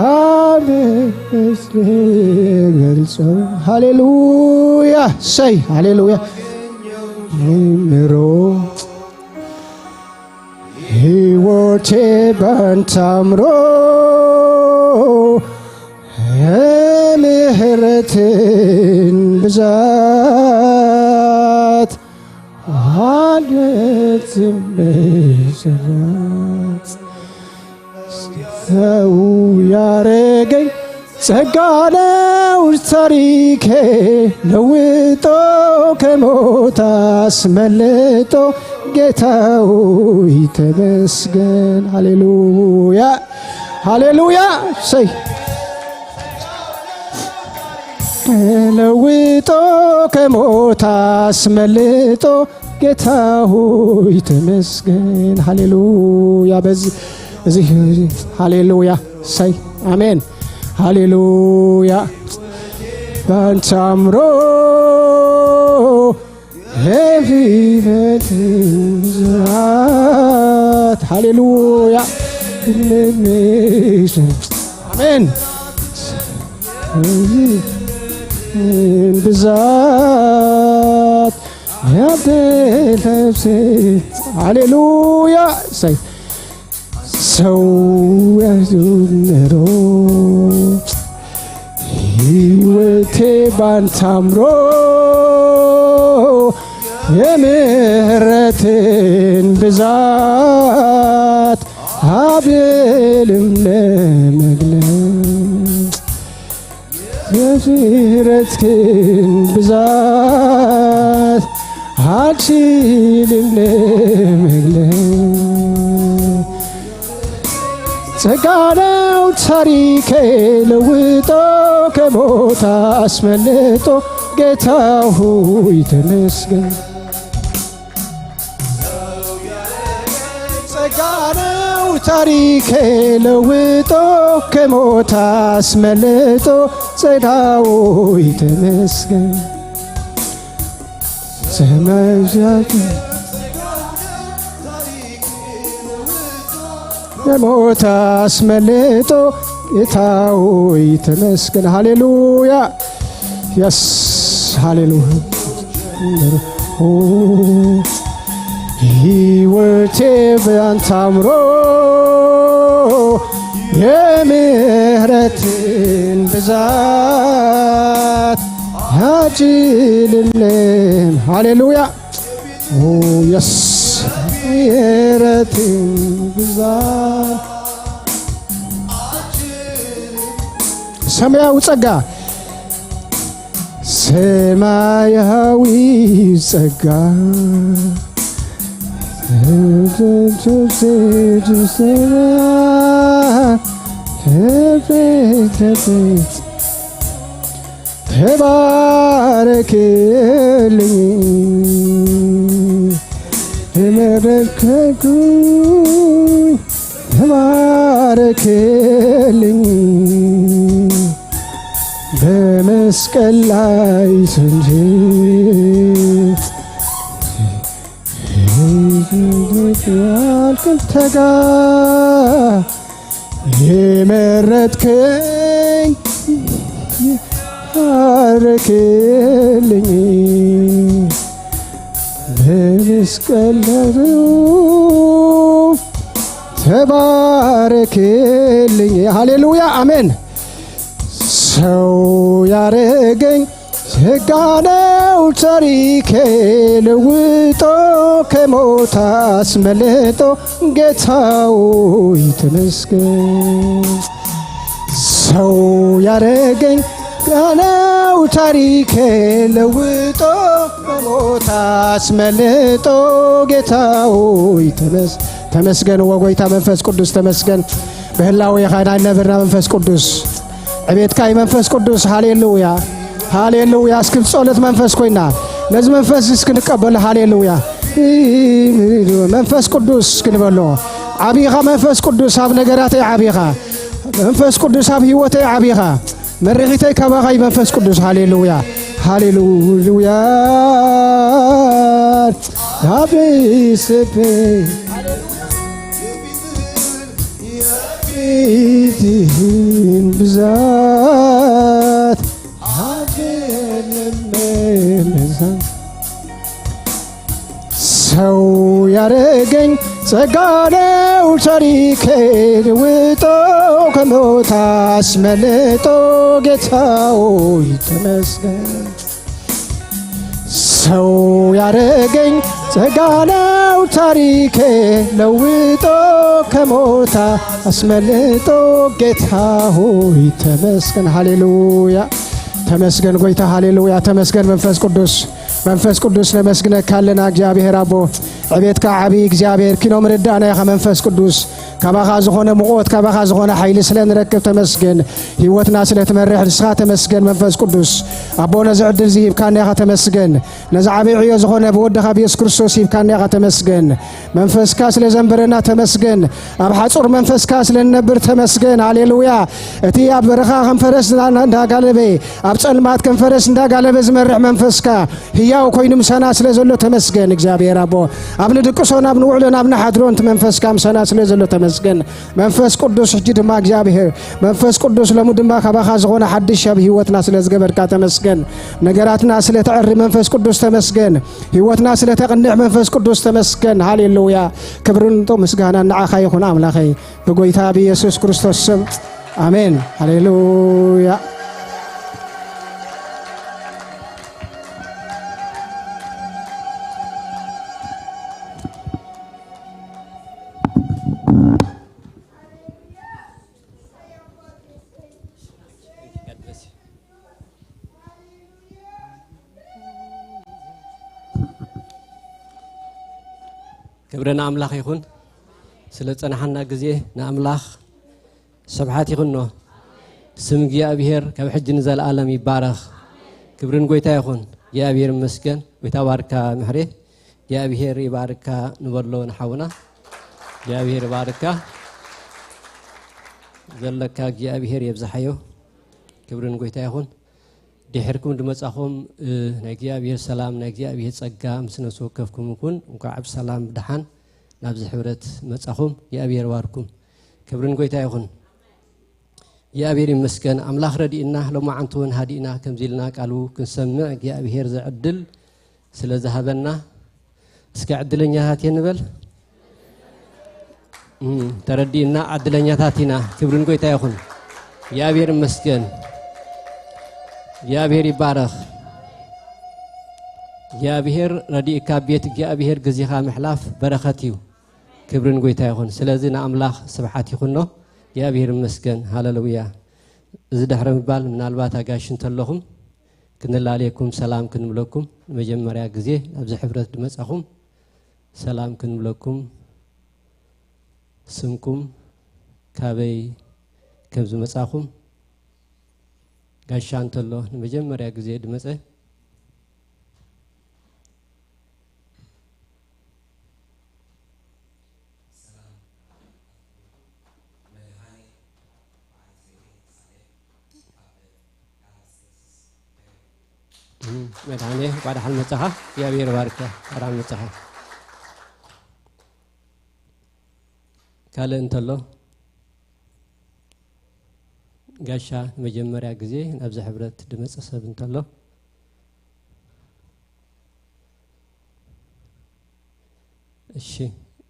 አመስግን ገልጾ ሃሌሉያ ሰይ ሃሌሉያ ምሮ ሕይወቴ ባንተ አምሮ የምህረትን ብዛት አልበትም ብዛት ሰው ያረገኝ ጸጋ ነው ታሪኬ ለውጦ ከሞት አስመልጦ ጌታ ሆይ ተመስገን። ሃሌሉያ ሃሌሉያ ሰይ ለውጦ ከሞት አስመልጦ ጌታ ሆይ ተመስገን። ሃሌሉያ በዚህ እዚህ ሃሌሉያ ሰይ አሜን ሃሌሉያ ባንተ አምሮ የፊፈት ብዛት ሃሌሉያ አሜን ብዛት ያደለብሴ ሃሌሉያ ሰይ ሰው ያዙ ኑሮ ሕይወቴ ባንተ አምሮ የምህረትን ብዛት አልችልም ለመግለጽ የምህረትህን ብዛት አልችልም ለመግለጽ ጸጋ ነው ታሪኬ ለውጦ ከሞት አስመልጦ ጌታ ሆይ ተመስገን። ጸጋ ነው ታሪኬ ለውጦ ከሞት አስመልጦ ጸጋ ሆይ ተመስገን። ሰማይ ከሞት አስመልጦ ጌታ ሆይ ተመስገን። ሃሌሉያ የስ ሃሌሉያ ሕይወቴ ባንተ አምሮ የምህረትን ብዛት አልችልም። ሃሌሉያ የስ የምህረትን ብዛት ሰማያዊ ጸጋ ሰማያዊ ጸጋ ተባረክልኝ ተመረከኩኝ ተባረክልኝ በመስቀል ላይ ስንት ያልክን ተጋ የመረጥከኝ ባረክልኝ በመስቀል ተባረክልኝ። ሃሌሉያ አሜን። ሰው ያረገኝ ጸጋ ነው ታሪኬ ለውጦ ከሞት አስመልጦ ጌታ ሆይ ተመስገን። ሰው ያረገኝ ጋናው ታሪኬ ለውጦ፣ ከሞት ኣስመልጦ፣ ጌታ ሆይ ተመስ-፣ ተመስገን። ወጎይታ መንፈስ ቅዱስ ተመስገን። ብህላዌኻ ናይ ነብርና መንፈስ ቅዱስ፣ ዕቤትካ እዩ መንፈስ ቅዱስ። ሃሌሉያ፣ ሃሌሉያ። እስኪ ብጸሎት መንፈስ ኮይና ነዚ መንፈስ እስክንቀበሎ፣ ሃሌሉያ። መንፈስ ቅዱስ ክንበሎ፣ ዓቢኻ መንፈስ ቅዱስ፣ ኣብ ነገራተይ ዓቢኻ መንፈስ ቅዱስ፣ ኣብ ህይወተይ ዓቢኻ። መርሒተይ ካባኻ እዩ መንፈስ ቅዱስ። ሃሌሉያ፣ ሃሌሉያ። ኣብ ስብ ፊትህን ብዛት ሃገለመ መዛት ሰው ያረገኝ ጸጋ ነው ታሪኬ ልውጦ ከሞት አስመልጦ ጌታ ሆይ ተመስገን። ሰው ያረገኝ ጸጋ ነው ታሪኬ ለውጦ ከሞት አስመልጦ ጌታ ሆይ ተመስገን። ሃሌሉያ ተመስገን ጎይታ ሃሌሉያ ተመስገን መንፈስ ቅዱስ መንፈስ ቅዱስ ነመስግነካ ኣለና እግዚኣብሔር ኣቦ ዕቤትካ ዓብዪ እግዚኣብሔር ኪኖ ምርዳእና ኢኻ መንፈስ ቅዱስ ካባኻ ዝኾነ ምቖት ካባኻ ዝኾነ ሓይሊ ስለ ንረክብ ተመስገን ህይወትና ስለ ትመርሕ ንስኻ ተመስገን መንፈስ ቅዱስ ኣቦ ነዚ ዕድል እዚ ሂብካና ኢኻ ተመስገን ነዚ ዓብዪ ዕዮ ዝኾነ ብወድኻ ብየሱስ ክርስቶስ ሂብካና ኢኻ ተመስገን መንፈስካ ስለ ዘንበረና ተመስገን ኣብ ሓጹር መንፈስካ ስለ ንነብር ተመስገን ሃሌሉያ እቲ ኣብ በረኻ ከም ፈረስ እንዳጋለበ ኣብ ጸልማት ከም ፈረስ እንዳጋለበ ዝመርሕ መንፈስካ ህያው ኮይኑ ምሳና ስለ ዘሎ ተመስገን እግዚኣብሔር ኣቦ ኣብ ንድቅሶ ናብ ንውዕሎ ናብ ንሓድሮ እቲ መንፈስካ ምሳና ስለ ዘሎ ተመስገን መንፈስ ቅዱስ ሕጂ ድማ እግዚኣብሔር መንፈስ ቅዱስ ሎሚ ድማ ካባኻ ዝኾነ ሓድሽ ኣብ ህይወትና ስለ ዝገበርካ ተመስገን ነገራትና ስለ ተዕሪ መንፈስ ቅዱስ ተመስገን ህይወትና ስለ ተቕንዕ መንፈስ ቅዱስ ተመስገን ሃሌሉያ ክብርን ምስጋና ንዓኻ ይኹን ኣምላኸይ ብጎይታ ብኢየሱስ ክርስቶስ ስም ኣሜን ሃሌሉያ ክብሪ ንኣምላኽ ይኹን ስለ ዝጸናሓና ግዜ ንኣምላኽ ስብሓት ይኹኖ ስም እግዚኣብሔር ካብ ሕጂ ንዘለኣለም ይባረኽ ክብሪ ንጎይታ ይኹን እግዚኣብሔር ይመስገን ጎይታ ባርካ ምሕሬ እግዚኣብሔር ይባርካ ንበሎ ንሓውና እግዚኣብሔር ይባርካ ዘለካ እግዚኣብሔር የብዝሓዮ ክብሪ ንጎይታ ይኹን ድሕርኩም ድመጻኹም ናይ እግዚኣብሔር ሰላም ናይ እግዚኣብሔር ጸጋ ምስ ነፍሲ ወከፍኩም ይኩን እንኳዕ ብሰላም ብደሓን ናብዚ ሕብረት መጻኹም እግዚኣብሔር ባርኩም ክብርን ጎይታ ይኹን እግዚኣብሔር ይመስገን ኣምላኽ ረዲእና ሎማዓንቲ እውን ሃዲእና ከምዚ ኢልና ቃሉ ክንሰምዕ እግዚኣብሔር ዘዕድል ስለ ዝሃበና እስከ ዕድለኛታት እየ ንበል ተረዲእና ዕድለኛታት ኢና ክብርን ጎይታ ይኹን እግዚኣብሔር ይመስገን እግዚኣብሔር ይባረኽ እግዚኣብሔር ረዲእካ ቤት እግዚኣብሔር ግዜኻ ምሕላፍ በረኸት እዩ ክብርን ጎይታ ይኹን ስለዚ ንኣምላኽ ስብሓት ይኹኖ እግዚኣብሔር ይመስገን ሃለሉያ እዚ ድሕሪ ምባል ምናልባት ኣጋሽ እንተለኹም ክንላለየኩም ሰላም ክንብለኩም ንመጀመርያ ግዜ ኣብዚ ሕብረት ዝመጻኹም ሰላም ክንብለኩም ስምኩም ካበይ ከም ዝመጻኹም ጋሻ እንተሎ ንመጀመርያ ግዜ ድመጸ መድሃኔ እንኳዕ ደሓን መጻኻ እግዚኣብሔር ባርከ ሰላም መጻኻ ካልእ እንተሎ ጋሻ ንመጀመርያ ግዜ ናብዚ ሕብረት ድመጸ ሰብ እንተሎ እሺ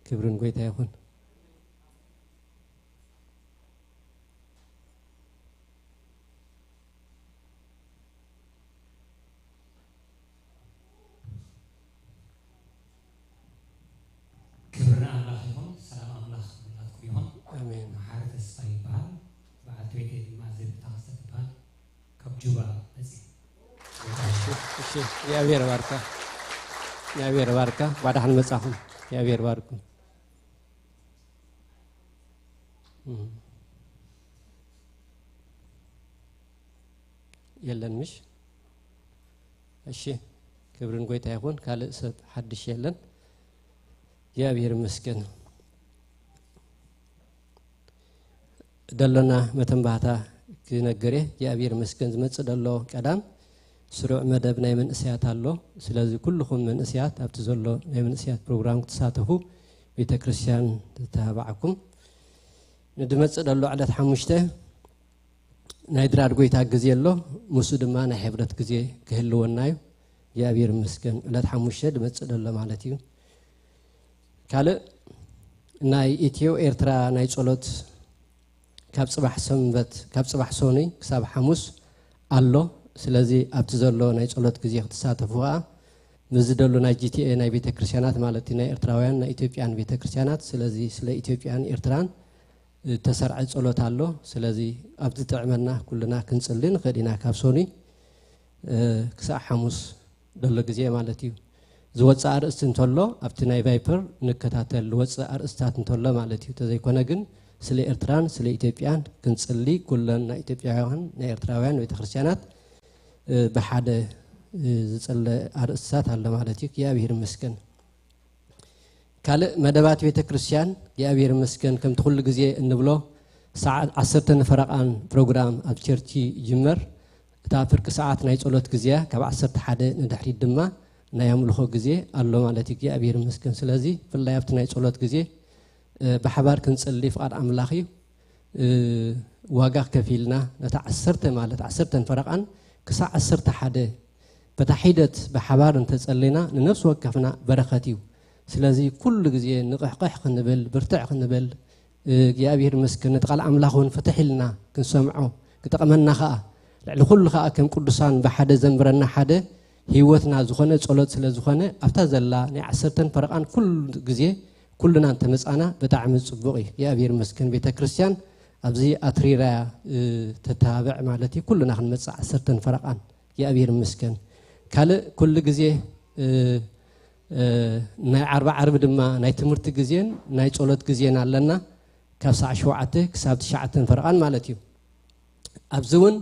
ክብርን ጎይታ ይኹን ክብሪ ንኣምላኽ ይኹን ሰላም ኣምላኽ ኩላትኩም ይኹን ኣሜን መሓሪ ተስፋ ይበሃል በዓልቲ ቤተይ ድማ ዘቢታ ክስተ ትበሃል ካብ ጁባ መጽእ። እሺ፣ እሺ፣ እግዚኣብሔር ባርካ፣ እግዚኣብሔር ባርካ። ባዳሕን መጻኹም፣ እግዚኣብሔር ባርኩም። እም። የለን ምሽ? እሺ፣ ክብርን ጎይታ ይኹን። ካልእ ሰብ ሓድሽ የለን። እግዚኣብሔር ይመስገን። ደሎና መተንባህታ ክነግር እየ። እግዚኣብሔር ይመስገን። ዝመጽእ ደሎ ቀዳም ስሩዕ መደብ ናይ መንእሰያት ኣሎ። ስለዚ ኩልኹም መንእሰያት ኣብቲ ዘሎ ናይ መንእሰያት ፕሮግራም ክትሳተፉ ቤተ ክርስቲያን ተተባዕኩም። ንድመጽእ ደሎ ዕለት ሓሙሽተ ናይ ድራር ጎይታ ግዜ ኣሎ። ምስኡ ድማ ናይ ሕብረት ግዜ ክህልወና እዩ። እግዚኣብሔር ይመስገን። ዕለት ሓሙሽተ ድመጽእ ደሎ ማለት እዩ። ካልእ ናይ ኢትዮ ኤርትራ ናይ ጸሎት ካብ ጽባሕ ሰንበት፣ ካብ ጽባሕ ሶኑይ ክሳብ ሓሙስ ኣሎ። ስለዚ ኣብቲ ዘሎ ናይ ጸሎት ግዜ ክትሳተፉ ከኣ፣ ምስዚ ደሎ ናይ ጂ ቲ ኤ ናይ ቤተ ክርስቲያናት ማለት እዩ፣ ናይ ኤርትራውያን ናይ ኢትዮጵያን ቤተ ክርስቲያናት። ስለዚ ስለ ኢትዮጵያን ኤርትራን ዝተሰርዐ ጸሎት ኣሎ። ስለዚ ኣብ ዝጥዕመና ኩልና ክንጽሊ ንኽእል ኢና፣ ካብ ሶኑይ፣ እ፣ ክሳዕ ሓሙስ ደሎ ግዜ ማለት እዩ። ዝወጽእ ኣርእስቲ እንተሎ ኣብቲ ናይ ቫይፐር ንከታተል፣ ዝወጽእ ኣርእስታት እንተሎ ማለት እዩ። ተዘይኮነ ግን ስለ ኤርትራን ስለ ኢትዮጵያን ክንጽሊ፣ ኩለን ናይ ኢትዮጵያውያን ናይ ኤርትራውያን ቤተክርስትያናት፣ እ፣ ብሓደ፣ እ፣ ዝጸለ ኣርእስታት ኣሎ ማለት እዩ። እግዚኣብሔር ይመስገን። ካልእ መደባት ቤተ ክርስቲያን እግዚኣብሔር ይመስገን፣ ከምቲ ኩሉ ግዜ እንብሎ፣ ሰዓት ዓሰርተ ንፈረቓን ፕሮግራም ኣብ ቸርች ይጅመር። እታ ፍርቂ ሰዓት ናይ ጸሎት ግዜያ፣ ካብ ዓሰርተ ሓደ ንድሕሪት ድማ ናይ ኣምልኾ ግዜ ኣሎ ማለት እዩ። እግዚኣብሔር ይመስገን። ስለዚ ብፍላይ ኣብቲ ናይ ጸሎት ግዜ፣ እ፣ ብሓባር ክንጽሊ ፍቓድ ኣምላኽ እዩ። እ፣ ዋጋ ከፊልና ነታ ዓሰርተ ማለት ዓሰርተ ንፈረቓን ክሳዕ ዓሰርተ ሓደ በታ ሒደት ብሓባር እንተጸሊና ንነፍሲ ወከፍና በረኸት እዩ። ስለዚ ኩሉ ግዜ ንቕሕቕሕ ክንብል፣ ብርትዕ ክንብል፣ እ፣ እግዚኣብሔር ይመስገን፣ ነቲ ቃል ኣምላኽ እውን ፍትሕ ኢልና ክንሰምዖ ክጠቕመና ኸኣ፣ ልዕሊ ኩሉ ኸኣ ከም ቅዱሳን ብሓደ ዘንብረና ሓደ ህይወትና ዝኾነ ጸሎት ስለ ዝኾነ፣ ኣብታ ዘላ ናይ ዓሰርተን ፈረቓን ኩሉ ግዜ ኩልና እንተመጻና ብጣዕሚ ጽቡቕ እዩ። እግዚኣብሔር ይመስገን፣ ቤተ ክርስቲያን ኣብዚ ኣትሪራ እያ፣ እ፣ ተተባብዕ ማለት እዩ። ኩልና ክንመጽእ ዓሰርተን ፈረቓን፣ እግዚኣብሔር ይመስገን። ካልእ ኩሉ ግዜ፣ እ፣ እ፣ ናይ ዓርቢ ዓርቢ ድማ ናይ ትምህርቲ ግዜን ናይ ጸሎት ግዜን ኣለና። ካብ ሰዓት ሸውዓተ ክሳብ ትሽዓተን ፈረቓን ማለት እዩ። ኣብዚ እውን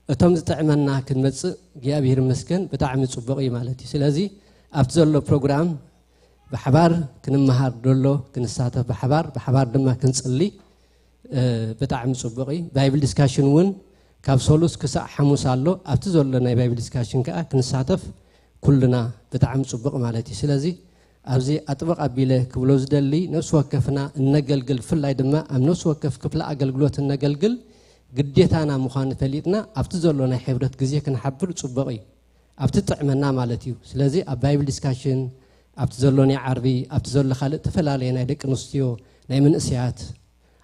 እቶም ዝጥዕመና ክንመጽእ እግዚኣብሔር ይመስገን ብጣዕሚ ጽቡቕ እዩ ማለት እዩ። ስለዚ ኣብቲ ዘሎ ፕሮግራም ብሓባር ክንመሃር ደሎ ክንሳተፍ ብሓባር፣ ብሓባር ድማ ክንጽሊ፣ እ፣ ብጣዕሚ ጽቡቕ እዩ። ባይብል ዲስካሽን እውን ካብ ሰሉስ ክሳዕ ሓሙስ ኣሎ። ኣብቲ ዘሎ ናይ ባይብል ዲስካሽን ከኣ ክንሳተፍ ኩልና ብጣዕሚ ጽቡቕ ማለት እዩ። ስለዚ ኣብዚ ኣጥብቕ ኣቢለ ክብሎ ዝደሊ፣ ነፍሲ ወከፍና እነገልግል፣ ብፍላይ ድማ ኣብ ነፍሲ ወከፍ ክፍሊ ኣገልግሎት እነገልግል፣ ግዴታና ምዃኑ ፈሊጥና ኣብቲ ዘሎ ናይ ሕብረት ግዜ ክንሓብር ጽቡቕ እዩ። ኣብቲ ጥዕመና ማለት እዩ። ስለዚ ኣብ ባይብል ዲስካሽን፣ ኣብቲ ዘሎ ናይ ዓርቢ፣ ኣብቲ ዘሎ ካልእ እተፈላለየ ናይ ደቂ ኣንስትዮ፣ ናይ መንእሰያት፣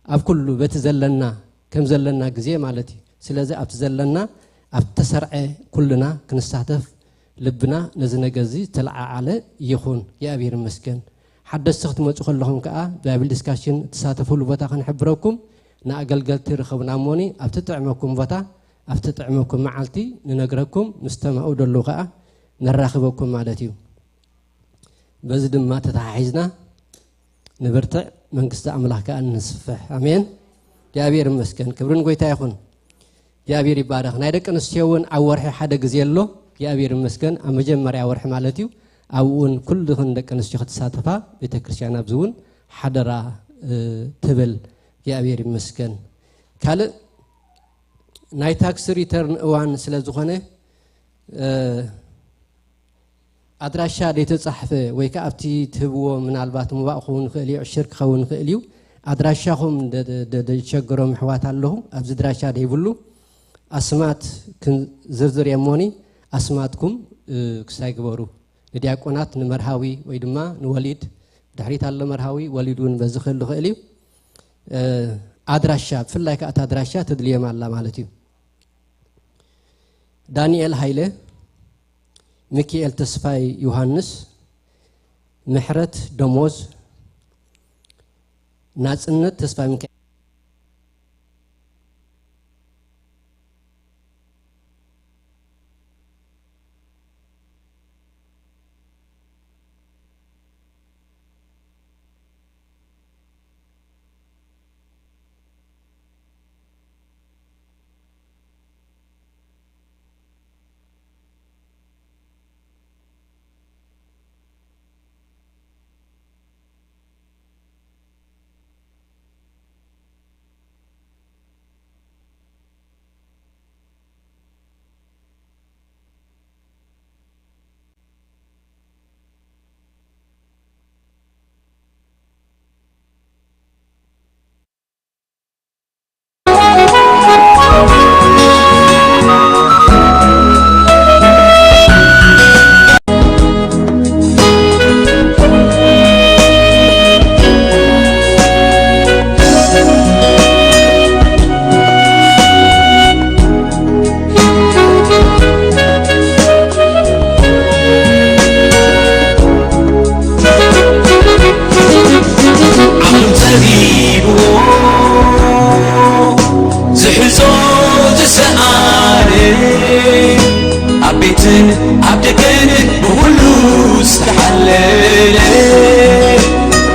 ኣብ ኩሉ በቲ ዘለና፣ ከም ዘለና ግዜ ማለት እዩ። ስለዚ ኣብቲ ዘለና፣ ኣብ ተሰርዐ ኩልና ክንሳተፍ ልብና ነዚ ነገር እዚ ዝተለዓዓለ ይኹን። እግዚኣብሔር ይመስገን። ሓደስቲ ክትመጹ ከለኹም ከኣ ባይብል ዲስካሽን እትሳተፉሉ ቦታ ክንሕብረኩም፣ ንኣገልገልቲ ርኸቡና እሞኒ ኣብቲ ጥዕመኩም ቦታ፣ ኣብቲ ጥዕመኩም መዓልቲ ንነግረኩም፣ ምስ ተማኡ ደለዉ ከኣ ነራኽበኩም ማለት እዩ። በዚ ድማ ተተሓሒዝና ንብርትዕ፣ መንግስቲ ኣምላኽ ከኣ ንስፍሕ። ኣሜን። እግዚኣብሔር ይመስገን። ክብሪ ንጎይታ ይኹን። እግዚኣብሔር ይባረኽ። ናይ ደቂ ኣንስትዮ እውን ኣብ ወርሒ ሓደ ግዜ ኣሎ። እግዚኣብሔር ይመስገን። ኣብ መጀመርያ ወርሒ ማለት እዩ። ኣብኡ እውን ኩልኽን ደቂ ኣንስትዮ ክትሳተፋ ቤተ ክርስቲያን ኣብዚ እውን ሓደራ፣ እ፣ ትብል። እግዚኣብሔር ይመስገን። ካልእ ናይ ታክስ ሪተርን እዋን ስለ ዝኾነ፣ እ፣ ኣድራሻ ዘይተጻሕፈ ወይ ከኣ ኣብቲ ትህብዎ ምናልባት ሙባእ ክኸውን ይኽእል እዩ፣ ዕሽር ክኸውን ይኽእል እዩ። ኣድራሻኹም ደ-፣ ደ-፣ ደ-፣ ዝሸገሮም ኣሕዋት ኣለኹ። ኣብዚ ኣድራሻ ዘይብሉ ኣስማት ክን-፣ ዝርዝር እየ እሞኒ ኣስማትኩም፣ እ፣ ክሳይ ግበሩ። ንዲያቆናት፣ ንመርሃዊ ወይ ድማ ንወሊድ፣ ድሕሪት ኣሎ መርሃዊ፣ ወሊድ እውን በዚ ክህሉ ይኽእል እዩ። እ፣ ኣድራሻ፣ ብፍላይ ከኣ እታ ኣድራሻ ትድልዮም ኣላ ማለት እዩ። ዳንኤል ሃይለ፣ ሚኪኤል ተስፋይ ዮሃንስ፣ ምሕረት ደሞዝ፣ ናጽነት ተስፋ ሚካኤል። ትን ኣብ ደገን ብኹሉ ዝተሓለለ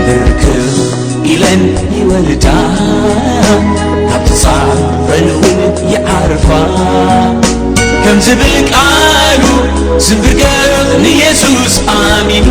ብርክኽ ኢለን ይወልዳ ካብ ተጻረን እውን ይዓርፋ ከም ዝብል ቃሉ ዝብርክኽ ንየሱስ ኣሚኑ